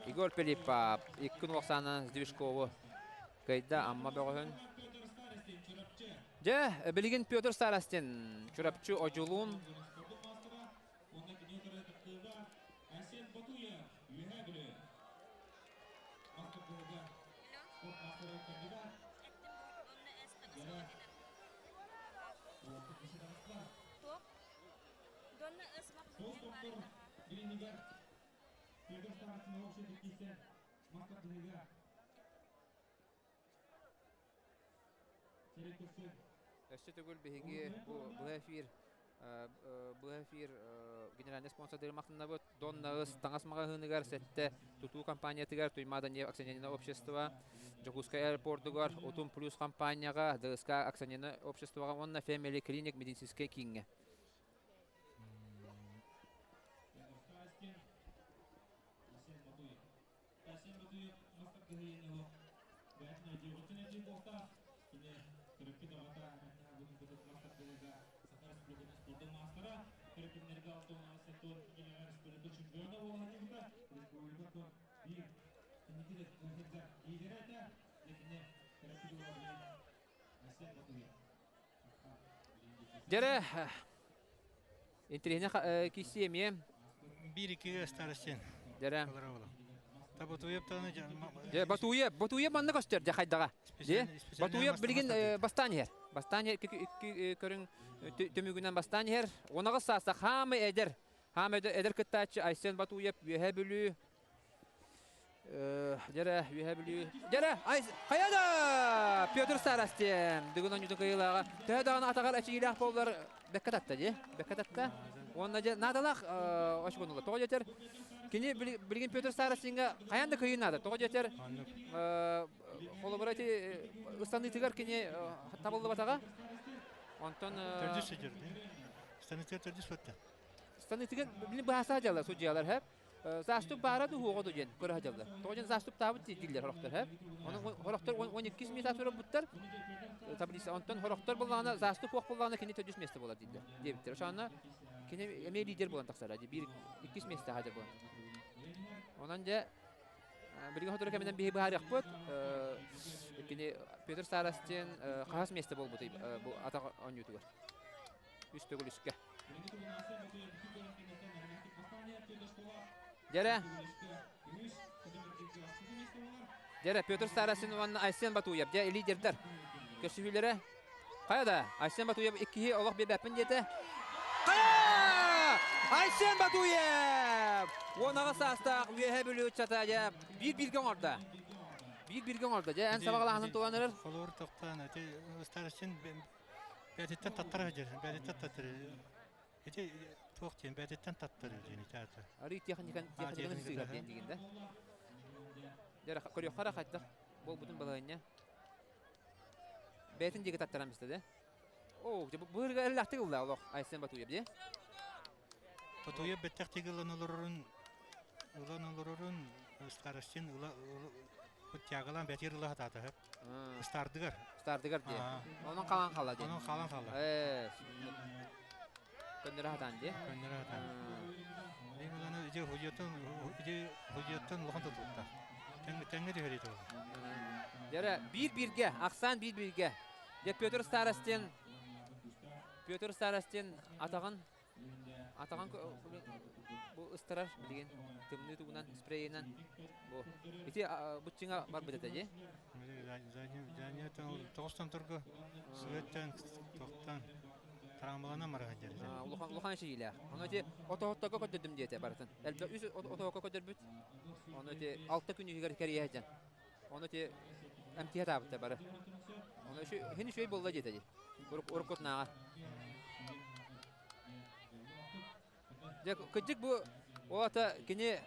Егор Филиппов икки нулахсанынан Сдвижкову кыайда Амма бөҕөһүн. Дьэ, билигин Петр Старостин, Чурапчы Одьулуун Өссө төгүл биһиги бу быһа эфир быһа эфир генеральный спонсордары махтанабыт. Дон Наыс таҥас маҕаһыыныгар сэттэ тутуу компаниятыгар Туймаада акционерное общество Дьокуускай аэропордугар Утум Плюс компанияҕа ДСК акционерное обществоҕа уонна Family Clinic медицинскэй кииҥҥэ. Дьэрэ, интэриэһинэй киирсии эмиэ. Биир-икки старостин. Дьэрэ. Батуев Дьэ, Батуев, Батуев манна көстөр, дьэ хайдаҕа. Дьэ, Батуев билигин бастаан иһэр. Бастаан икки көрүҥ түмүгүнэн бастаан иһэр. 18 саастаах хаамы эдэр. Хаамы эдэр кыттааччы Айсен Батуев Үөһээ Бүлүү Дьэрэ, Үөһээ Бүлүү. Дьэрэ, хайа да! Петр Старостин бүгүн оонньуутун кыайыылааҕа. Төһө даҕаны атаҕар эчийиилээх буоллар бэккэ татта дии. Бэккэ татта. Уонна дьэ наадалаах очконула. Тоҕо диэтэр, кини билигин Петр Старостиҥҥа хайаан да кыайыы наада. Тоҕо диэтэр, холобура ити ыстаныытыгар кини табыллыбатаҕа. Онтон Төрдүс сидир. Станыытыгар төрдүс батта. Станыытыгар билин быһааса дьалар судьялар хэп. Заступ баара ду хуоҕа ду диэн көрө сылдьаллар. Тоҕо диэн заступтаабыт дииллэр хорохтор хэп. Онон хорохтор 12 месяц турар таблица. Онтон хорохтор буллаҕына заступ хуох буллаҕына кини төрдүс место буолар дииллэр диэбиттэр. Ошоонно кини эмиэ лидер буолан тахсара биир иккис место хадыр буолан. Онон дьэ билигин сотору кэминэн биһи быһаарыахпыт. Кини Петр Старостин хаһыс место буолбутуй бу атах оонньуутугар. Үс төгүл үскэ. Дьэрэ. Дьэрэ, Петр Старостин уонна Айсен Батуев. Дьэ, лидердэр. Көрсүһүүлэрэ. Хайа да, Айсен Батуев иккиһи олох биэрбэппин диэтэ. Хайа! Айсен Батуев! 18 саастаах Үөһээ Бүлүү ыччата дьэ биир-бииргэ оҥордо. Биир-бииргэ оҥордо. Дьэ, эн сабаҕалааһынын туган эрэр? Холобур тохтоон, ити Старостин бээтиттэн таттара сылдьар, бээтиттэн таттара. Ити туох диэн бээтиттэн таттара диэн ити аата. Арыы техниканы техниканы сыыһар диэн диигин да. Дьэ, көрүөххэ эрэ хайдах буолбутун балаһыанньа. Бэйэтин диэки таттаран бистэ да. Оо, быырга эллэхтик ылла олох Айсен Батуев дии. Батуев бэттэх ылан олорорун ылан олорорун Старостин ыла тягалаан бэтир ыла хатаата. Стардыгар. Стардыгар дии. Онон халан хала дии. Онон халан хала. Көннөрө хатаан дии. Көннөрө хатаан. Мен уланы ити худьоттон ити худьоттон улахан тутулта. Тэҥҥэ түһэр ити. Дьэрэ биир-бииргэ, ахсаан биир-бииргэ. Дьэ Петр Старостин Петр Старостин атаҕын атаҕын бу ыстарар билигин тымныы тугунан спрейинэн бу ити буччуҥа барбыт этэ дии. Тоҕус томторго сүөттэн тохтон травмалана барар дьэр. Улахан улахан эчийиилээх. Ону ити отоһотторго көрдөрдүм диэтэ барытын. Элбэх үс отоһокко көрдөрбүт. Ону ити алта күн иһигэр кэрийэ сылдьан. Ону ити эмтиһэ таабыттар бары. Ону хин үчүгэй буолла диэтэ дии. Уруккутунааҕар. Дьэ, кырдьык бу ол ата кини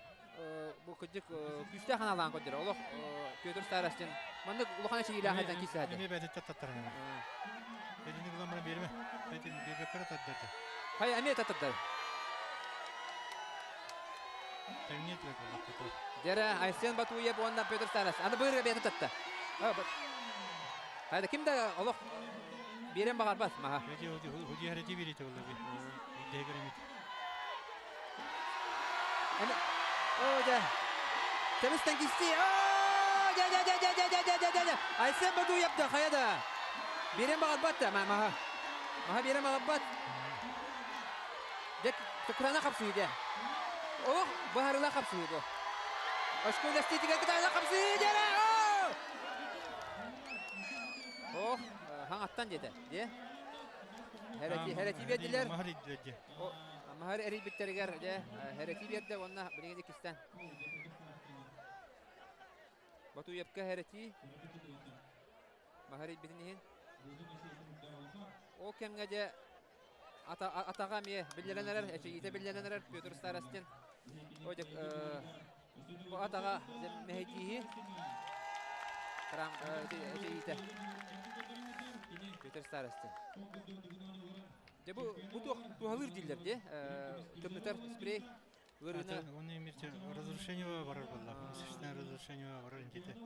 бу кырдьык күүстээх аналаан көрдөрөр. Олох Петр Старостин маннык улахан эчийиилээх айдан киирсээдэ. Эмиэ бэйэтиттэн таттаран. Эдини булан баран биэримэ. Бэйэтин биэрбэккэ таттарда. Хай эмиэ таттардар. Тэҥниэ этилэр буоллахпыт. Дьэрэ Айсен Батуев уонна Петр Старост. Аны быырга бэйэтин татта. Хайда ким да олох биэрэн баҕарбат маһа. Худиһарити биэрите буолла би. Дээгэр эмит. О, дьэ. Тэбистэн кисти. О, дьэ, дьэ, дьэ, дьэ, дьэ, дьэ, дьэ, дьэ, дьэ. Айсен Батуев да хайа да. Биэрэн баҕарбат да маһа. Маһа биэрэн баҕарбат. Дьэ, кытаана хапсыы дьэ. Ох, быһарыла хапсыы бу. Очко үлэстиитигэр кытаана хапсыы дьэрэ. Ох, хаҥаттан диэтэ. Дьэ. Хэрэтии биэрдилэр. Маһар эрийбиттэригэр дьэ хэрэтии биэрдэ уонна билигин иккистэн. Батуевка хэрэтии. Маһар эрийбитин иһин. Ол кэмҥэ дьэ атаҕа эмиэ биллэрэн эрэр, эчэйиитэ биллэрэн эрэр Петр Старостин. Бу атаҕа мэһэйдииһи эчэйиитэ Петр Старостин. Дьэ бу бу туох туһалыыр дииллэр дии тымнытар спрей ыарыыны Оны эмирче разрушение барар буолла. Существенное разрушение барар интите.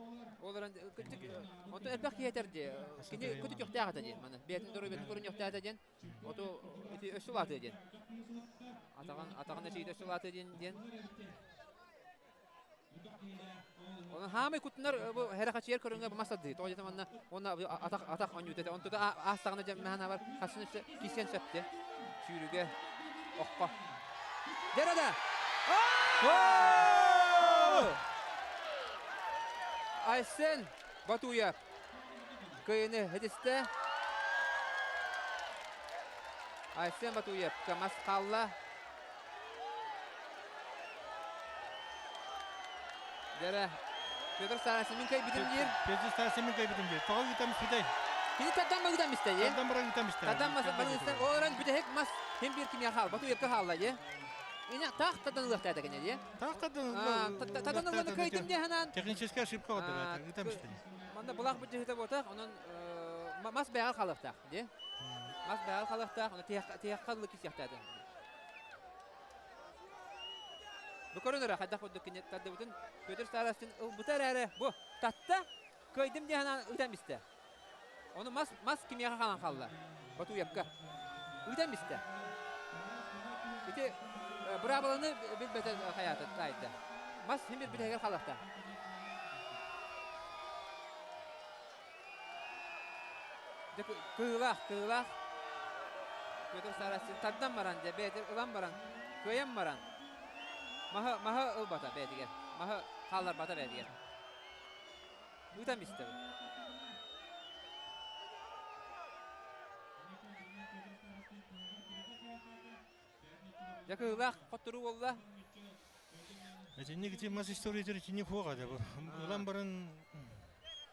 Ол эрэн кырдьык онтон элбэх киһи этэр дии. Кини көтүтүөхтээх этэ диэн маны. Бэйэтин доруобуйатын көрүнүөхтээх этэ диэн. Оту ити өссө улаатыа диэн. Атаҕын атаҕын эчийитэ өссө улаатыа диэн диэн. Онон хаамай кутунар бу хэрэхачыйар көрүҥэ бу мас тардыы. Тоҕо диэтэ манна уонна атах атах оонньуута этэ. Онтута аастаҕына дьэ мэһэн хасын өссө киирсиэн сөп диэ. Сүүрүгэ оххо. Дьэрэ да! Айсен Батуев кыайыны хэтистэ. Айсен Батуев мас хаалла. Дэрэ Петр Старасин мин кайбитим диир. Петр Старасин мин кайбитим диир. Тоҕо ыытам испитэй? Кини тардан мыгытам истэ, е? Тардан баран ыытам истэ. Тардан мас баран Олорон бүтэһик мас хим бир кимия хаал. Батуевка хаалла, е? Ине таах тардан ылыахтаата кини, е? Таах тардан Тардан ылыаны кыйтым дии ханаан. Техническая ошибка отдавата. Ыытам истэ. Манна булах быдьыһыта буотах, онон мас бэҕэр халыахтаах, дии. Мас бэҕэр халыахтаах, ону тиһэххэ ылы кисиэхтээтэ. Бу көрөн эрэ хайдах курдук кини тардыбытын Петр Старостин ылбыта эрээри бу татта кыайдым диэн санаан ыытан бистэ. Ону мас мас кимиэхэ хаалан хаалла? Батуевка. Ыытан бистэ. Ити быраабыланы билбэтэ хайаата таайда. Мас син бир бүтэһигэр халахта. Кыылаах, кыылаах. Петр Старостин тардан баран, дьэ, бэйэтин ылан баран, кыайан баран, маһы, маһы ылбата бэйэтигэр, маһы хаалларбата бэйэтигэр. Ыытан истэбин. Дьэ кыылаах хотторуу буолла. Итинник ити мас историятыр итинник хуоҕа да бу. Ылан баран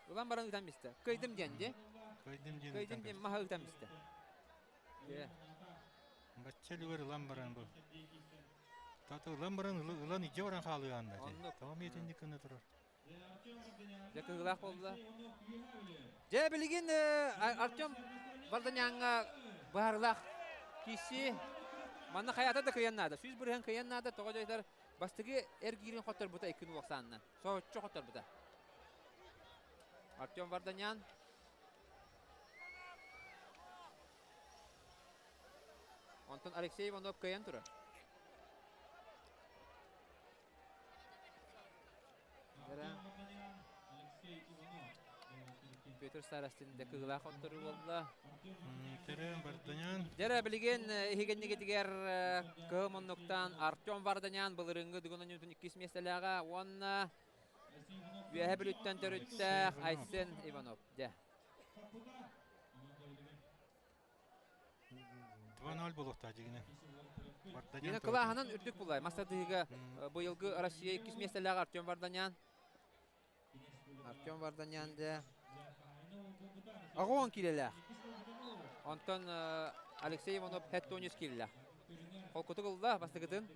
Ылан баран ыытан бистэ. Кыйдым диэн ди. Кыйдым диэн. Кыйдым диэн маһа ыытан бистэ. Бачча үлүгэр ылан баран бу. Тата ылан баран ылан идьэ баран хаалыаан да. Тоҕо итинник гына турар. Дьэ кыһыылаах буолла. Дьэ билигин Артем Варданяҥҥа быһаарыылаах киирсии. Манна хайата да кыайан наада. 100% кыайан наада. Тоҕо дьайдар бастакы эргиирин хотторбута икки нуохсаанна. Соһуччу хотторбута. Артем Варданян. Онтон Алексей Иванов кыайан турар. Петр Старостин да кыылаах оттору буолла. Терен Варданян. Дьэрэ билигин иһигэннигитигэр кыһыл муннуктан Артем Варданян былырыҥҥы Дугун Ньютон иккис миэстэлээҕэ уонна Үөһэ Бүлүүттэн төрүттээх Айсен Иванов. Дьэ. 2-0 буолуохтаах дьигинэ. Дина кылааһынан үрдүк булай. Мастардыһыга быйылгы Россия иккис миэстэлээх Артем Варданян. Артем Варданян дэ Аҕуон киилэлээх. Онтон Алексей Иванов хэт киилэлээх. Холкутук ылла бастакытын.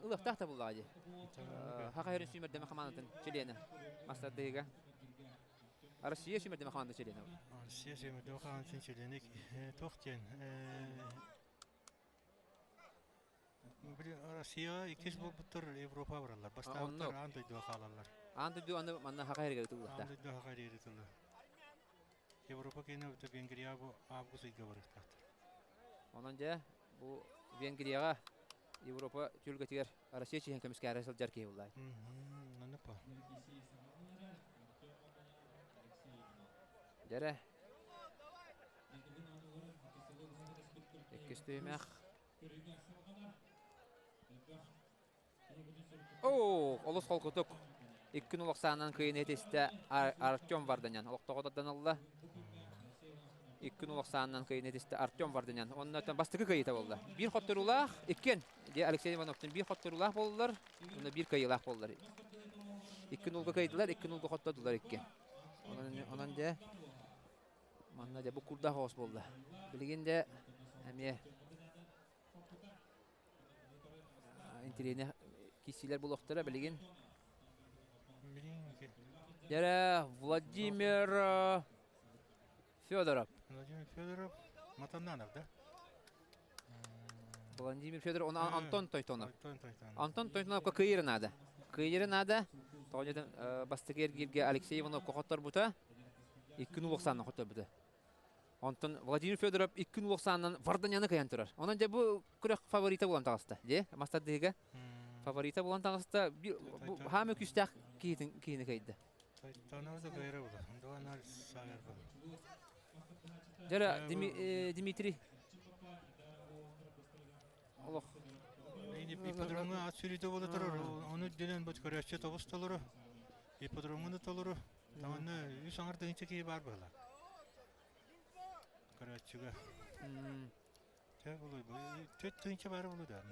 Ылыахтаах да буллаҕа дии. Хаха хэрин сүүмэрдэмэ хамаандатын чилиэнэ. Мастардыһыга. Россия сүүмэрдэмэ хамаанда чилиэнэ. Россия сүүмэрдэмэ хамаандатын чилиэнэ туох диэн Россия иккис буолбуттар Европа бараллар. Бастаабыттар аан дойдуга хаалаллар. Аан дойду аны манна хаха хэригэр ытыллахта. Аан дойду хаха хэригэр ытыллар. Европа киинэ Венгрия бу август ыйга барыахтаахтар. Онон дьэ бу Венгрияҕа Европа түһүлгэтигэр Россия чиһин көмүскээрэ сылдьар киһи буллай. Дьэрэ. Иккис түһүмэх. Оо, олус холкутук. Икки улахсаанан кыйын этистэ Артем Варданян. Олохтоҕо ылла. Икки улахсаанан кыйын этистэ Артем Варданян. Онно бастакы кыйыта буолла. Биир хотторуулаах, иккиэн Алексей Ивановтун биир хотторуулаах буоллулар, онно биир кыайыылаах буоллулар. Икки нулга кыайдылар, икки нулга хоттордулар икки. Онон, онон дьэ, манна дьэ бу курдаах оҕус буолла. Билигин дьэ эмиэ интириэһинэй киирсиилэр буолуохтара билигин. Дьэрэ Владимир Федоров. Владимир Федоров Матананов, да? Владимир Федоров, он Антон Тойтонов. Антон Тойтоновка кыйыры надо. Кыйыры надо. Тоҕо бастакы эргииргэ Алексей Ивановка хотторбута. Икки нулуохсаанна хотторбута. Онтон Владимир Федоров икки нулуохсааннан Варданяны кыйан турар. Онон дьэ бу күрэх фаворита буолан таҕыста. Дьэ, мастардыыга фаворита буолан таҕыста. Хаамы күүстээх киһитин киһини кыйды. Тойтонов да кыйра була. 2-0 саайар була. Дьэ, Дмитрий олох Ипподромҥа ат сүүрүүтэ буола турар. Ону үрдүнэн бу көрөөччү тобус толору. Ипподромҥа да толору. Таҥанна үс аҥар тыһыынча киһи баар буолла. Көрөөччүгэ. Чэ булуй бу 4 тыһыынча баара буолуо да.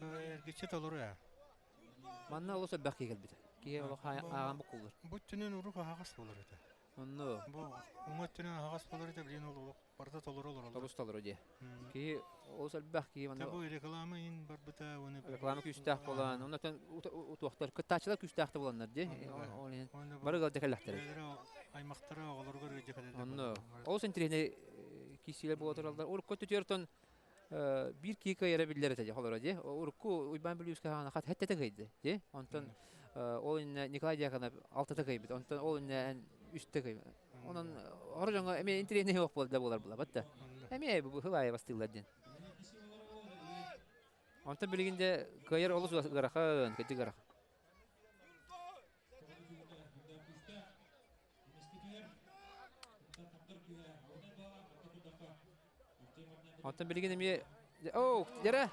Эргиччи толору ээ. Манна олус элбэх киһи кэлбит. Киһи олох ааҕан буккуллар. Бу өттүнэн урук аһаҕас буолар этэ. Онно. Бу уҥа өттүнэн аһаҕас буолар этэ, билигин ол олох барыта толору олороллор. Тобус толору дии. Киһи олус элбэх киһи манна. Бу реклама иин барбыта уонна реклама күүстээх буолан, оннотон утуохтар кыттааччылар күүстээх да буоланнар дии. Ол иһин бары ыалдьа кэллэхтэрэ. Аймахтара оҕолоругар ыалдьа кэлэллэр. Онно олус интэриэһинэй киирсиилэр буола тураллар. Урукку өттүтүгэр биир киһи кыайара биллэр этэ холоро дии. Урукку Уйбаан Бүлүүскэ хаана хат хэттэтэ кыайды дии. Онтон ол иннэ Николай Дьяконов алтата кыайбыт. Онтон ол иннэ үстэ кыайбыт. Онон хор дьоҥҥо эмиэ интэриэһинэй суох буолда буолар булабат да. Эмиэ бу сыл аайы бастыыллар диэн. Онтон билигин де кыайар олус ыарахан, кырдьык ыарахан. Онтон билигин эмиэ Оо, дьэрэ!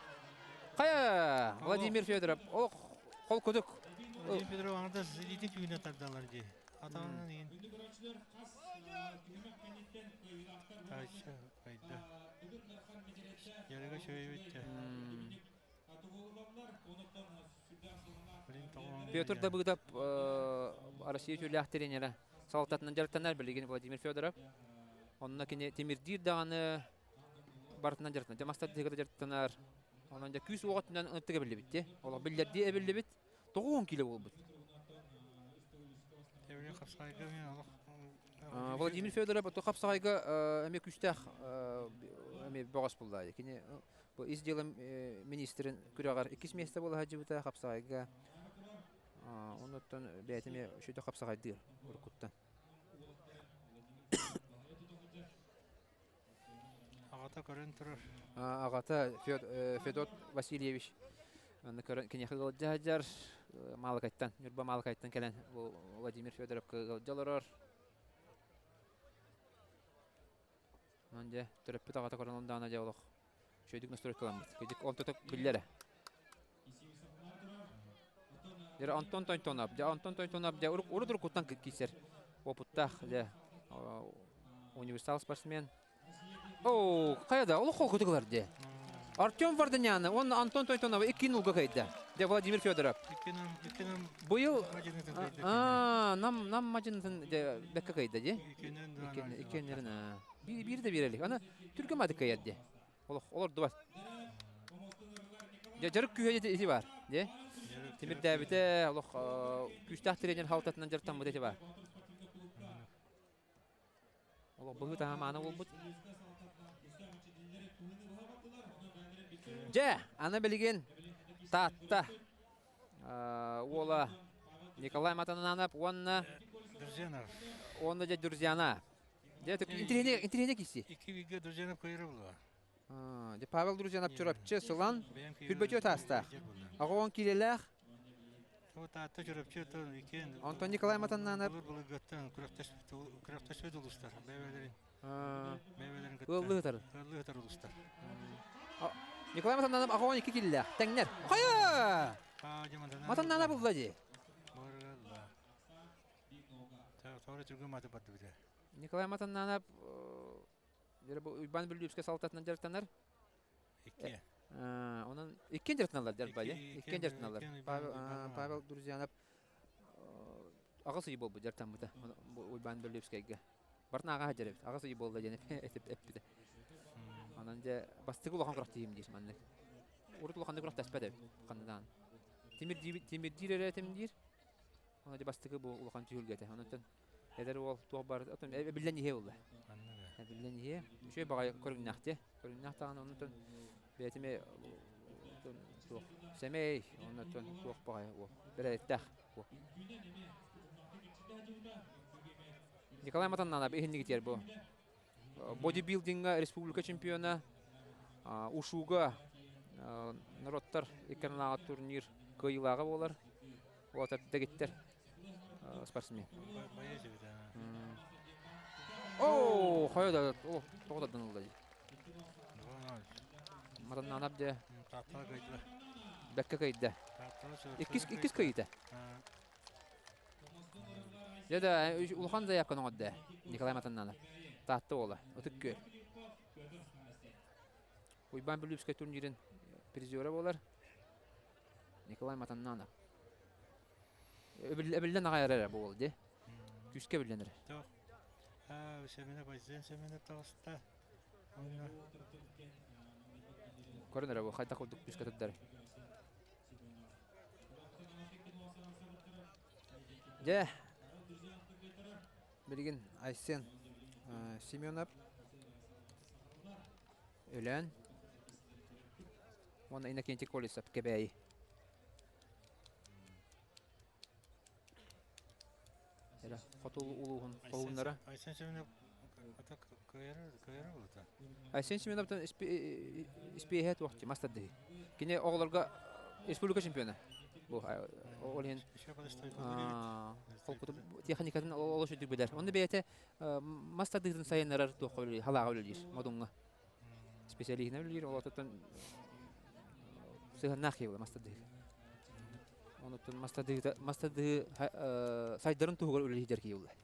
Хайа! Владимир Федоров, олох холкутук. Владимир Федоров аҥардас илиитин күүнэ тардалар дии. Атаҕынан иин. Тайча кайда. Ярыга шөйбүттэ. Петр Давыдов Россия түүлээх тренерэ салалтатынан дьарыктанар билигин Владимир Федоров. Онно кини тимирдиир даҕаны барытынан дьарыктанар. Дьэ мастардыыга дьарыктанар. Онон дьэ күүс уоҕа өттүнэн ынтыга биллибит дии. Олох биллэрдии эбиллибит. 90 кило буолбут. Владимир Федоров хапсаҕайга эмиэ күүстээх эмиэ бөҕөс булла. Кини Бу ис дьыала министрин күрэҕэр иккис миэстэ буола сылдьыбыта хапсаҕайга. Оннуттан бэйэтэ эмиэ үчүгэй хапсаҕайдыыр уруккуттан. Аҕата көрөн турар. Аҕата Федот Васильевич онно көрөн киниэхэ ыалдьа сылдьар Маалыкайтан, Ньурба Маалыкайтан кэлэн бу Владимир Федоровка ыалдьа олорор. Онон дьэ, төрөппүт аҕата көрөн ондаана дьэ олох үчүгэйдик настройкаламмыт. Кыдьык онтото биллэрэ. Дьэ Антон Тонтонов, дьэ Антон Тонтонов дьэ урут уруккуттан киирсэр опыттаах дьэ универсал спортсмен. Оо, хайа да, олох холкутук ылар дьэ. Артем Варданяны уонна Антон Тонтонова икки нулга кыайда. Дьэ Владимир Федоров. Быйыл нам нам мадьынытын дьэ бэккэ кыайда дьэ. Иккиэннэрин биир да биэрэлик. Аны түргэн маадык кыайар дьэ. Олох олордубат. Дьэ дьарык күүһэ ити ити бар. Дьэ. Тимирдээбитэ олох күүстээх тренер халтатынан дьарыктаммыта ити бар. Олох быһыы таһаамаана буолбут. Дьэ, аны билигин Таатта уола Николай Матананов уонна Друзьянов. Уонна дьэ Друзьяна. Дьэ, интириэһинэй интириэһинэй киси. Икки бииргэ Друзьянов кыайара буолуо. Дьэ, Павел Друзьянов Чурапчы сылан хүрбөтүө таастаах. 80 киилэлээх Таатта Чурапчы иккиэн Онтон Николай Матаннанов былыр-былыргыттан күрэхтэспит улуустар бэйэлэрин бэйэлэрин кытта ыаллыы сытар. Ыаллыы сытар улуустар. Николай Матаннанов 82 киилэлээх. Тэҥнэр. Хайа! Матаннана булла дии. Николай Матаннанов Уйбаан Бүлүүпскэй салалтатынан дьарыктанар. Икки. Онон иккиэн дьарыктаналлар дьарбай, иккиэн дьарыктаналлар. Павел Друзьянов аҕыс ый буолбут дьарыктаммыта Уйбаан Бүлүүпскэйгэ. Бартын аҕа сылдьар эбит. Аҕыс ый буолла диэн эппитэ. Онон дьэ бастакы улахан күрэхтэһиим диир маннык. Урут улаханнык күрэхтэспэт эбит ханнаан. Тимирдиир эрэ этим диир. Онон дьэ бастакы бу улахан түһүлгэтэ. Онон эдэр уол туох бар отон эбиллэн иһиэ буолла. Эбиллэн иһиэ. Үчүгэй баҕайы көрүҥнээх дии. Көрүҥнээх даҕаны онтон бэйэтиме туох сэмэй оннотон туох баҕайы уол бэрээттээх уол. Николай Матаннанов иһиннигитиэр бу. Бодибилдиҥҥа республика чемпиона, ушуга норуоттар икки турнир кыайыылааҕа буолар. Уотар дэгиттэр спортсмен. Оо, хойо да, тоҕо тардан ылла дии. Матаннанов дьэ бэккэ кыайда. Иккис иккис кыайыыта. Дьэ да, улахан заявканы оҥордо Николай Матаннанов. Таатта уола, Ытык Күөл. Уйбаан Бүлүүскэй турнирын призера буолар. Николай Матаннанов. Эбиллэн аҕай эрэр бу уол дии. Күүскэ эбиллэн эрэр. Семенов Айсен Семенов таҕыста. Көрөн эрэ бу хайдах курдук күүскэ турдар. Дьэ, билигин Айсен Семенов Өлөөн уонна Иннокентий Колесов Кэбээйи. Эрэ хоту улууһун хоһууннара. Айсен Семенов ата кыайар кыайар буолута. Айсен Семеновтан испиэһэ туох мас тардыһыы. Кини оҕолорго республика чемпиона. Бу ол иһин холкуту техникатын олус үрдүк билэр. Онно бэйэтэ мас тардыытын сайыннарар туохха үлэлиир, халааҕа үлэлиир модуҥҥа. Специалиһынан үлэлиир, ол отуттан сыһыаннаах киһи буолар мас тардыһыы. Онуттан мас тардыһыыта мас тардыһыы сайдарын туһугар үлэлиир киһи буолар.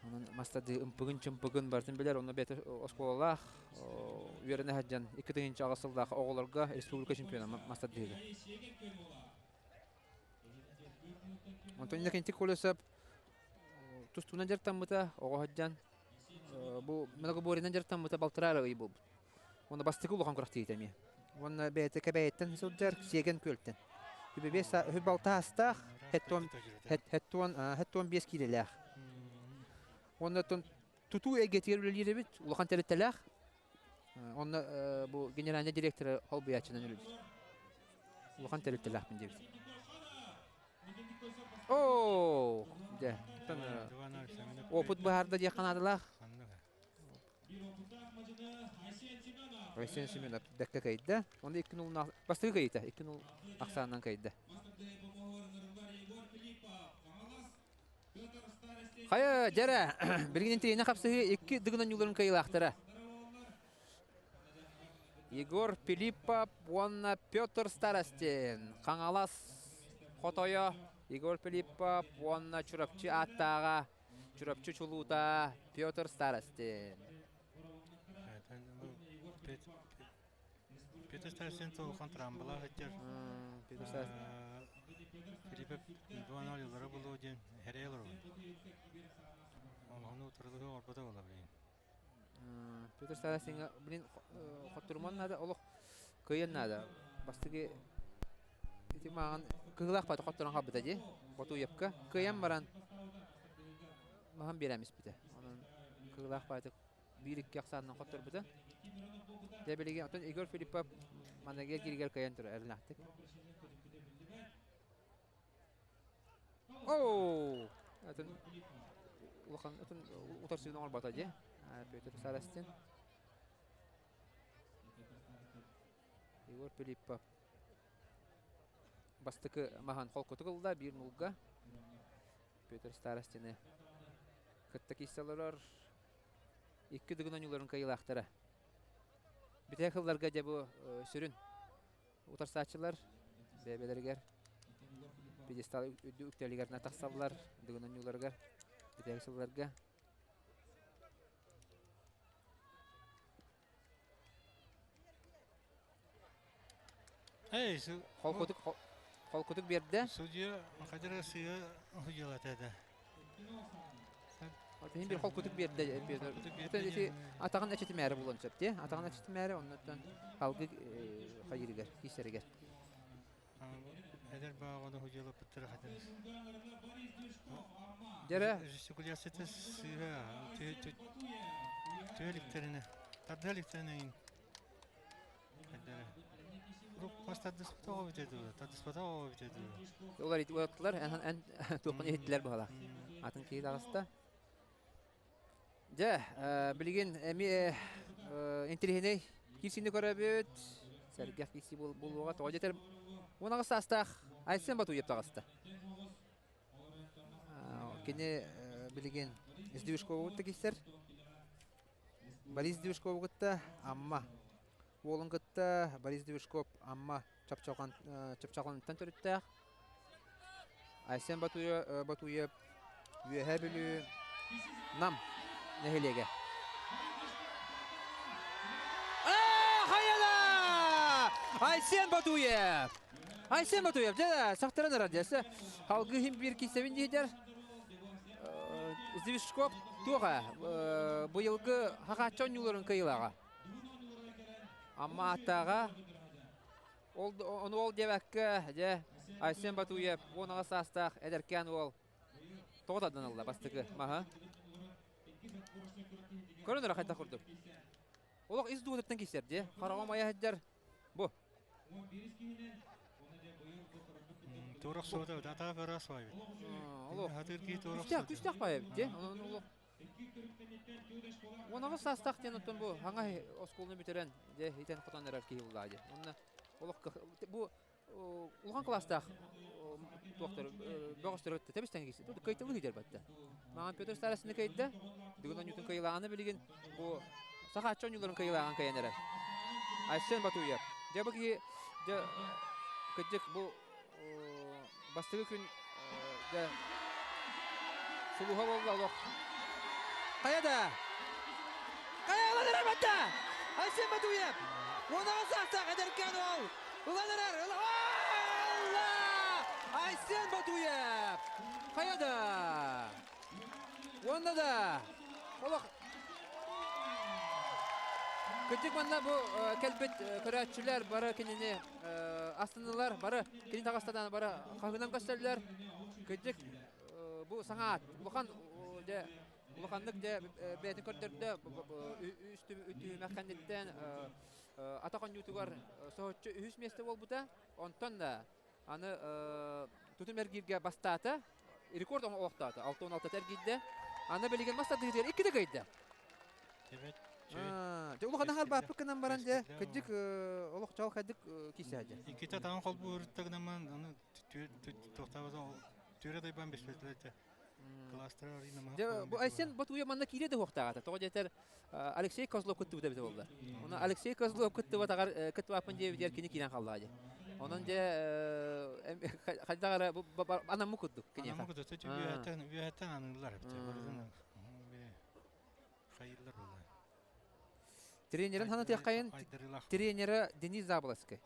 Онон мас тардыһыы ымпыгын-чымпыгын барытын билэр, онно бэйэтэ оскуолалаах үөрэнэ сылдьан 2008 сыллаах оҕолорго республика чемпиона мас тардыһыыга. Онтон Иннокентий Колесов тустуунан дьарыктаммыта, оҕо сылдьан бу многоборьенан дьарыктаммыта балтараа эрэ ый буолбут. Уонна бастакы улахан күрэхтэһиитэ эмиэ. Уонна бэйэтэ Кэбээйиттэн сылдьар Сиэгэн Күөлтэн. Үбү үһү балта астаах, 75 киилэлээх. Уонна тутуу эйгэтигэр үлэлиир эбит, улахан тэрилтэлээх. Онно бу генеральный директора холбуйааччынан үлэлиир. Улахан тэрилтэлээхпин диэбит. Оо, дьэ, опыт быһаарда диэххэ наадалаах. Айсен Семенов бэккэ кыайда. Онно 2-0 бастакы кыайыыта 2-0 ахсаанынан кыайда. Хайа, дьэрэ, билигин интириэнэ хапсыһыы икки дыгын оонньууларын кыайыылаахтара. Егор Пилиппов уонна Петр Старостин. Хаҥалас хотойо Егор Пилиппов уонна Чурапчы ааттааҕа Чурапчы чулуута Петр Старостин. Петр Старостин улахан трамбалаах сылдьар. Петр Старостин. Филиппов 2-0 ылара буолуо диэн хэрэй олоробун. Олоһуну утарылыһы оҥорбото буола билигин. Петр Старостиҥҥа блин хотторуман наада олох кыайан наада. Бастакы ити мааҕын кыһылаах баата хотторон хаалбыта дии. Ботуевка кыайан баран маһан биэрэн испитэ. Онон кыһылаах баата биир-икки ахсаанынан хотторбута. Дьэ билигин оттон Егор Филиппов манныгар кииригэр кыайан турар эрэлээхтик. Оу! Атын улахан атын утарсыыны оҥорбото дии. Петр Сарастин. Егор Филиппов бастакы маһын холкутук ылла биир нулга. Петр Старостины кытта киирсэ олорор. Икки дыгын оонньууларын кыайыылаахтара. Бүтэһик сылларга дьэ бу сүрүн утарсааччылар бэйэлэригэр пьедестал үрдүк үктэлигэр тахсаллар дыгын оонньууларыгар бүтэһик сылларга. Эй, Холкутук холкутук биэрдэ. Судья хадьара сыа судьялата этэ. Иһин бир холкутук биэрдэ Петр. Ити атаҕын эчитимээри булуон сөп дии. Атаҕын эчитимээри оннуттан алгы хайырыгар, киисэригэр. Эдэр бааҕаны судьялаппыттара хадьара. Дьэрэ. Жестикуляцията сыыһа түөлүктэринэ тарда иликтэринэ Олар уоттулар эн туоххун иһиттилэр быһалаах. Атын киһи таҕыста. Дьэ, билигин эмиэ интириэһинэй киирсиини көрөбүт. Сэргэх киирсии буолуоҕа. Тоҕо диэтэр 18 саастаах Айсен Батуев таҕыста. Кини билигин Сдвижкову киирсэр. Борис Движкову кытта Амма уолун кытта Борис Движков Амма Чапчаҕаныттан төрүттээх. Айсен Батуев Үөһээ Бүлүү Нам нэһилиэгэ. Айсен Батуев! Айсен Батуев, дьэ, сахтаран эрэр дьэ. Халгыы иһин биир киисэбин диэдэр. Звишков туоха быйылгы хахааччы оонньууларын кыайыылааҕа. Амма ааттааҕа ол ону ол диэбэккэ дьэ Айсен Батуев 18 саастаах эдэркээн уол тоҕо тардан ылла бастакы маһы. Көрөн эрэ хайдах курдук. Олох ис дууһатыттан киирсэр дии. Хараҕым айа сылдьар. Бу. Туорах суота дата ырас баайбыт. Олох. Хатыр кии туорах Күстээх, күстээх баайбыт дии. Онон олох. 18 саастаах диэн оттон бу хаҥа оскуоланы бүтэрэн дьэ итэн хотон эрэр киһи буллаа дии. Онно олох бу улахан кылаастаах туохтар бөҕөстөр тэбис-тэҥ киирсэ. Кыайтылыы сылдьар батта. Маҕан Петр Старостины кыайда. Бүгүн оонньуутун кыайылааҕына билигин бу Сахааччы оонньууларын кыайылааҕын кыайан эрэр. Айсен Батуев. Дьэ бу киһи дьэ кырдьык бу бастакы күн дьэ сулуһа буолла олох. Хайа да! Хайа ылан эрэр батта! Айсен Батуев! 16 саастаах эдэркээн уол! Ылан эрэр! Ылла! Айсен Батуев! Хайа да! Уонна да! Олох Кырдьык манна бу кэлбит көрөөччүлэр бары кинини астынылар, бары кини таҕыстадан бары хаһыынан көрсөллөр. Кырдьык бу саҥа аат улахан дьэ улаханнык дьэ бэйэтин көрдөрдө үс түһүмэх кэнниттэн атах оонньуутугар соһуччу үһүс миэстэ буолбута. Онтон да аны тутум эргииргэ бастаата. Рекорд олохтоото. 6-16 эргийдэ. Аны билигин мас тардыытыгар иккитэ кыайда. Дьэ улахан аһар гынан баран дьэ кырдьык олох чаҕылхайдык киирсэ дьэ. Иккитэ таҥан холбуу ырыттагынаман аны туохтаабата түөрэ дайбан беспетилер Дьэ, бу Айсен Батуев манна киирэ да уохтааҕата. Тоҕо диэтэр Алексей Козлов кыттыбыта эбитэ буолла. Оны Алексей Козлов кыттыбатаҕар кыттыбаппын диэбитигэр кини киирэн хааллаҕа дии. Онон дьэ хайдах эрэ анаммыт курдук киниэхэ. Анаммыт курдук. Үөһэттэн үөһэттэн аныыллар эбит. Барытын хайыыллар буолла. Тренерин санатыаххайын тренера Денис Заболоцкай.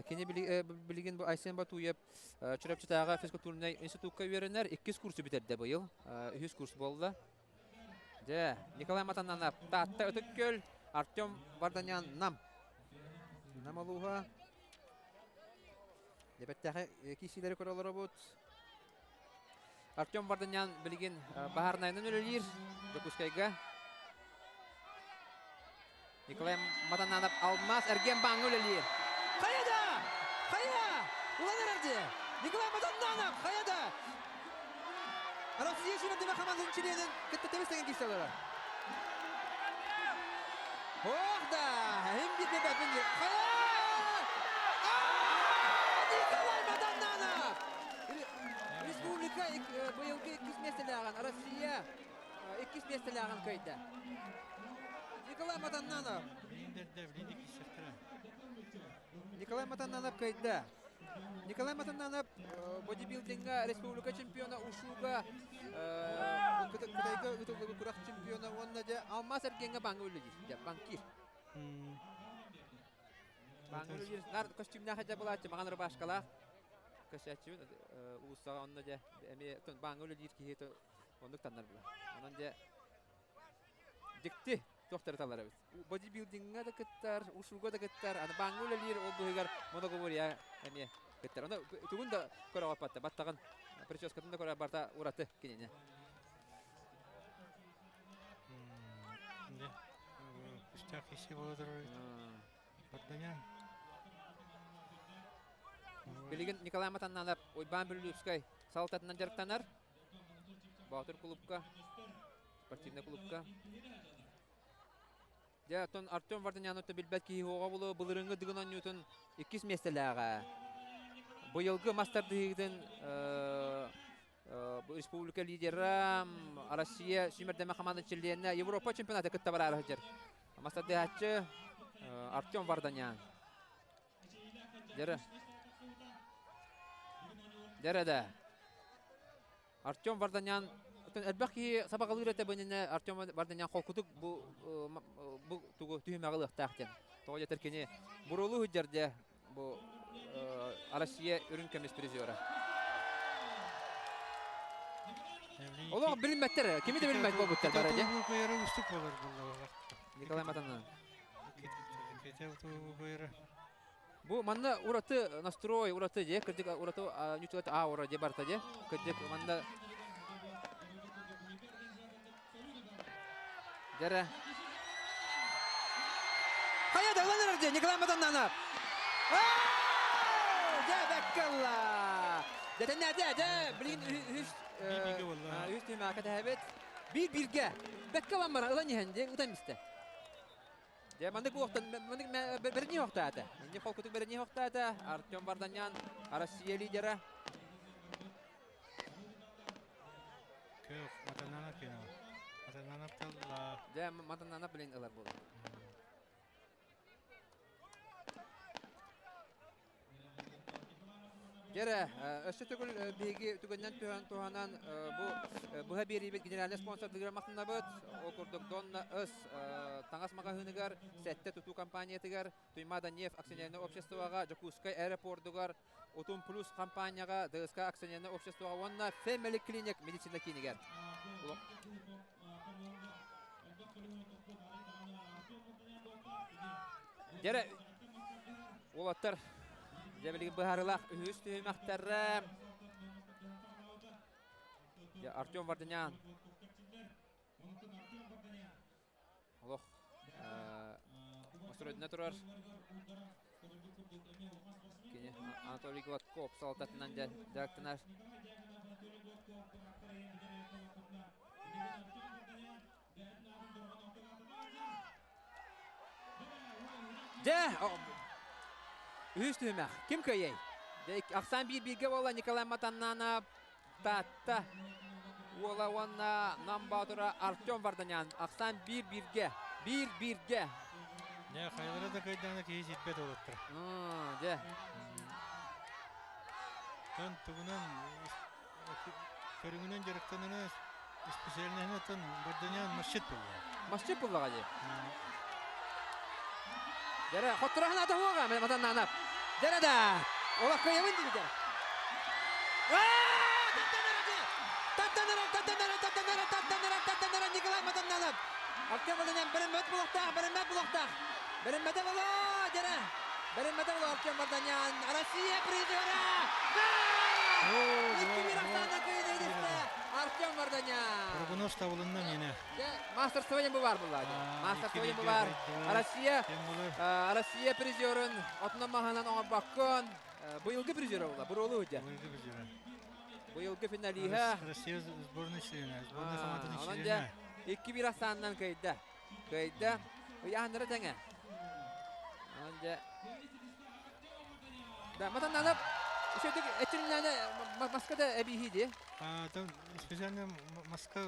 Кини билигин бу Айсен Батуев Чурапчытааҕы физкультурнай институкка үөрэнэр. Иккис курсу бүтэрдэ быйыл. Үһүс курс буолла. Дьэ, Николай Матананов, Таатта Ытык Күөл, Артем Варданян Нам. Нам улууһа. Дебеттээхи киисилэри көрө олоробут. Артем Варданян билигин баһаарынайынан үлэлиир Дьокуускайга. Николай Матананов Алмаз эргиэн бааҥҥа үлэлиир. Хайа да! Хайа! Улан эрэр дии! Николай Матананов! Хайа да! Россия сүүмэрдэмэ хамаандатын чилиэнин кытта тэбис-тэҥин киирсэ олорор. Ох да! Им бит Хайа! Николай Матананов! Республика быйылгы иккис миэстэлээҕин Россия иккис миэстэлээҕин кыайда. Николай Матаннанов. Николай Матаннанов кыайда. Николай Матаннанов бодибилдинга республика чемпиона ушуга Кытайга ыытыллыбыт күрэх чемпиона уонна дьэ алмаас эргиэҥҥэ бааҥҥа үлэлиир. Банкир. Бааҥҥа үлэлиир. Нар костюмнаах дьэ булааччы маҥан рубашкалаах. Көсөөччүбүн уулуссаҕа онно дьэ эмиэ бааҥҥа үлэлиир киһи оннук таннар була. Онон дьэ дьикти туохтары талар эбит. Бодибилдиҥҥа да кыттар, ушуга да кыттар, аны бааҥҥа үлэлиир ол быһыгар многоборье эмиэ кыттар. Ону тугун да көрө баппатта, баттаҕын прическатын да көрө барта ураты кинини. Күстээх киси болотор Барданян. Билигин Николай Матаннанов Уйбаан Бүллүүскэй салалтатынан дьарыктанар. Боотур клубка, спортивнай клубка. Дьэ, оттон Артем Варданяновты билбэт киһи уоҕа булу былырыҥҥы Дыгын оонньуутун иккис миэстэлээҕэ. Быйылгы мас тардыһыытын республика лидера Россия сүүмэрдэмэ хамаанда чилиэнэ Европа чемпионата кытта бараары сылдьар. Мас тардыһааччы Артем Варданян. Дьэрэ. Дьэрэ да. Артем Варданян элбэх киһи сабаҕалыыр этэ бынинэ Артем Варданян холкутук бу бу тугу түһүмэҕи ылыахтаах диэн. Тоҕо диэтэр кини буруолуу сылдьар дьэ. Бу Россия үрүҥ көмүс призера. Олох билинмэттэр, кими да билмэт буолбуттар бары дьэ. Николай Матанан. Бу манна ураты настрой, ураты дьэ, кырдьык ураты ньучулат аура дьэ барта дьэ. Кырдьык манна Дьэрэ. Хайа да ылан эрэр дьэ Николай Матаннанов. Дьэ бэккэлла. Дэтэннээтэ дьэ билигин үһүс үһүс түһүмэххэ тэһэбит. Биир бииргэ. Бэккэ ылан баран ылан иһэн дьэ ытан истэ. Дьэ маннык буолуохтан маннык бэрини охтоото. Инни холкутук бэрини охтоото. Артем Варданян Россия лидера. Көх, Матананов кино. Матананов тылла. Дьэ Матананов билин ылар буолар. Дьэрэ, өссө төгүл биһиги түгэнинэн түһэн туһанан бу быһа биэриибит генеральный спонсордыгар махтанабыт. Ол курдук Донна С таҥас маҕаһыыныгар, Сэттэ тутуу компаниятыгар, Туймаада Нефть акционернай обществоҕа, Дьокуускай аэропордугар, Утум Плюс компанияҕа, ДСК акционернай обществоҕа уонна Family Clinic медицина киинигэр. Дьэрэ, уолаттар, дьэ билигин быһаарыылаах үһүс түһүмэхтэрэ. Артем Варданян. Олох Остродина турар. Кини Анатолий Гладков салалтатынан дьарыктанар. Дьэ, үһүс түһүмэх. Ким кыайай? Ахсаан биир-бииргэ буолла Николай Матаннанов, Таатта уола уонна Нам Боотура Артем Варданян. Ахсаан биир-бииргэ. Биир-бииргэ. Дьэ, хайалара да кыайдаҕына киһи сирбэт уолаттар. Дьэ. Тон тугунан көрүҥүнэн дьарыктанана специальноһынан Варданян масчыт буолла. Масчыт буоллаҕа дии. Дьэрэ, хоттураһын ата хуога, матаннаанап. Дьэрэ да, олох кыайабын диибитэ. Татанара, Николай Матаннанов. Артем Варданян бэрэммэт булуохтаах, бэрэммэт булуохтаах. Бэрэммэтэ болоо, дьэрэ. Бэрэммэтэ болоо Артем Варданян. Россия призера! Икки ахсаана кыайыы Артем Варданян. Прогноз табылынна миэнэ. Мастерство диэн бу баар буолла. Мастерство диэн бу баар. Россия Россия призерын отунан маһынан оҥорбоккун быйылгы призера буолла. Буруолу дьэ. Быйылгы призера. Быйылгы финалиһа. Россия сборной членэ, сборной командатын членэ. 2-1 ахсаанынан кыайда. Кыайда. Ыйааһыннара тэҥэ. Онон дьэ Да, матаннанып үчүгдүк эчириннэне маскада эбиһи дии. Там специально маска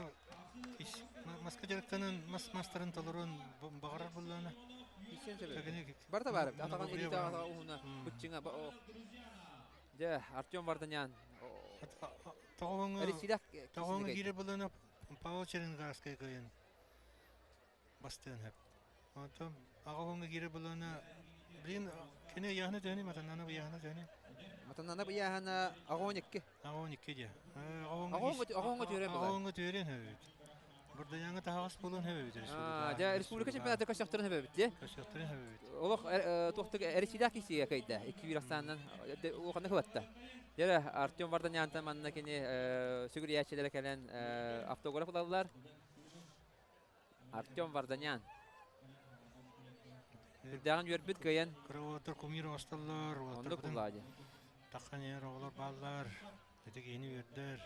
маска дьарыктанан мас мастарын толорун баҕарар буоллаҕына. Барыта бар. Атаҕын илиитэ уһуна быччыҥа. Дьэ, Артем Варданян. Тоҕоҥо киирэр буоллаҕына Павел Черенгарскай кыайан бастыан сөп. Онтон аҕа киирэр буоллаҕына блин кини ыйааһына төһөнүй Матаннанов ыйааһына төһөнүй? Матаннанов ыйааһына 12. 12 диэ. Аҕа түөрэн буолар. Аҕа түөрэн сөбүт. Бурдаяҥа таһаҕас буолуон сөбүт республика. Дьэ республика чемпионата көстөхтөрүн сөбүт дии. Көстөхтөрүн сөбүт. Олох туохтук эрисиилээх киһигэ кыйда. 2-1 ахсаанынан улаханнык ылатта. Дьэ Артем Варданянтан манна кини сүгүрүйээччилэрэ кэлэн автограф ылаллар. Артем Варданян. Үрдээҕин үөрбүт кыайан. Кыра уолаттар кумир оҥостоллор. Оннук буллаа дии. Таххан иһэр оҕолор бааллар. Ити киһини үөрдэр.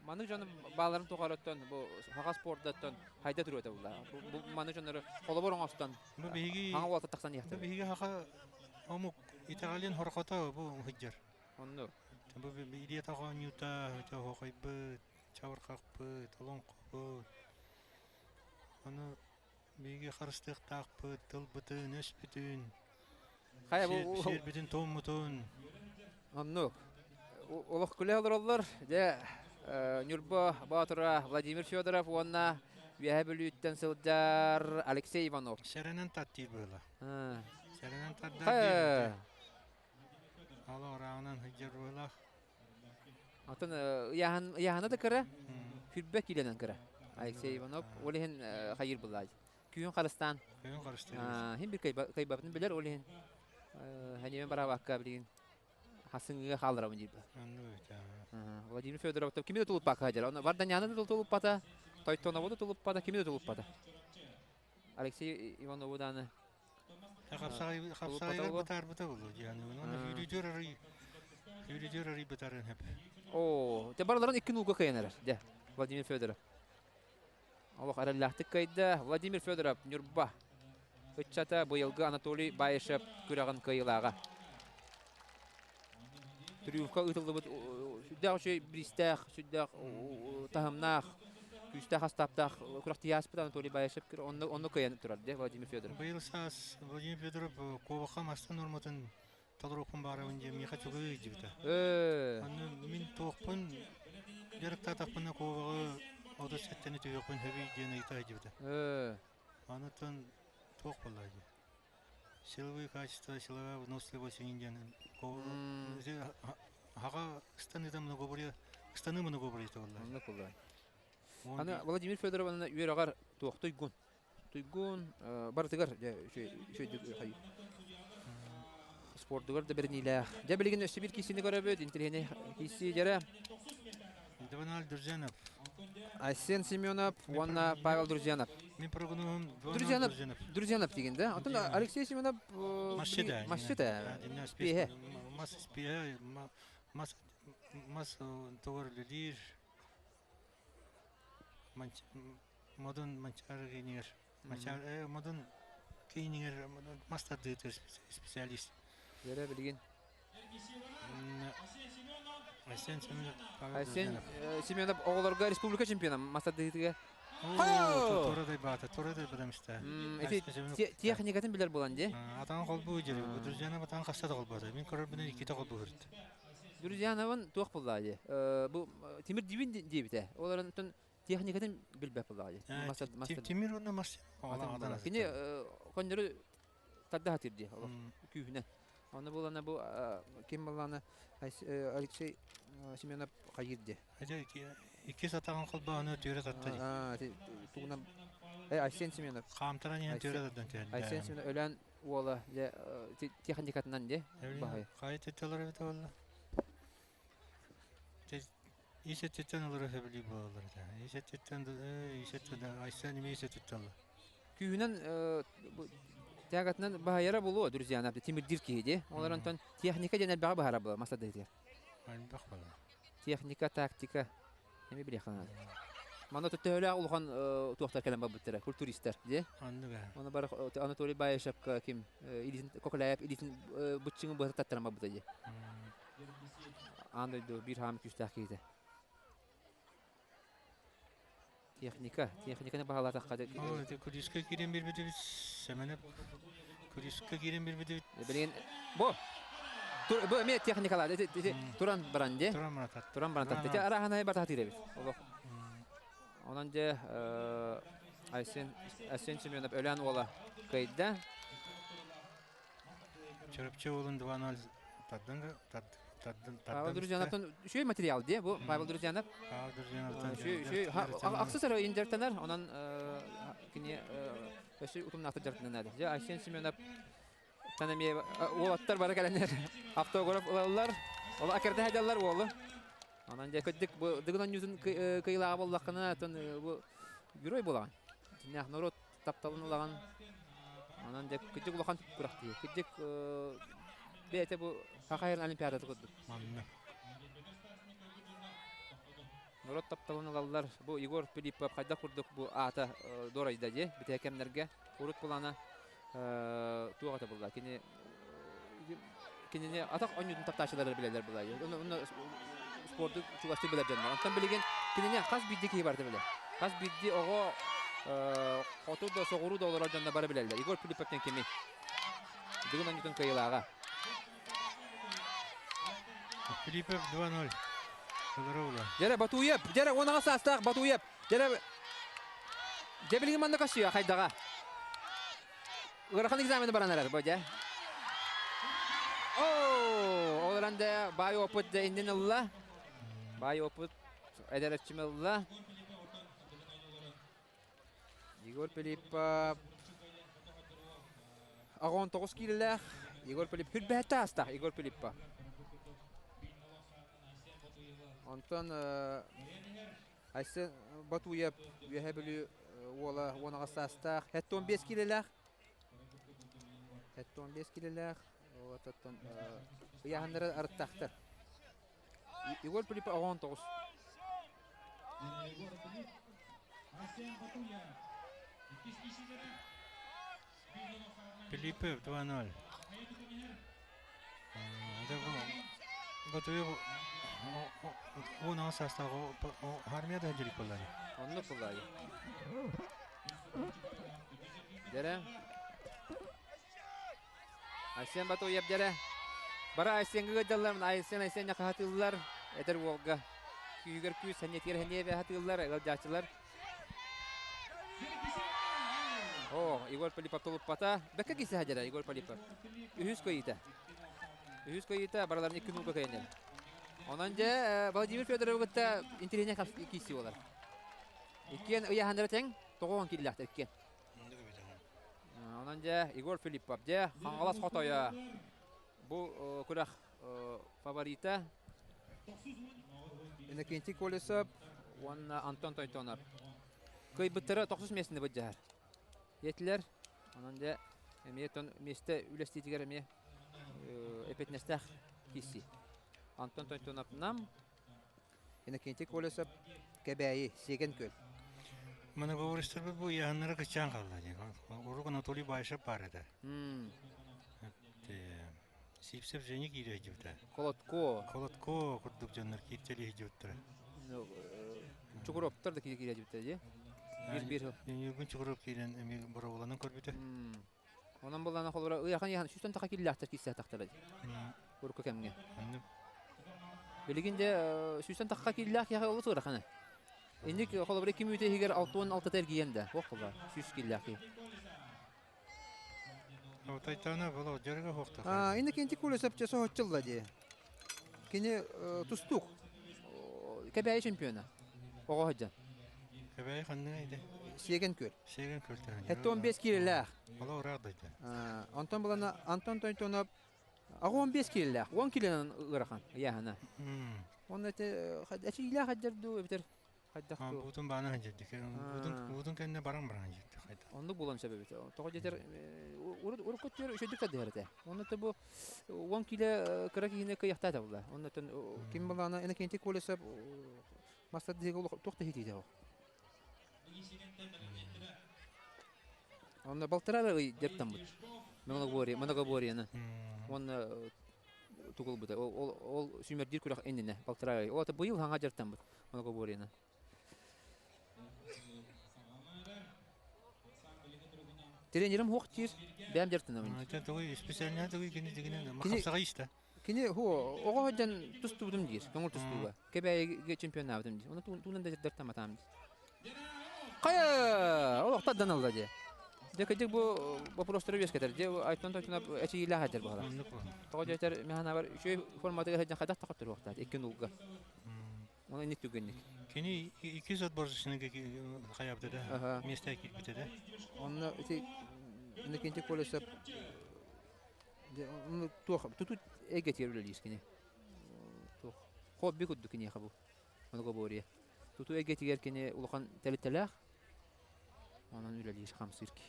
Маннык дьону бааларын тухарыттан бу саха спордаттан хайда туруота булла. Бу маннык дьоннору холобур оҥостон Бу биһиги хаҥа уолаттар тахсан иһэхтэр. Бу биһиги хаха омук итэҕэлин хорхото бу сылдьар. Оннук. Бу илии тоҕоонньуута, оһоҕойбут, чабырҕахпыт, олоҥхобут. Ону биһиги харыстыахтаахпыт, тылбытын, өспүтүн, Хайа бу сиэрбитин, туоммутун. Оннук. Олох күлэ олороллор. Дьэ, Ньурба Боотура Владимир Федоров уонна Үөһээ Бүлүүттэн сылдьар Алексей Иванов. Сэрэнэн таттиир быһыла. Сэрэнэн тардар. Ала орааҕынан сылдьар быһыылаах. Оттон ыйааһын ыйааһына да кыра, хүрбэ киилэнэн кыра. Алексей Иванов ол иһин хайыыр буллаай. Күүһүн харыстаан. Күүһүн харыстыыр. Хин бир кыайбаппытын билэр ол иһин ханьымен бараабакка билигин хасыҥыга хаалларабын диир. Владимир Федоров кими да тулуппакка сылдьар. Онно Варданяны да тулуппата, Тойтонову да тулуппата, кими да тулуппата. Алексей Иванову дааны Хапсаҕайгар бытаарбыта буолуо диэн. Уонна сүүрүүтүөр арый сүүрүүтүөр арый бытарын хөп. Оо, те барыларын икки нууга кыайан эрэр. Дьэ, Владимир Федоров. Олох эрэллээхтик кыайда. Владимир Федоров, Ньурба ыччата быйылгы Анатолий Баишев күрэҕин кыайыылааҕа. Триумфка ыытыллыбыт сүрдээх үчүгэй бириистээх, сүрдээх таһымнаах, күүстээх астааптаах күрэхтии ааспыт Анатолий Баишев онно, онно кыайан турар дии Владимир Федоров. Быйыл саас Владимир Федоров куобахха мастан норматын толоруохпун баарабын диэн миэхэ чугуй диэбитэ. Онно мин туохпун дьарыктаатахпына куобаҕы 37-ни түһүөхпүн сөбүй диэн ыйыта диэбитэ. Анытан туох буолла дии. Силовые качества, силовая выносливость диэн хаҕа ыстаныыта многоборье ыстаныы многоборьета буолла. Оннук буолла. Аны Владимир Федоров үөрэҕэр туох туйгун туйгун барытыгар үчүгэйдик хайыы спордугар да бэриниилээх. Дьэ билигин өссө биир киисини көрөбүт, интэриэһинэй кииси дьэрэ. Диваналь Друзьянов. Айсен Семенов уонна Павел Друзьянов. Мин прогнозум Друзьянов. Друзьянов деген да. Оттон Алексей Семенов Масчыта. Масчыта. Спиэһэ. Мас спиэһэ мас мас тугар үлэлиир. Модун манчаар кинигэр манчаар модун киинигэр мас тардыытыгар специалист. Дьэрэ билигин Айсен Семенов. Айсен Семенов оҕолорго республика чемпиона мас тардыытыгар. Тура дайбаата, тура дайбатам истэ. Техникатын билэр буолан дии. Атаҕын холбуу дьири. Друзьянов атаҕын хаста да холбоото. Мин көрөрбүнэн иккитэ холбуу сырытта. Друзьяновын туох буллаа дии. Бу Тимир Дибин диэбитэ. Ол эрэн техникатын билбэт буллаа дии. Тимир уонна мас. Кини коннөрү тарда сатыыр дии олох күүһүнэн. Онно буолана бу ким буоллаҕына Алексей Семенов хайыыр дии. Иккис атаҕын холбоону түөрэ тарта дии. Тугунан Айсен Семенов. Хаамтаран иһэн түөрэ тардан түһэрдэ. Айсен Семенов өлөөн уола дьэ техникатынан дии баһай. Хайа тетелер эбитэ буолла? Ис өттүттэн олорор сөбүлүүр буолаллар этэ. Ис өттүттэн ис өттүттэн Айсен эмиэ ис өттүттэн ылла. Күүһүнэн тягатынан баһайара булуо, друзья, тимирдиир киһи дии. Ол онтон техника диэн элбэҕи баһара була мас тардыһытыгар. Элбэх буолар. Техника, тактика эми билиэххэ наада. Манна төһөлөөх улахан туохтар кэлэн барбыттара, культуристар дии. Оннук ээ. Оны бар Анатолий Баишевка ким илиитин Коколяев илиитин быччыҥын быһа таттаран барбыта дии. Аан дойду биир хаамы күүстээх киһитэ. Техника, техниканы баһылаатахха Күлүүскэ киирэн биэрбитибит Сэмэнэп күлүүскэ киирэн биэрбитибит Билигин бу бу эмиэ техникалаа туран баран дии. Туран баран тат. Туран баран тат. Ити арааһынай батаатыыр эбит. Олох. Онон дьэ Айсен Айсен Семенов өлөөн уола кыайда. Чурапчы уолун 2-0 тардан тардан Павел Друзьяновтан үчүгэй материал дии бу Павел Друзьянов. Павел Друзьяновтан үчүгэй ахсыс эрэ индертанар онон кини өссө утумнаахтык дьарыктанар. Дьэ Айсен Семенов тан эмиэ уолаттар бары кэлэннэр автограф ылаллар. Ол акерде хайдаллар уолу. Онон дьэ кырдьык бу Дыгын оонньуутун кыйылааҕа буоллаххына отон бу герой буолаҕын. Дьиҥнээх норуот тапталын ылаҕын. Онон дьэ кырдьык улахан күрэхтэһии. Кырдьык бэйэтэ бу Саха сирин Олимпиадата курдук. Манна. Норуот тапталын ылаллар. Бу Егор Филиппов хайдах курдук бу аата дуорайда дии бүтэ кэмнэргэ. Урут булана туох это булла. Кини кинини атах оонньуутун таптааччылар билэллэр була. Онно спорду чугастык билэр дьоннор. Онтон билигин кинини хас биирдии киһи барыта билэр. Хас биирдии оҕо хоту да соҕуруу да олорор дьонно бары билэллэр. Егор Филипповтан кими? Бүгүн оонньуутун кыайыылааҕа. Филиппов 2-0. Толору Дьэрэ Батуев, дьэрэ 18 саастаах Батуев. Дьэрэ Дьэ билигин манна көссүө хайдаҕа. Ыарахан экзамены баран эрэр бу дьэ. Оо, Ол эрэн да баай опыт да иннин ылла. Баай опыт эдэр эрчим ылла. Егор Пилиппов 19 киилэлээх Егор Пилип хүрбэһэтэ аастаах Егор Пилиппов. Онтон Айсен Батуев Үөһээ Бүлүү уола 18 саастаах 75 киилэлээх 75 киилэлээх оттон ыйааһыннары арыттаахтар. Егор Пилиппов 19. Пилиппов 2-0. Батуев 16 саастаах армияда дьирик боллари. Оннук буллари. Дэрэ. Айсен Батуев дэрэ. Бара Айсенга ыдаллар, Айсен Айсен хатыллар эдэр уолга. Күүгэр күүс, ханнетигэр ханнебе хатыллар, ыалдьааччылар. О, Егор Полипов толуппата. Бэккэ кисе хадьара Егор Полипов. Үһүс көйүтэ. Үһүс көйүтэ бараларын икки нука көйнер. Онон дьэ Владимир Федоров кытта интеллигент киси болар. Иккиэн ыйаһаннара тең, тоҕоон киллэхтэр иккиэн. Онон дьэ Егор Филиппов дьэ Хаҥалас хотойо бу күрэх фаворита Иннокентий Колесов уонна Антон Тойтонов. Кыайбыттара тохсус миэстэни былдьаһар. Диэтилэр. Онон дьэ эмиэ тон миэстэ үлэстиитигэр эмиэ эппиэтинэстээх киирсии. Антон Тойтонов Нам, Иннокентий Колесов Кэбээйи, Сиэгэн Күөл. Многоборецтарбыт бу ыйааһыннара кыччаан хаалла диэн. Урук Анатолий Баишев баар этэ. Сивцев Женя киирэ сылдьыбыта. Холодко. Холодко курдук дьоннор кииртэлии сылдьыбыттара. Чукуровтар да киирэ сылдьыбыттара дии. Биир-биир сыл. Ньургун Чукуров киирэн эмиэ боруобаланан көрбүтэ. Онон буллана холобура ыахан ыахан сүүстэн таха киллээхтэр киирсээтахтара дии. Урукку кэмҥэ. Билигин дьэ сүүстэн таха киллээх киһи олус ыарахана. Инник холобура икки мүнүүтэ иһигэр 66 эргийэн да, туох буолла 100 киллээх киһи. Тайтана было дьарыга хуохта. Иннокентий Колесов чэ соһуччулла дии. Кини тустуук. Кэбээйи чемпиона. Оҕо сылдьан. Кэбээйи ханныга иде? Сиэгэн күөл. Сиэгэн күөл таһын. 75 киилэлээх. Ола ураах дойду. Онтон булана Антон Тонтонов 15 киилэлээх. 10 киилэнэн ыарахан ыйааһына. Онно эти эчиилээх хаддьар дуу эбитер хайдах дуу. Буутун баана хаддьар. Буутун буутун кэннэ баран баран хаддьар. Хайда. Оннук булан сөп эбит. Тоҕо диэтэр урукку өттүгэр үчүгдүк тардыһар этэ. Онно бу 10 киилэ кыра киһини кыйахтаата була. Оннотон ким булана Иннокентий Колесов мастер туох да хитиитэ ол. Онно балтараа ый дьарыктаммыт. Многоборье, многоборьены. Уонна тугулбута. Ол, ол сүүмэрдиир күрэх иннинэ балтараа ый. Ол ата быйыл хаҥа дьарыктаммыт многоборьены. Тренерим хуох диир, бэйэм дьарыктанабын. Тугуй специальная тугуй кини дигинен махапсаҕа истэ. Кини ху оҕо сылдьан тустубутум диир, көҥүл тустууга. Кэбээйигэ чемпионнаабытым диир. Оны туунан да дьарыктамматаам диир. Хайа, ол охтардан ылла дии. Дьэ кырдьык бу вопростары үөскэтэр. Дьэ Айтон Тойтунап эчийиилээх сылдьар буолар. Тоҕо диэтэр механабар үчүгэй форматыгар сылдьан хайдах да хотторуохтаах икки нулга. Оны инник түгэнник. Кини икки отборочный хайабыта да, место киирбитэ да. Онно ити Иннокентий Колесов туох тутут эйгэтигэр үлэлиир кини. Туох хобби курдук киниэхэ бу. Многоборье. Тутуу эйгэтигэр кини улахан тэрилтэлээх. Онон үлэлиир, хамсыыр ки.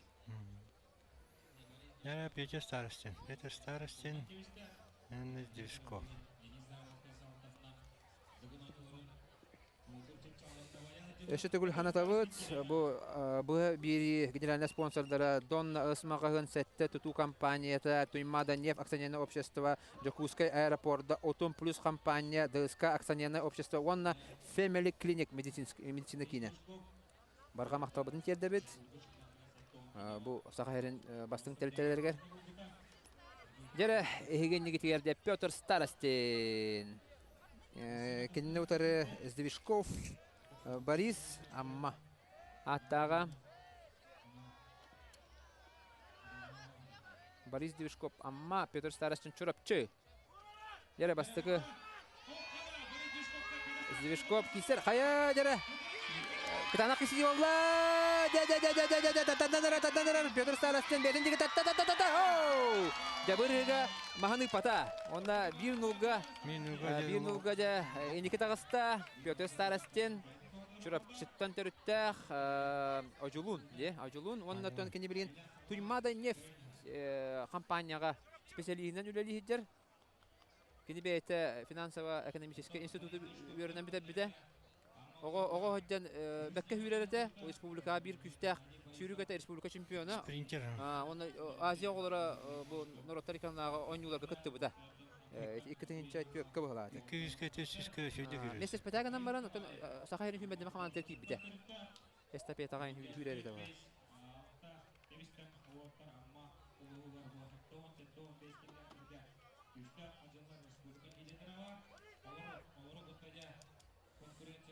Я Петя Старостин. Петр Старостин, Дюшков. Өссө төгүл санатабыт, бу бу биэрии генеральнай спонсордара Дон Ыс маҕаһыын сэттэ тутуу компанията, Туймаада нефть акционерное общество, Дьокуускай аэропорда, Отун плюс компания, ДСК акционерное общество уонна Family Clinic медицина киинэ. Барҕа махталбытын тиэрдэбит. Бу Саха сирин бастыҥ тэрилтэлэригэр. Дьэрэ, эһиги иннигитигэр Петр Старостин. Кинини утары Сдвижков Борис Амма. Ааттааҕа Борис Движков Амма, Петр Старостин Чурапчы. Дьэрэ бастакы Звешков кисер хайа дьэрэ Кытаанах киси буолла! Петр Старостин бэйэтин диэки та-та-та-та-та! Дьабырыга маһын ыппата. Онно биир нулга биир нулга дьэ инники таҕыста Петр Старостин Чурапчыттан төрүттээх Одьулуун дьэ Одьулуун уонна тон кини билигин Туймаада нефть компанияҕа специалиһинэн үлэлии сылдьар. Кини бэйэтэ финансово-экономическай институту үөрэнэн бүтэрбитэ. Оҕо оҕо сылдьан бэккэ сүүрэр этэ. Республикаҕа биир күүстээх сүүрүк этэ, республика чемпиона. Спринтер. Уонна Азия оҕолоро бу норуоттар иккардынааҕы оонньууларга кыттыбыта. 2 тыһыынча түөрткэ быһалаата. 200-кэ, 400-кэ сүүрдэ сүүрэр. Месте гынан баран, оттон Саха сирин сүүмэрдэмэ хамаандата киирбитэ. Эстафетаҕа сүүрэр этэ буолар.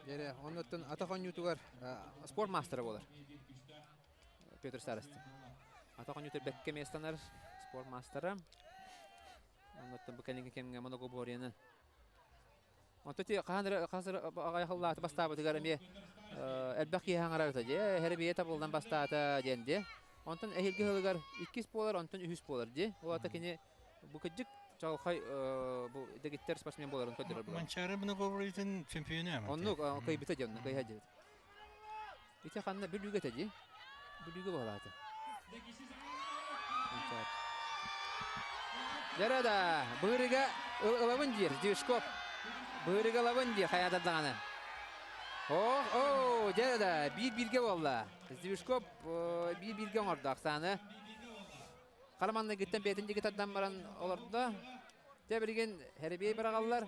Дьэрэ, оннуттан атах оонньуутугар спорт маастара буолар. Петр Старостин. Атах оонньуутугар бэккэ миэстанар спорт маастара. Оннуттан бу кэлиҥҥи кэмҥэ моногоборьяны. Онто ти хаһан эрэ хас эрэ аҕай халлааты бастаабытыгар эмиэ элбэх киһи хаҥарарыта дии. Эһэри бэйэ табыллан бастаата диэн дии. Онтон эһиилги сылыгар иккис буолар, онтон үһүс буолар дии. Ол аата кини бу кырдьык чаҕылхай бу дэгиттэр спортсмен буоларын көрдөрөр буолар. Манчаары многоборьетын чемпиона. Оннук кыайбыта дии онно кыайа диэбит. Ити ханна Бүлүүгэ этэ дии. Бүлүүгэ буолаата. Манчаары. Дьэрэ да, быырыга ылабын диир, Дьишкоп. Быырыга ылабын диир, хайаатар даҕаны. Ох, оо, дьэ да, биир-бииргэ буолла. Сдвижков биир-бииргэ оҥордо Оксана. Хара манныгыттан бэйэтин диэки тардан баран олордо. Дьэ билигин Хэрибиэй быраҕаллар.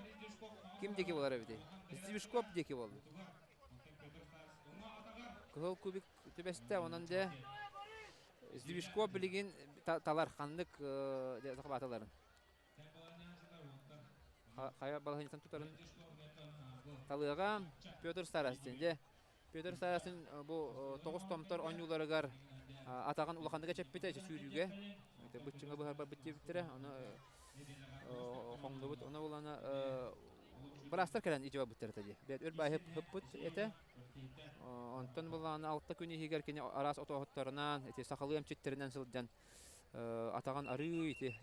Ким диэки буолар эбитий? Сдвижков диэки буолла. Кыһыл кубик түбэстэ, онон дьэ Сдвижков билигин талар ханнык сахабааталарын. Хайа балаһынньаттан тутарын талыаҕа Петр Старостин дьэ Петр Старостин бу тоҕус томтор оонньууларыгар атаҕын улаханнык эчэппитэ сүүрүүгэ быччыҥа быһар барбыт диэбиттэрэ ону хоҥнубут ону булана быраастар кэлэн ичи барбыттар этэ дии бэт өр баайы хыппыт этэ онтон булаана алта күн иһигэр кини араас отоһуттарынан ити сахалыы эмчиттэринэн сылдьан атаҕын арыы ити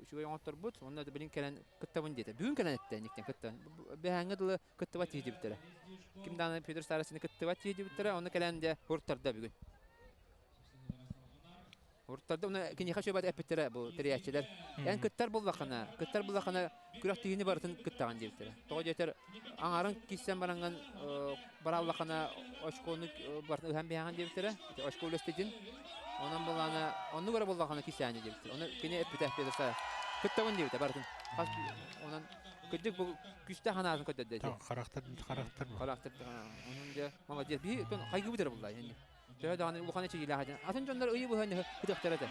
үчүгэй оҥотторбут уонна билин кэлэн кыттабын диэтэ бүгүн кэлэн эттэ никтэн кыттан бэһээҥҥэ дылы кыттыбат киһи диэбиттэрэ ким даҕаны Петр Старостины кыттыбат киһи диэбиттэрэ онно кэлэн дьэ уруттарда бүгүн уруттарда уонна киниэхэ үчүгэй эппиттэрэ бу тэрийээччилэр эн кыттар буллаххына кыттар буллаххына күрэхтэһиини барытын кыттаҕын диэбиттэрэ тоҕо диэтэр аҥарын киирсэн бараҥҥын барааллаххына очкону барытын ыһан биһэҕин диэбиттэрэ очко үлэститин онон буоллаҕына оннук эрэ буоллаххына кисээни диэбиттэр ону кини эппитэ Петр кыттабын диэбитэ барытын хас онон кырдьык бу күүстээх санаатын көрдөрдө ити харахтар харахтар харахтар онон дьэ молодец биһи хайгыбыт эрэ булла Төһө даҕаны улахан эчэйиилээх дьон. Атын дьоннор ыйы быһа ытыахтара этэ.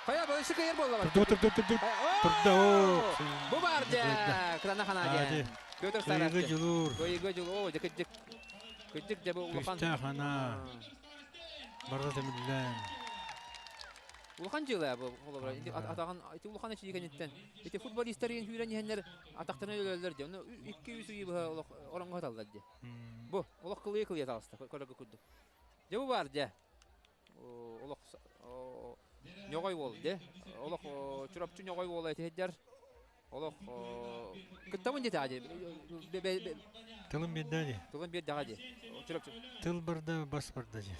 Хайа, бу кыйар буолла бар. Турду, турду, турду. Турда, оо. Бу бар дьэ, кытана хана диэн. Петр Кыйыга дьулуур. Кыйыга дьулуур, оо, дьэ кырдьык. Кырдьык дьэ бу улахан. Күстээх хана. Барда тэмиллэн. Улахан дьыала бу холобура. Атаҕын ити улахан эчэйии кэнниттэн. Ити футболистар иһин сүүрэн иһэннэр атахтарын өлөллөр дьэ. Ону 2-3 ый быһа олох ороҥҥо сыталлар дьэ. Бу олох кылыйа-кылыйа таҕыста көрөргө курдук. Дьэ бу баар дьэ. Олох ньоҕой уол дьэ. Олох Чурапчы ньоҕой уола этиһдэр. Олох кыттабын диэтэҕэ дии. Тылын биэрдэ дии. Тылын биэрдэҕэ дии. Чурапчы. Тыл барда, бас барда дии.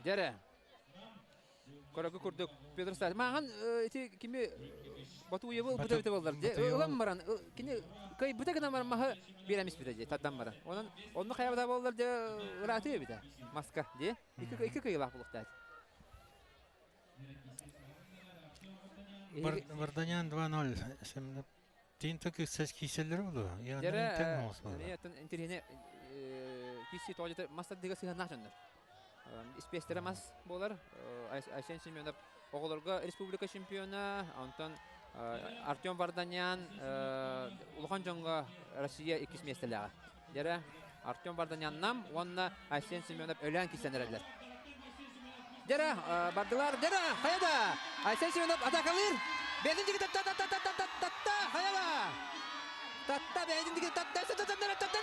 Дьэрэ. Көрөгү курдук Петр Стас. Мааҕын ити кими Батуевы ылбыта эбитэ буоллар. Ылан баран кини кыайбыта гынан баран маһы биэрэн испитэ дии тардан баран. Онон онно хайабыта буоллар дьэ ыраатыы эбитэ маска дии. Икки кыйылаах булуохтаах. Варданян 2-0. Тин кииселлер буолуо. Дьэрэ, интэриэһинэ кииси тоҕо мас тардыыга сыһыаннаах дьоннор. Испиэстэрэ мас буолар. Айсен Семенов оҕолорго республика чемпиона, онтон Артем Варданян улахан дьоҥҥо Россия иккис миэстэлээҕэ. Дьэрэ Артем Варданян Нам уонна Айсен Семенов өлөөн кисэн эрэллэр. Дьэрэ бардылар, дьэрэ хайа да Айсен Семенов атакалыыр. Бэйэтин диги татта татта татта татта хайа да татта бэйэтин диги татта татта татта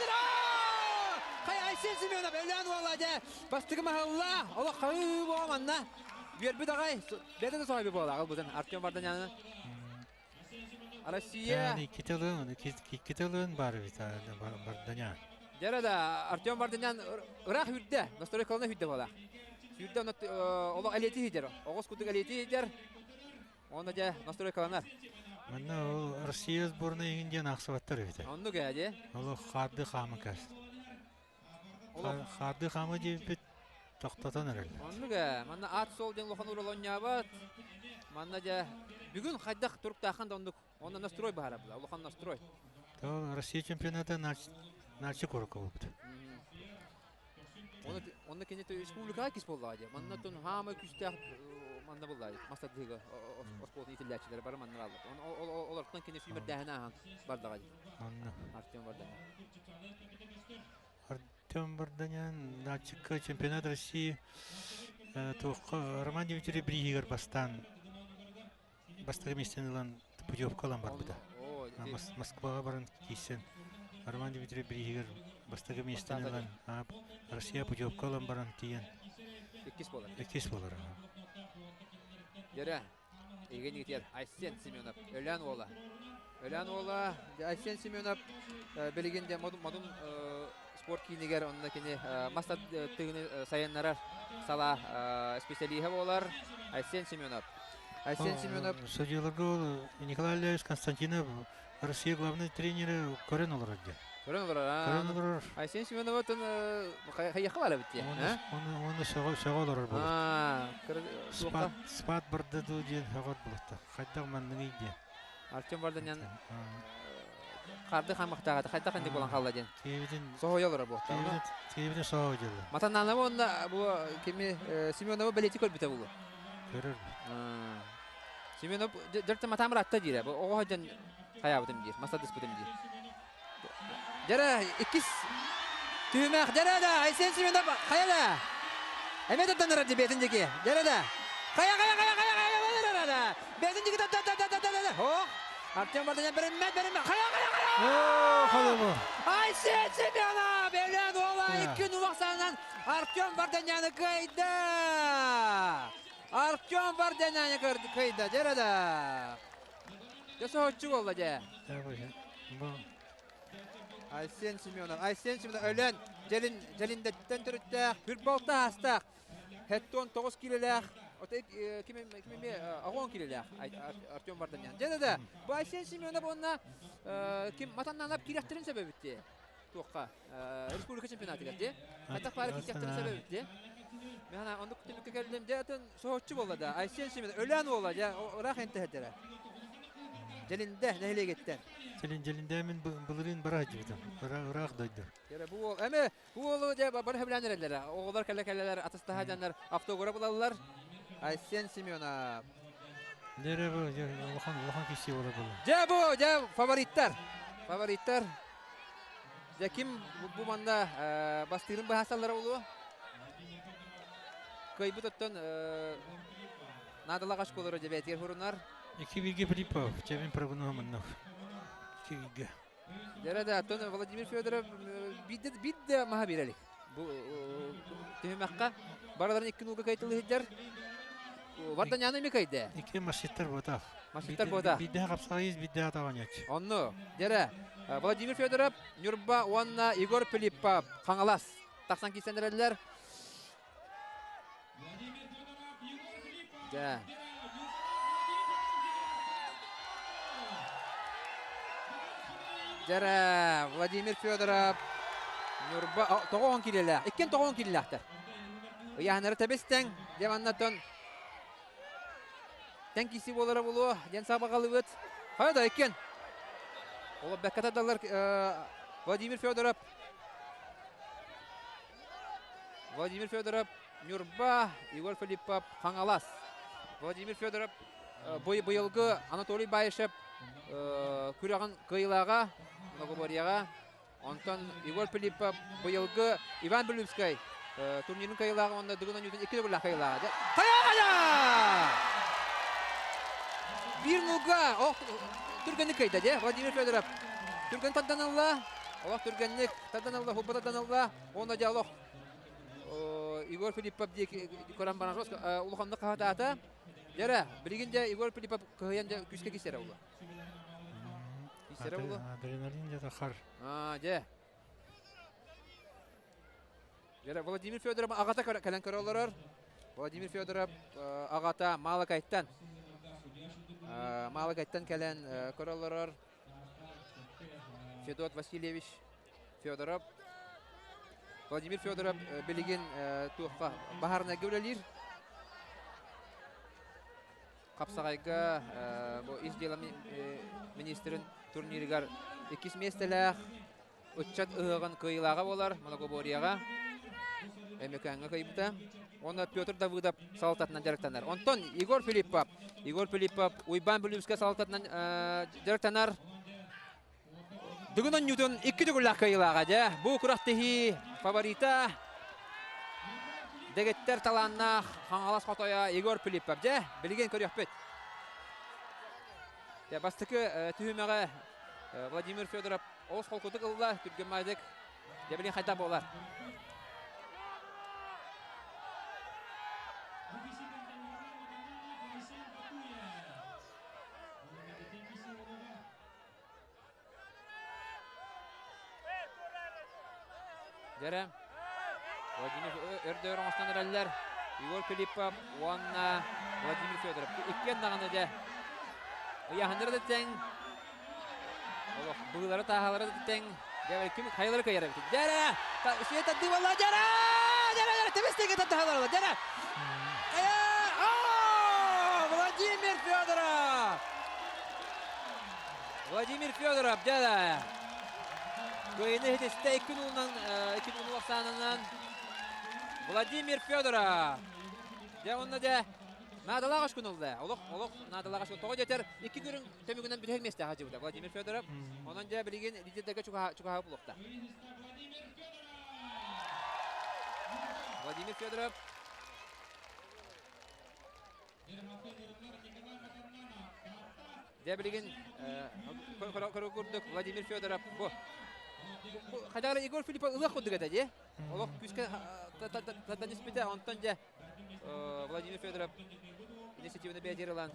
хайа Айсен Семенов өлөөн уола дьэ бастакы маһылла олох хыы буо манна үөрбүт аҕай Бэйэтэ да соһуйбут буолла ылбытын Артем Варданяны. Россия Иккитэлыын, иккитэлыын бар эбит Варданян. Дьэрэ да Артем Варданян ыраах үрдэ, настройкалана үрдэ буола. Сүүрдэ онно олох элиэти иһдэр, оҕус курдук элиэти иһдэр. Онно дьэ настройкаланар. Манна ол Россия сборная иһин диэн аахсыбаттар эбит. Оннук ээ дии. Олох хаарды хаамы кэс. Хаарды хаамы диэбиппит тохтотон эрэллэр. Оннук ээ. Манна аат суол диэн улахан урал оонньообот. Манна дьэ бүгүн хайдах туруктааххан да оннук. Онно настрой баара була. Улахан настрой. То Россия чемпионата Нальчик курдук буолбут. Онно кини республикаҕа кис буоллаҕа дии. Манна тун хаамай күүстээх манна буоллаҕа дии. Мастардыыга оскуолатын иитиллээччилэрэ бары манна бааллар. Олортон кини сүүмэрдээһин ааһан бардаҕа дии. Онно. Артем Варданян. Артем Варданян Нальчикка чемпионат России туохха Роман Дмитриевич бирииһигэр бастаан бастакы миэстэни ылан путевка ылан барбыта. Москваҕа баран киирсэн Роман Дмитриевич бирииһигэр бастакы миэстэни ылан Россия путевка ылан баран тиийэн иккис буолар. Иккис буолар. Дьэрэ, Евгений Гитер, Айсен Семенов, Өлөөн уола. Өлөөн уола Айсен Семенов билигин де модун спорт киинигэр онно кини мас тыгыны сайыннарар салаа специалиһа буолар Айсен Семенов. Айсен Семенов Судьяларга Николай Ильич Константинов Россия главный тренері көрөн олорор диye. Көрөн олорор. Көрөн олорор. Айсен Семенов хайяха бара битти. Оны сөҕө олорор буолар. Спад спад барда дуу диэн сөҕөр буолта. Хайдах манныгый диэн. Артем Варданян харды хамахтаҕа хайдах инник болан хаалла диэн. Киэбитин Соһуйа олорор буолта. Киэбитин соһуйа дьылла. Матаннаанабы онно бу кими Семеновы бэлиэти көрбүтэ булу. Көрөр. Семенов дьэртэ матаам ыраатта диирэ. Бу оҕо дьон хайаабытым диир, мастардыспытым диир. Дьэрэ иккис түһүмэх дьэрэ да Айсен Семенов хайа да эмиэ таттанырар дии бэйэтин диэки дьэрэ да хайа хайа хайа хайа хайа да бэйэтин диэки татта татта татта татта ох Артем Варданян беринмэт беринмэт хайа хайа хайа Холобу Айсен Семенов Өлөөн уола икки нуох санынан Артем Варданяны кыайда Артем Варданяны кыайда дьэрэ да Дьэ соһуччу буолла дьэ. Айсен Семенов, Айсен Семенов өлөн дьэлин дьэлиндэттэн төрүттээх, хүрбалта аастаах, 79 килэлээх, ким ким эмиэ 80 килэлээх Артем Варданян. Дьэ да, бу Айсен Семенов уонна ким матаннаанап киирэхтэрин сөбөбүт дии. Туохха республика чемпионатыгар дии. Хайдах баары киирсиэхтэрин сөбөбүт дии. Мен оннук түмүккэ кэллим дьэ атын соһуччу буолла да. Айсен Семенов өлөөн уола дьэ ыраах энтэһэрдэрэ. Дьэлиндэ нэһилиэгиттэн. Дьэлин Дьэлиндэ мин былырыын бара сылдьыбытым. Ыраах дойду. Бу уол эми бу уолу дьэ бары сөбүлээн эрэллэрэ. Оҕолор кэлэ-кэлэлэр атастаһа дьаннар автограф ылаллар. Айсен Семенов. Дьэ бу улахан улахан киси буола буолла. Дьэ бу дьэ фавориттар. Фавориттар. Дьэ ким бу манна бастыырын быһаасаллара буолуо? Кыайбыт оттон наадалаах очколору дьэбээтигэр хурунар. Икки бииргэ Филиппов, чэбин прогноһумуннук. Икки бииргэ. Дьэрэ да, оттон Владимир Федоров биирдэ биирдэ маһа биэрэлик. Бу түһүмэххэ барыларын икки нууга кайтылы сылдьар. Варданяны эми кайда. Икки машиттар буотах. Машиттар буотах. Биирдэ хапсаҕайыс, биирдэ атаҕаньач. Онну, дьэрэ, Владимир Федоров, Ньурба уонна Егор Филиппов, Хаҥалас тахсан киирсэн эрэллэр. Дьэ. Дьэрэ, Владимир Федоров, Ньурба, тоҕо киилэлээх, иккиэн тоҕо киилэлээхтэр. Ыйааһыннары тэбис-тэҥ, дьэ маннаттан тэҥ киирсии буолара буолуо диэн сабаҕалыыбыт. Хайа да иккиэн. Ол бэккэ тардаллар Владимир Федоров Владимир Федоров Ньурба, Егор Филиппов Хаҥалас. Владимир Федоров Быйылгы Анатолий Баишев күрэҕин кыайыылааҕа Многоборьеҕа. Онтон Егор Филиппов быйылгы Иван Белюбскай турнирын кыайыылааҕа уонна Дыгын оонньуутун икки төгүллээх кыайыылааҕа. Хайа! Биир нуга ох түргэнник кыайда дьэ Владимир Федоров. Түргэн тардан ылла. Олох түргэнник тардан ылла, хубба тардан ылла. Уонна дьэ олох Егор Филиппов диэки көрөн баран улаханнык хаһытаата. Дьэрэ, билигин дьэ Егор Филиппов кыһыйан дьэ күүскэ кисэрэ була. Кисэрэ була. Адреналин дьэ хар. Аа, дьэ. Дьэрэ, Владимир Федоров аҕата кэлэн көрө олорор. Владимир Федоров аҕата Малакайттан. Малакайттан кэлэн көрө олорор. Федот Васильевич Федоров. Владимир Федоров билигин туохха баһаарынайга үлэлиир. Хапсаҕайга бу ис дьыала министрин турнирыгар иккис миэстэлээх ыччат ыһыаҕын кыайыылааҕа буолар Многоборьеҕа Өймөкөөҥҥө кыайбыта. Уонна Петр Давыдов салалтатынан дьарыктанар. Онтон Егор Филиппов, Егор Филиппов Уйбаан Бүлүүскэ салалтатынан дьарыктанар. Дыгын оонньуутун икки төгүллээх кыайыылааҕа дьэ. Бу күрэхтэһии фаворита дэгиттэр талааннаах Хаҥалас хотойо Егор Филиппов. Дьэ, билигин көрүөхпүт. Дьэ, бастакы түһүмэҕэ Владимир Федоров олус холкутук ылла, түргэн Дьэ, билигин хайдах буолар? Дьэрэ, Владимир өрдөөр оҥостон эрэллэр. Егор Филиппов уонна Владимир Федоров. Иккиэн даҕаны дьэ ыйааһыннара да тэҥ, олох быылара тааһалара да тэҥ. Дьэ, ким хайалары кыайар эбит. Дьэрэ! Үсүө тардыы буолла. Дьэрэ! Дьэрэ, дьэрэ, тэбис-тэҥҥэ тардыһалар. Дьэрэ! Владимир Федоров! Владимир Федоров, дьэ Кыайыны иһитистэ икки нулунан, икки нулун ахсаанынан Владимир Федоров. Дьэ, онно дьэ, наадалаах үс күн ылла. Олох, олох наадалаах үс күн. Тоҕо диэтэр, икки күрүҥ түмүгүнэн бүтэһик миэстэҕэ сылдьыбыта Владимир Федоров. Онон дьэ, билигин лидердэргэ чугаһаабыт буолуохта. Владимир Федоров Дьэ билигин көрөр курдук Владимир Федоров бу хайдах эрэ Егор Филиппов ылыах курдук этэ дии. Олох күүскэ тардан испитэ. Онтон дьэ Владимир Федоров инициативаны бэйэтигэр ылан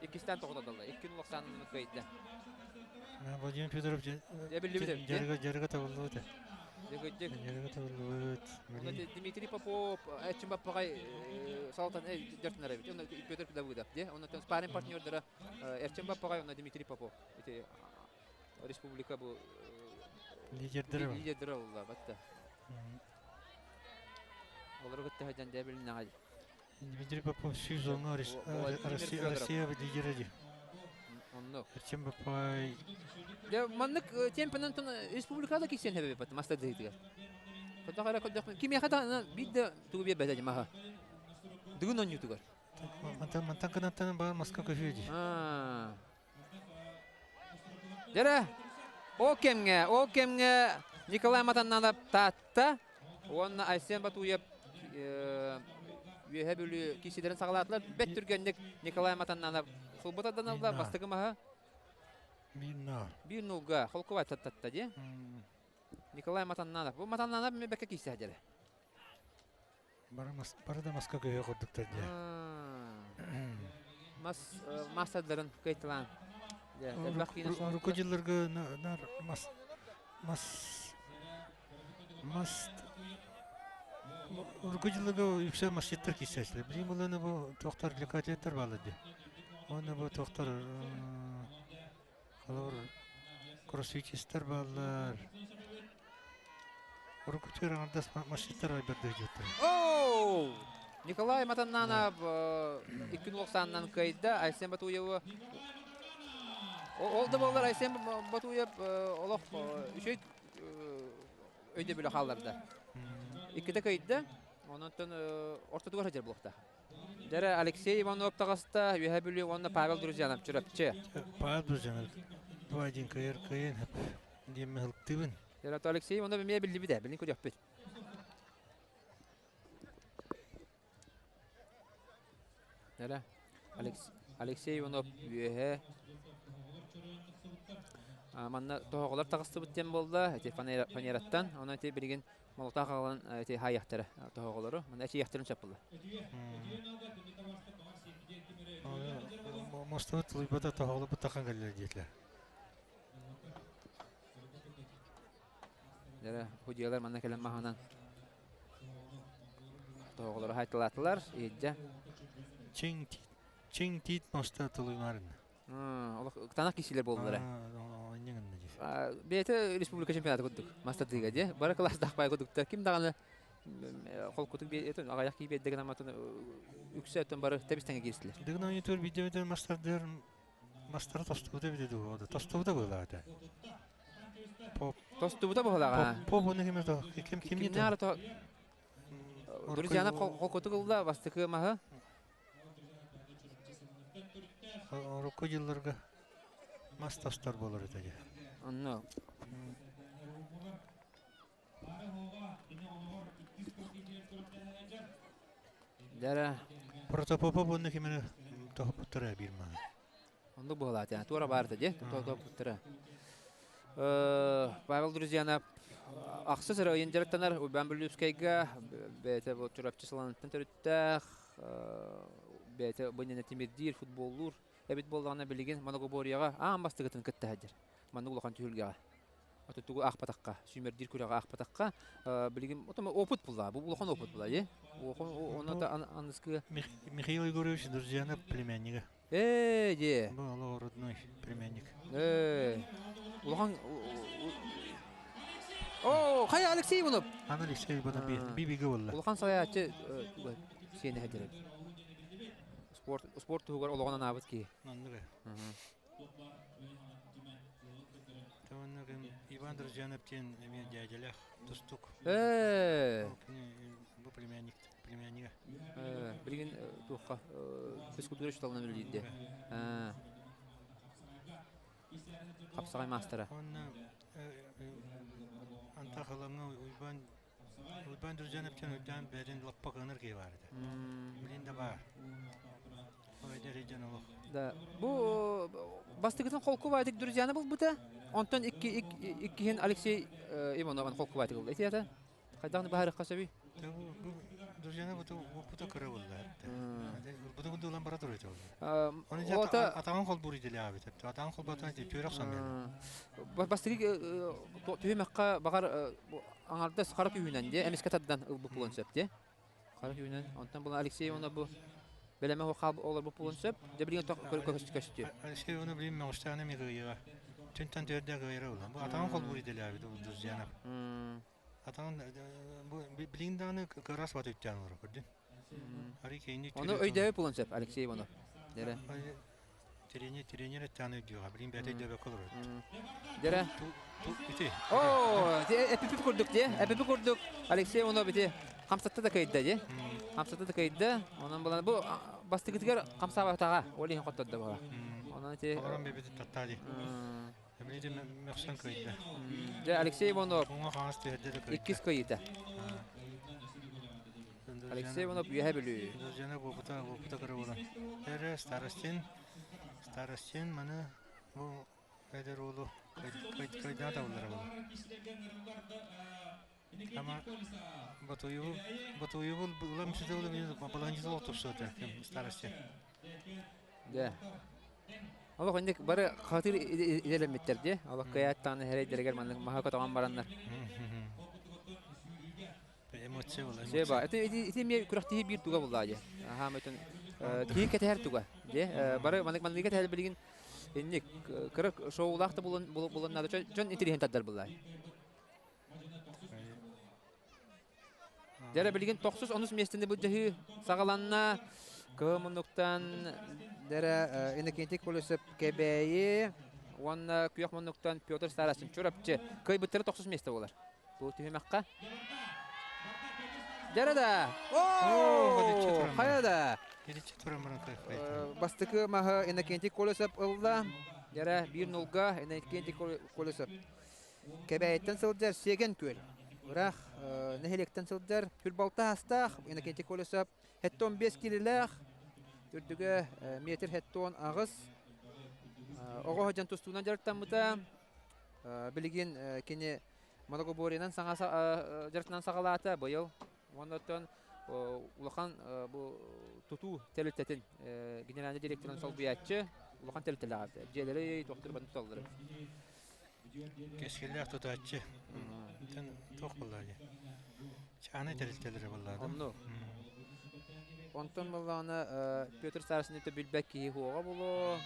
иккистээн тоҕотодоллор. Икки нул ахсаанын кыайда. Владимир Федоров дьарыга дьарыга табыллыбыт. Дмитрий Попов Эрчим Баппаҕай салалтан дьартынар эбит. Онно Петр Давыдов дии. Оннотон спарринг партнердара Эрчим Баппаҕай уонна Дмитрий Попов. Ити республика бу лидердері лидердері олла батта. Олору кытта сылдьан дьэ билиннэҕэ. Дмитрий Попов сезоҥҥа Россия Россия лидерэ дии. Оннук. Эрчим Баппай Дьэ маннык темпынан республикада кисиэн хэбэбиппат мастардыһытыгар. Көрдөх эрэ көрдөх кимиэхэ да биир да тугу биэрбэтэ дии маһа. Дыгын оонньуутугар. Мантан мантан кынаттан баар маска көһүө дии. Дьэрэ, ол кэмҥэ, ол кэмҥэ Николай Матаннанов Таатта уонна Айсен Батуев Үөһэ Бүлүү киисилэрин саҕалаатылар. Бэт түргэнник Николай Матаннанов сылбыта данылла бастакы маһы. Биир нол. Биир нулга холкубай таттатта дии. Николай Матаннанов. Бу Матаннанов эмиэ бэккэ киисэ дьэрэ. Бары да маска көһүө курдуктар дии. Мас маастардарын кыайталаан. Урукку дьылларга нар мас мас мас урукку дьылларга үксэ масчыттар киирсээччилэр. Билигин буллаҕына бу туохтар лекателлэр бааллар дии. Уонна бу туохтар холобур кроссфитистар бааллар. Урукку түөр аҥардас масчыттар айбардыы дьиэттэр. Оу! Николай Матаннанов икки нуохсаанынан кыайда. Айсен Батуевы Ол да буоллар Айсен Батуев олох үчүгэй өйдөбүлү хаалларда. Иккитэ кыайда. Онон ортотугар сылдьар буолуохтаах. Дьэрэ Алексей Иванов таҕыста, Үөһэ Бүлүү уонна Павел Друзьянов Чурапчы. Павел Друзьянов 2-1 кыайар кыайан диэммин ылыктыыбын. Дьэрэ Алексей Иванов эмиэ биллибит ээ, билин көрүөхпүт. Дьэрэ Алексей Иванов үөһэ манна тоһоҕолор таҕыстыбыт диэн буолла ити фанераттан онон ити билигин молотаах аҕалан ити хаайыахтара тоһоҕолору манна эчийиэхтэрин сөп буолла. Мостубут тулуйбата тоһоҕолорбут тахан кэллилэр диэтилэр. Дьэрэ худьялар манна кэлэн маһынан тоһоҕолору хайталаатылар иһирдьэ. Чиҥ чиҥ тиит моста тулуймарын. Олох танах киһилэр буоллулар. Бэйэтэ республика чемпионата курдук мастардыыга дии. Бары кылаастаах баай курдуктар. Ким даҕаны холкутук аҕыйах киһи биэрдэ гынан үксэ өттөн бары тэбис-тэҥэ киирстилэр. Дыгын ойутур видеода мастардыр мастары тостубута видео дуо тостубута буолаата. Поп тостубута буолаҕа. Поп оны ким то ким ким не то Друзьяна холкутук ылла бастакы маһы. Урукку дьылларга мас тастар буолар этэ дии. Онно. Дара. Протопопов уонна кимини тоһуппуттара биир маһы. Оннук буолаата. Туора баарта дии. Тоһуппуттара. Павел Друзьянов ахсыс эрэ дьарыктанар Уйбаан Бүлүүскэйгэ бэйэтэ бу Чурапчы саланыттан төрүттээх бэйэтэ бу иннинэ тимирдиир, футболлуур эбит буоллаҕына билигин многоборьеҕа аан бастакытын кытта сылдьар. Маннык улахан түһүлгэҕэ. Ото тугу аахпатахха, сүүмэрдиир күрэҕи аахпатахха, билигин опыт булла, бу улахан опыт була, е? Оны аныскы Михаил Егорович Друзьянов племяннига. Ээ, дии. Бу олох родной племянник. Ээ. Улахан О, хайа Алексей Иванов. Аны Алексей Иванов бибиге болла. Улахан салайааччы сиэнэ хадьырын. Спорт спорт туһугар олоҕун анаабыт киһи. Оннук. Иван Друзьянов диэн эмиэ дядялях тустук. Ээ. Бу племянник племяннига. Билигин туохха физкультура учууталынан үлэлиирде. Хапсаҕай маастара. Онно Антахалаҥҥа Уйбаан Уйбаан Друзьяновтан үрдээн бэйэтин лаппа кыанар киһи баар этэ. Билин да баар. Да. Бу бастакытын холкубаатык Друзьяны булбута. Онтон икки иккиһин Алексей Ивановын холкубаатык ылла. Ити ата Хайдах баһарыхха сөбүй? Друзьяны бу кыра булла. Бу курдук бара турар Оны атаҕын холбуур идэлээбит. Атаҕын холбоотон түөрэх сон Бастакы түһүмэххэ баҕар аҥардас хара күүһүнэн дии эмискэ тардан ылбыт буолуон сөп дии. Хара күүһүнэн. Онтон була Алексей Иванов бу бэлэмэ хаал олорбут буолуон сөп. Дьэ билигин көстү. Алексей Иванов билин мөҕүстэҕинэ эмиэ кыайыаҕа. Түнтэн түөрдэ кыайара буолан. Бу атаҕын холбуур идэлээбит Друзьянов. Атаҕын бу билигин даҕаны кыраас бат үттээн олорор көрдүн. Арый кейини Ону өйдөөбүт буолуон сөп Алексей Иванов. Дэрэ. Тренер тренер эттээн өйдүөҕэ. Билигин бэйэтэ өйдөөбөккө олорор. Дэрэ. Ити. Оо, эпипи курдук дии. Эпипи курдук Алексей Иванов ити хамсатта да кыйда дии. Хамсатта да кыйда. Онон булан бу бастыгытыгар хамсаабатаҕа. Ол иһин хоттордо буола. Онон ити Олорон бэбити таттаа дии. Эмилиди мөхсөн кыйда. Дьэ Алексей Иванов Уҥа хаҥас түһэрдэ да кыйда. Иккис кыйыта. Алексей Иванов Үөһэ Бүлүү. Друзьяна буопута буопута кыра буолан. Эрэ Старостин Старостин маны бу эдэр уолу кыйдаа табыллара буолар. Ама Батуеву Батуеву улам ситэ баланчы тупсуота Старостин. Дьэ. Олох инник бары хатыр идэлэммиттэр дии. Олох кыайааттаҕына эрэйдэригэр маннык маһа көтөҕөн бараннар. Эмоция була. Себа. Это ити эмиэ күрэхтэһии биир туга буллаа дии. Аха мөтөн киһи кэтэһэр туга. Дии. Бары маннык маннык кэтэһэр билигин инник кыра шоулаах да булан булан наада дьон интириэһин тардар буллаа. Дьэрэ билигин тохсус онус миэстэни былдьаһыы саҕаланна. Кыһыл муннуктан дэрэ Иннокентий Колесов Кэбээйи уонна күөх муннуктан Петр Старостин Чурапчы кыайбыттара тохсус миэстэ буолар. Бу түһүмэххэ. Дьэрэ да! Оо! Хайа да! Бастакы маһы Иннокентий Колесов ылла. Дьэрэ биир нулга Иннокентий Колесов. Кэбээйиттэн сылдьар Сиэгэн Күөл. Ыраах нэһилиэктэн сылдьар Хүрбалта астаах Иннокентий Колесов 75 килилээх, үрдүгэ метр 78. Оҕо сылдьан тустуунан дьарыктаммыта. Билигин кини Многоборьенан саҥа дьарыктанан саҕалаата быйыл. Уонна оттон улахан бу тутуу тэрилтэтин генеральный директорын солбуйааччы улахан тэрилтэлээх дьиэлэри туохтары баны туталлар. Кэскиллээх тутааччы. Туох буолла дии? Чаанай тэрилтэлэрэ буолла. Онну. Онтон буоллаҕына Петр Сарсин билбэт киһи хуоҕа булуо.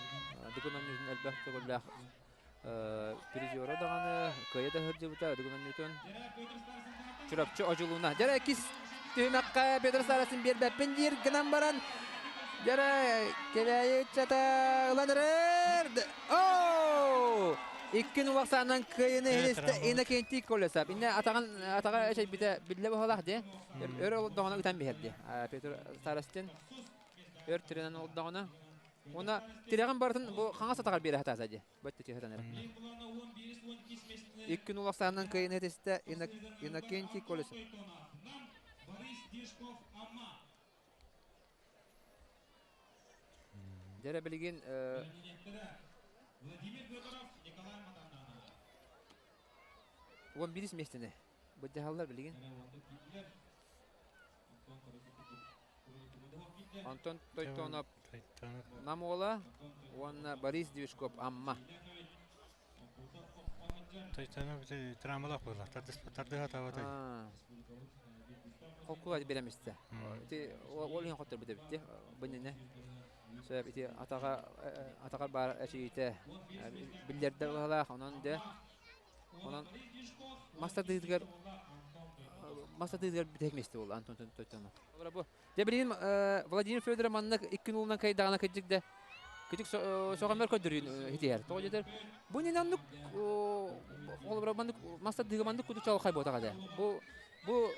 Дыгын онньутун элбэх төгүллээх призера даҕаны кыайа да сылдьыбыта Дыгын онньутун. Чурапчы Одьулууна. Дьэрэ иккис түһүмэххэ Петр Сарсин биэрбэппин диир гынан баран дьэрэ Кэбээйи ыччата ылан эрэр. Оо! Иккин улахсаанан кыайыны иһистэ Иннокентий Колесов. Инне атаҕын атаҕа эчэйбитэ биллэ быһалаах дии. Өр олордоҕуна ытан биһэрди. Петр Старостин өр тирэнэн олордоҕуна. Уонна тирэҕин барытын бу хаҥас атаҕар биэрэ сатаата дии. Бөттө түһэтэн эрэ. Иккин улахсаанан кыайыны иһистэ Иннокентий Колесов. Дьэрэ билигин 11 миэстэни быдьаһаллар билигин. Антон Тойтонов Намола уонна Борис Движков Амма. Тойтонов травмалаах буолла. Тардыһа табатай. Холкула биэрэмистэ. Ити ол иһин хотторбут эбит дии. Бу иннинэ. Сөп ити атаҕа атаҕар баар эчийиитэ биллэрдэ быһалаах. Онон дьэ онон мас тардыытыгар мас тардыытыгар бүтэһик миэстэ буолла Антон Тойтонов. Бу Дьэ билигин Владимир Федоров маннык икки нулунан кыайдаҕына кырдьык да кырдьык сөҕөмөр көрдөрүүн итиһэр. Тоҕо диэтэр бу иннинэ оннук холобура маннык мас тардыыга маннык курдук чаҕылхай буотах этэ. Бу бу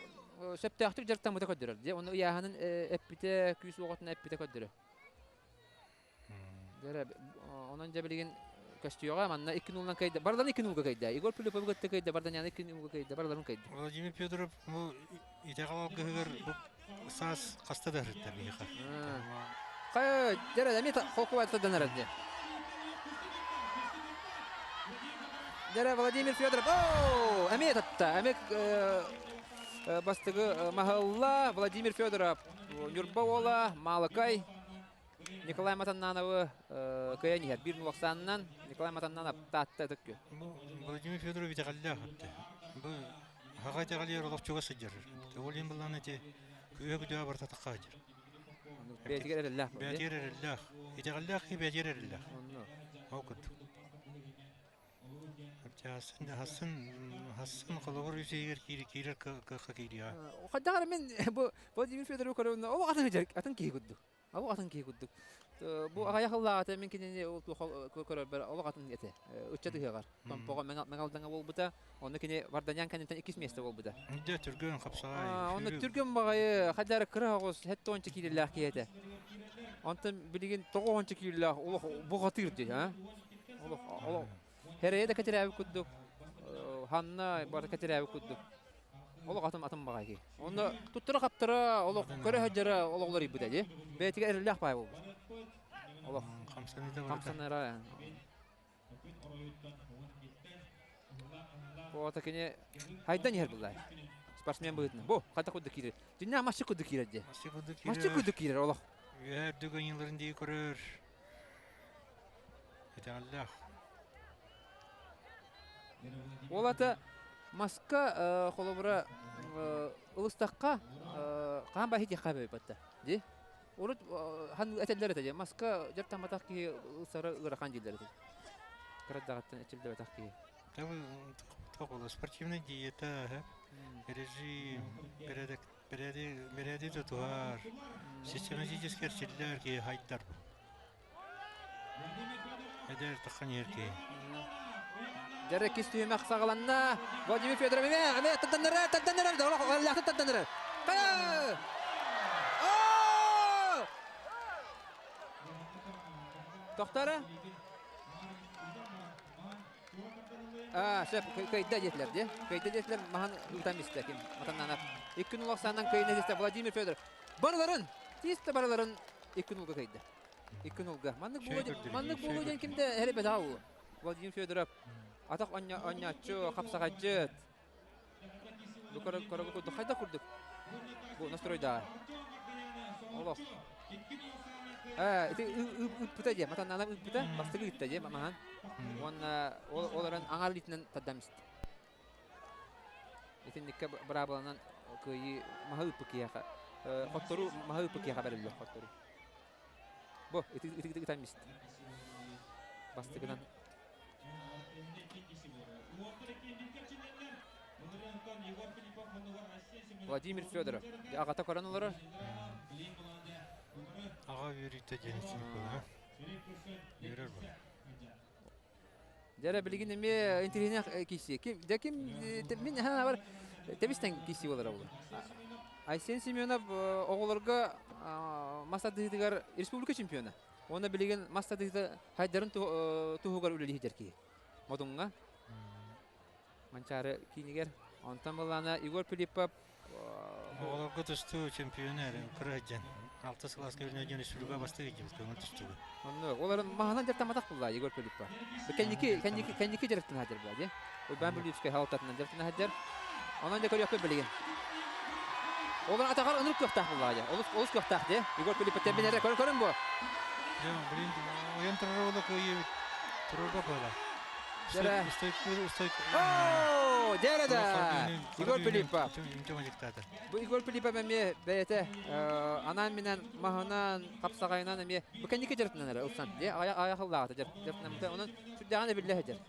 сөптөөхтүк дьарыктаммыта көрдөрөр. Дьэ ону ыйааһынын эппитэ, күүс уоҕутун эппитэ көрдөрөр. Дьэ онон дьэ билигин көстүөҕэ манна икки нулунан кыайда. Барыларын икки нулга кыайда. Егор Пилиповы кытта кыайда, Барданяны икки нулга кыайда, барыларын кыайда. Владимир Федоров бу итэҕэл алгыһыгар бу саас хаста да ырытта биһиэхэ. Хайа, дьэ эмиэ холкубаттан эрэрди. Дьэ Владимир Федоров, оо, эмиэ татта, эмиэ бастыгы маһылла Владимир Федоров, Ньурба уола, Малакай, Николай Матаннановы кыайан иһэр. Биир нулахсаанынан Николай Матаннанов Таатта ытык Бу Владимир Федорович итэҕэллээх этэ. Бу хаҕа итэҕэлиэр олохчуга сылдьар. Ол иһин былаан эти күүһэ күдүө барыта тахха сылдьар. Бэйэтигэр эрэллээх. Бэйэтигэр эрэллээх. Итэҕэллээх киһи бэйэтигэр эрэллээх. Ол курдук. Хасын хасын холобур үсейгер киирэр кыахха киириэҕэ. Хайдах эрэ мин бу Владимир Федорович көрөбүн ол атын атын киһи курдук. Ол атын киһи курдук. Бу аҕыйах ыллаҕата мин кинини ол туох көрөрбөр олох атын этэ. Ыччат ыһыаҕар. Томпоҕо Мэҥалдаҥа буолбута. Онно кини Варданян кэнниттэн иккис миэстэ буолбута. Дьэ, түргэн хапсаҕай. Онно түргэн баҕайы хадара кыра оҕус хэт онча киирэлээх киһи этэ. Онтон билигин тоҕо онча киирэлээх олох буҕатыыр дии, а? Олох олох Хэрэйэ да кэтирээбит курдук, ханна барыта кэтирээбит курдук. Олох атын атын баҕайы киһи. Онно туттара-хаптара, олох көрө сылдьара олох уларыйбыта дии. Бэйэтигэр эрэллээх баай буолбут. Олох хамсаныра. Ота кини хайдан иһэр буллай. Спортсмен быһыытынан. Бу хайдах курдук киирэр. Дьиннээх масчык курдук киирэр дии. Масчык курдук киирэр олох. Үөһээ үрдүк ыйыыларын дии көрөр. Итэҕэллээх. Ол ата маска холобура ылыстахха хаан баһи диэххэ бэйбатта ди урут хан этэллэр этэ ди маска дьартамматах киһи ылсара ыарахан дииллэр этэ кыраддаҕыттан эчилдибэтэх киһи. Спортивная диета, режим, порядок, бэрээдэги тутуһар, систематически эрчиллэр киһи хайдар. Эдэр таххан иһэр киһи. Дьэрэ иккис түһүмэх саҕаланна. Владимир Федоров эмиэ эмиэ тарданнарар, тарданнарар, олох тарданнарар. Хайа! Оо! Тохтара? Аа, сөп, кыйда диэтилэр дии. Кыйда диэтилэр, маһан ыытан истэ ким матаннанар. Икки нул ахсаанынан кыйна истэ Владимир Федоров. Барыларын, тиис да барыларын икки нулга кыйда. Икки нулга. Маннык буолуо маннык буолуо диэн кимде эһэри бэтаа уу. Владимир Федоров атах онньооччу, хапсаҕайдьыт. Бу көрө курдук хайда курдук. Бу настройдаа. Олох. Э, ити ыыппыта дии, матаннаанап ыыппыта, бастакы ыытта дии, маһан. Уонна ол ол эрэн аҥаар илиитинэн тардам истэ. Итинниккэ быраабыланан кыайыы маһы ыыппыт киһиэхэ, хоттору маһы ыыппыт киһиэхэ бэриллэр хоттору. Бу ити ити ытан истэ. Бастакынан Владимир Федоров. Аҕата көрөн олорор. Аҕа үөрүүтэ диэн иччини Үөрэр бу. Дьэрэ билигин эмиэ интириэһинэх киси. Ким дьэ ким мин бар тэбистэн киси болар ол. Айсен Семенов оҕолорго мас тардыһыытыгар республика чемпиона. Уонна билигин мас тардыһыыта хайдарын туһугар үлэлиһитэр киһи. Модуҥҥа Манчаары киинигэр. Онтон былаана Егор Филиппов Оҕолорго тустуу чемпиона кыра сылдьан. Алтыс кылааска үөрэнэ диэн республика бастык илдьибит көҥүл тустууга. Онно оларын маһынан дьарыктамматах булла Егор Филиппов. Кэнники кэнники кэнники дьарыктана сылдьар була дии. Уйбаан Бүлүүскэй хаалтатынан дьарыктана сылдьар. Онон дьэ көрүөхпүт билигин. Олор атаҕар ынырык кыахтаах буллаҕа дьэ. Олус олус кыахтаах дии. Егор Филиппов тэбин эрэ көрөн көрөн бу. Дьэ, блин, ойон турар уола кыайыы турарга буола. Дьэрэ. Оо, дьэрэ да! Егор Филиппов. Бу Егор Филиппов эмиэ бэйэтэ анаан-минээн маһынан, хапсаҕайынан эмиэ бу кэнники дьарыктанан эрэ ылсан. Дьэ, айахыллаҕата дьарыктанаммыта. Онон сүрдээҕин эбиллэ сылдьар.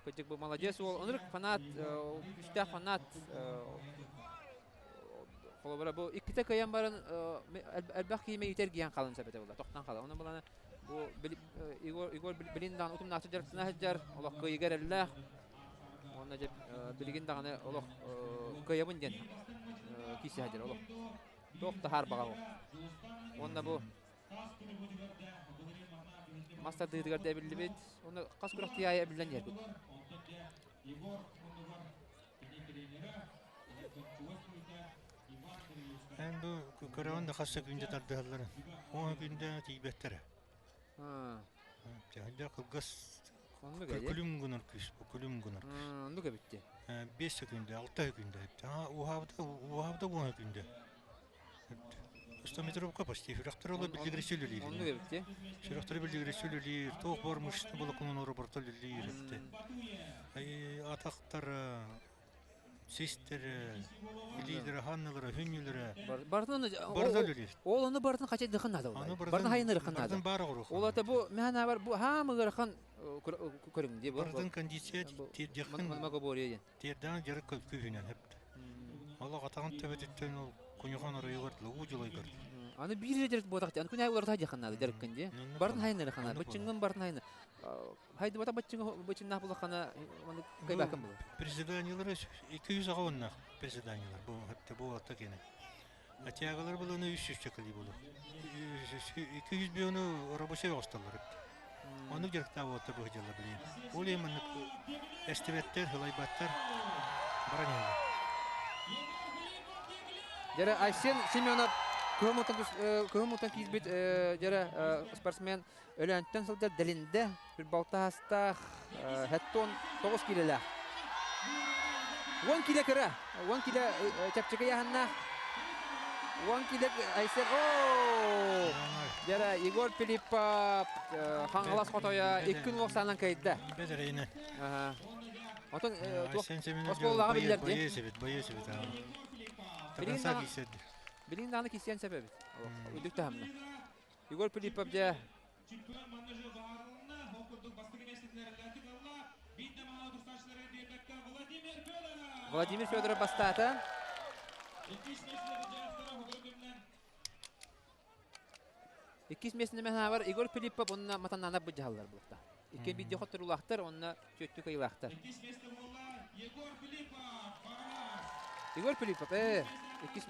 Кырдьык бу маладьыас уол. Онурук фанат, күүстээх фанат. Холобура бу иккитэ кыайан баран элбэх киимэ иитэр хаалан сөп этэ буолла. Тохтон хаалар. Онон булана бу Егор Егор билин даҕаны утумнаахтык дьарыктана сылдьар, олох кыайыыга эрэллээх. Уонна дьэ билигин даҕаны олох кыайабын диэн киирсэ сылдьар олох. Туох да хаарбаҕа ол. Уонна бу мас тардыытыгар да эбиллибит. Уонна хас күрэхтии аайы эбиллэн иһэр Эн бу көрөҕүн да хас күндэ тардыһалларын. 10 күндэ тиийбэттэрэ. Дьэ кылгас күлүм гынар күүс бу күлүм гынар күүс. Оннук эбит дии. 5 секунда, 6 секунда. Уһаабыта уһаабыта 10 секунда. Стометровка почти. Сүрэхтэр ола билигири үлэлиир. Оннук эбит дии. Сүрэхтэр билигири үлэлиир. Туох бар мышцы волоконун ороборто үлэлиир. Атахтар систер, илиилэрэ, ханналара, хүннүлэрэ. Бартын Барыта үлэлиир. Ол ону бартын хачайдыхын наада Аны Бартын хайынырыхын наада. Бартын баар оҕурух. Ол ата бу мэхэнэ бар бу хаам ыарахан көрүҥ дии бу. Бартын кондиция тиэрдиэххин Многоборье диэн. тиэрдээн дьарык күүһүнэн хэпт. Олох атаҕын төбөтүттэн ол куньухан оройугар уу дьулайгар. Аны биир дьарык буотах аны күн аайы уларыта диэххин наада дьарыккын дии. Бартын хайынырыхын наада. Быччыҥҥын бартын хайын. Хайдыбата быччыҥ быччыннаах булаххана маны кайбакын булар. Приседаниялары 200 аҕа приседаниялар бу хэтте бу атта кene. Атягалар буланы 300 чакали булу. 200 биону рабочий осталар. Оны дьарыктаабы отта быһдьалла билин. Ол еманнык эстибеттер, хылайбаттар баран иһэллэр. Дьэрэ Айсен Семенов кыһымутан киирбит дьэрэ спортсмен Өлөөнтөн сылдьар Дэлиндэ Хүрбалта астаах хеттон 9 киилэлээх. 10 киле кыра, 10 киле чэпчэки яһаннаах. 10 киле Айсен о Дьэрэ Егор Филиппов Хаҥалас хотойо икки күн уохсаанан кыайда. Бэдэрейне. Отон Айсен Семенов оскуолаҕа биллэр дии. Боец эбит, боец эбит. Тагансаа киисэрди. Билигин даҕаны киирсиэн сөп эбит. Үрдүк таһымна. Егор Филиппов дьэ Владимир Федоров бастаата. Иккис миэстэни бар Егор Филиппов онно матаннаанар быдьаһаллар буолта. Икки биирдэ хотторуулаахтар, онно түөттүк ыйылаахтар. Егор Филиппов, иккис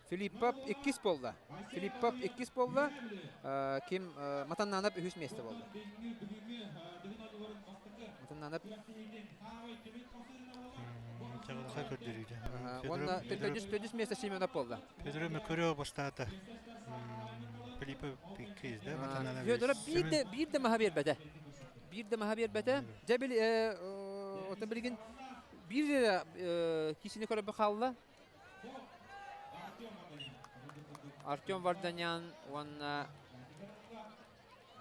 Филиппов иккис буолла. Филиппов иккис буолла. Ким Матаннанов үһүс миэстэ буолла. Матаннанов Чаҕылхай көрдөрүүтэ. Уонна төрдүс миэстэ Семенов буолла. Федоров Мөкөрөө бастаата. Филиппов иккис да Матаннанов. Федоров биир да биир да маһа биэрбэтэ. Биир да маһа биэрбэтэ. Дьэ били оттон билигин биир киисини көрөбү хаалла. Артем Варданян уонна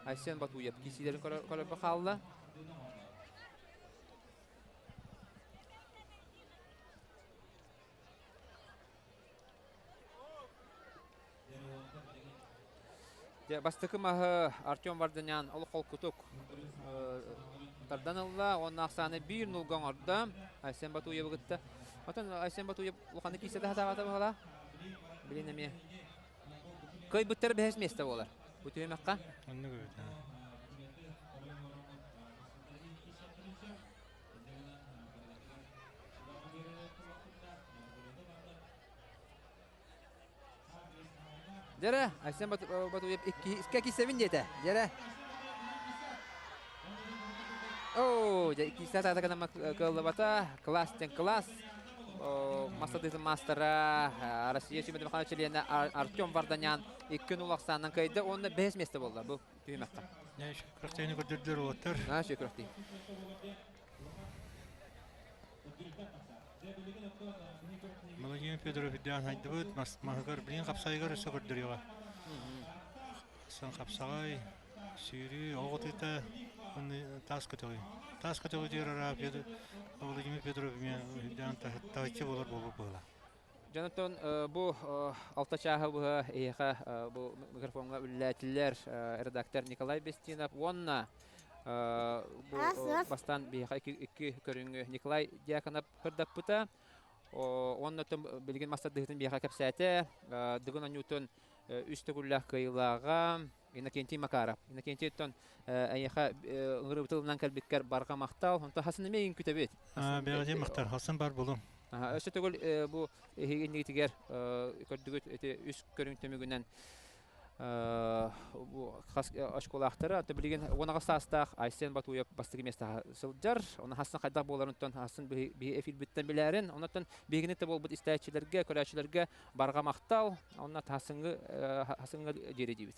Айсен Батуев киисилэрин көрөбү хаалла. Дьэ, бастакы маһы Артем Варданян олох холкутук тардан ылла уонна ахсааны биир нулга оҥордо Айсен Батуевы кытта. Оттон Айсен Батуев улаханнык киирсэ да сатаабата баһыла. Билин эмиэ кыайбыттара бэһис миэстэ буолар. Бу түһүмэххэ. Оннук эбит. Дьэрэ, Айсен Батуев икки киссэбин диэтэ. Дьэрэ. Оо, дьэ иккисэ атаата гына кыаллыбата. Класс диэн класс. Мастадыытын маастара Россия Сүмэт Михайлович чилиэнэ Артем Варданян 2-0 ахсаанынан кыайда уонна бэһис миэстэ буолла бу түһүмэххэ. Күрэхтэһиини көрдөрдүлэр уолаттар. Наша күрэхтии. Владимир Федоров үрдээн хайдыбыт, маһыгар билин хапсайыгар өссө көрдөрүөҕэ. Сан хапсаҕай, сүүрүү, оҕо тыыта таас көтөҕүй. Таас көтөҕүй диир араа Владимир Федоров эмиэ үрдээн таһыччы буолар буолбут буола. Дьонотон бу алта чааһы быһа эһиэхэ бу микрофоҥҥа үлэлээтилэр редактор Николай Бестинов уонна бу бастаан биһиэхэ икки көрүҥү Николай Дьяконов сырдаппыта. Уонна билигин мастардыһытын биһиэхэ кэпсээтэ. Дыгын оонньуутун үс төгүллээх кыайыылааҕа Иннокентий Макаров. Иннокентий оттон эйиэхэ ыҥырыбыт тылынан кэлбиккэр барҕа махтал. Онтон хасын эмиэ күтэбит. Бэҕэжээ махтал. Хасын бар булум. Өссө төгүл бу эһиги көрдүгүт ити үс көрүҥ түмүгүнэн бу хас очколаахтара билигин 10 саастаах Айсен Батуев бастакы миэстэҕэ сылдьар. Оны хасын хайдах буоларынтан хасын биһи эфирбиттэн билээрин. Онон биһигини да буолбут истээччилэргэ, көрөөччүлэргэ барҕа махтал. Онно хасыҥҥы хасыҥҥы диэри диибит.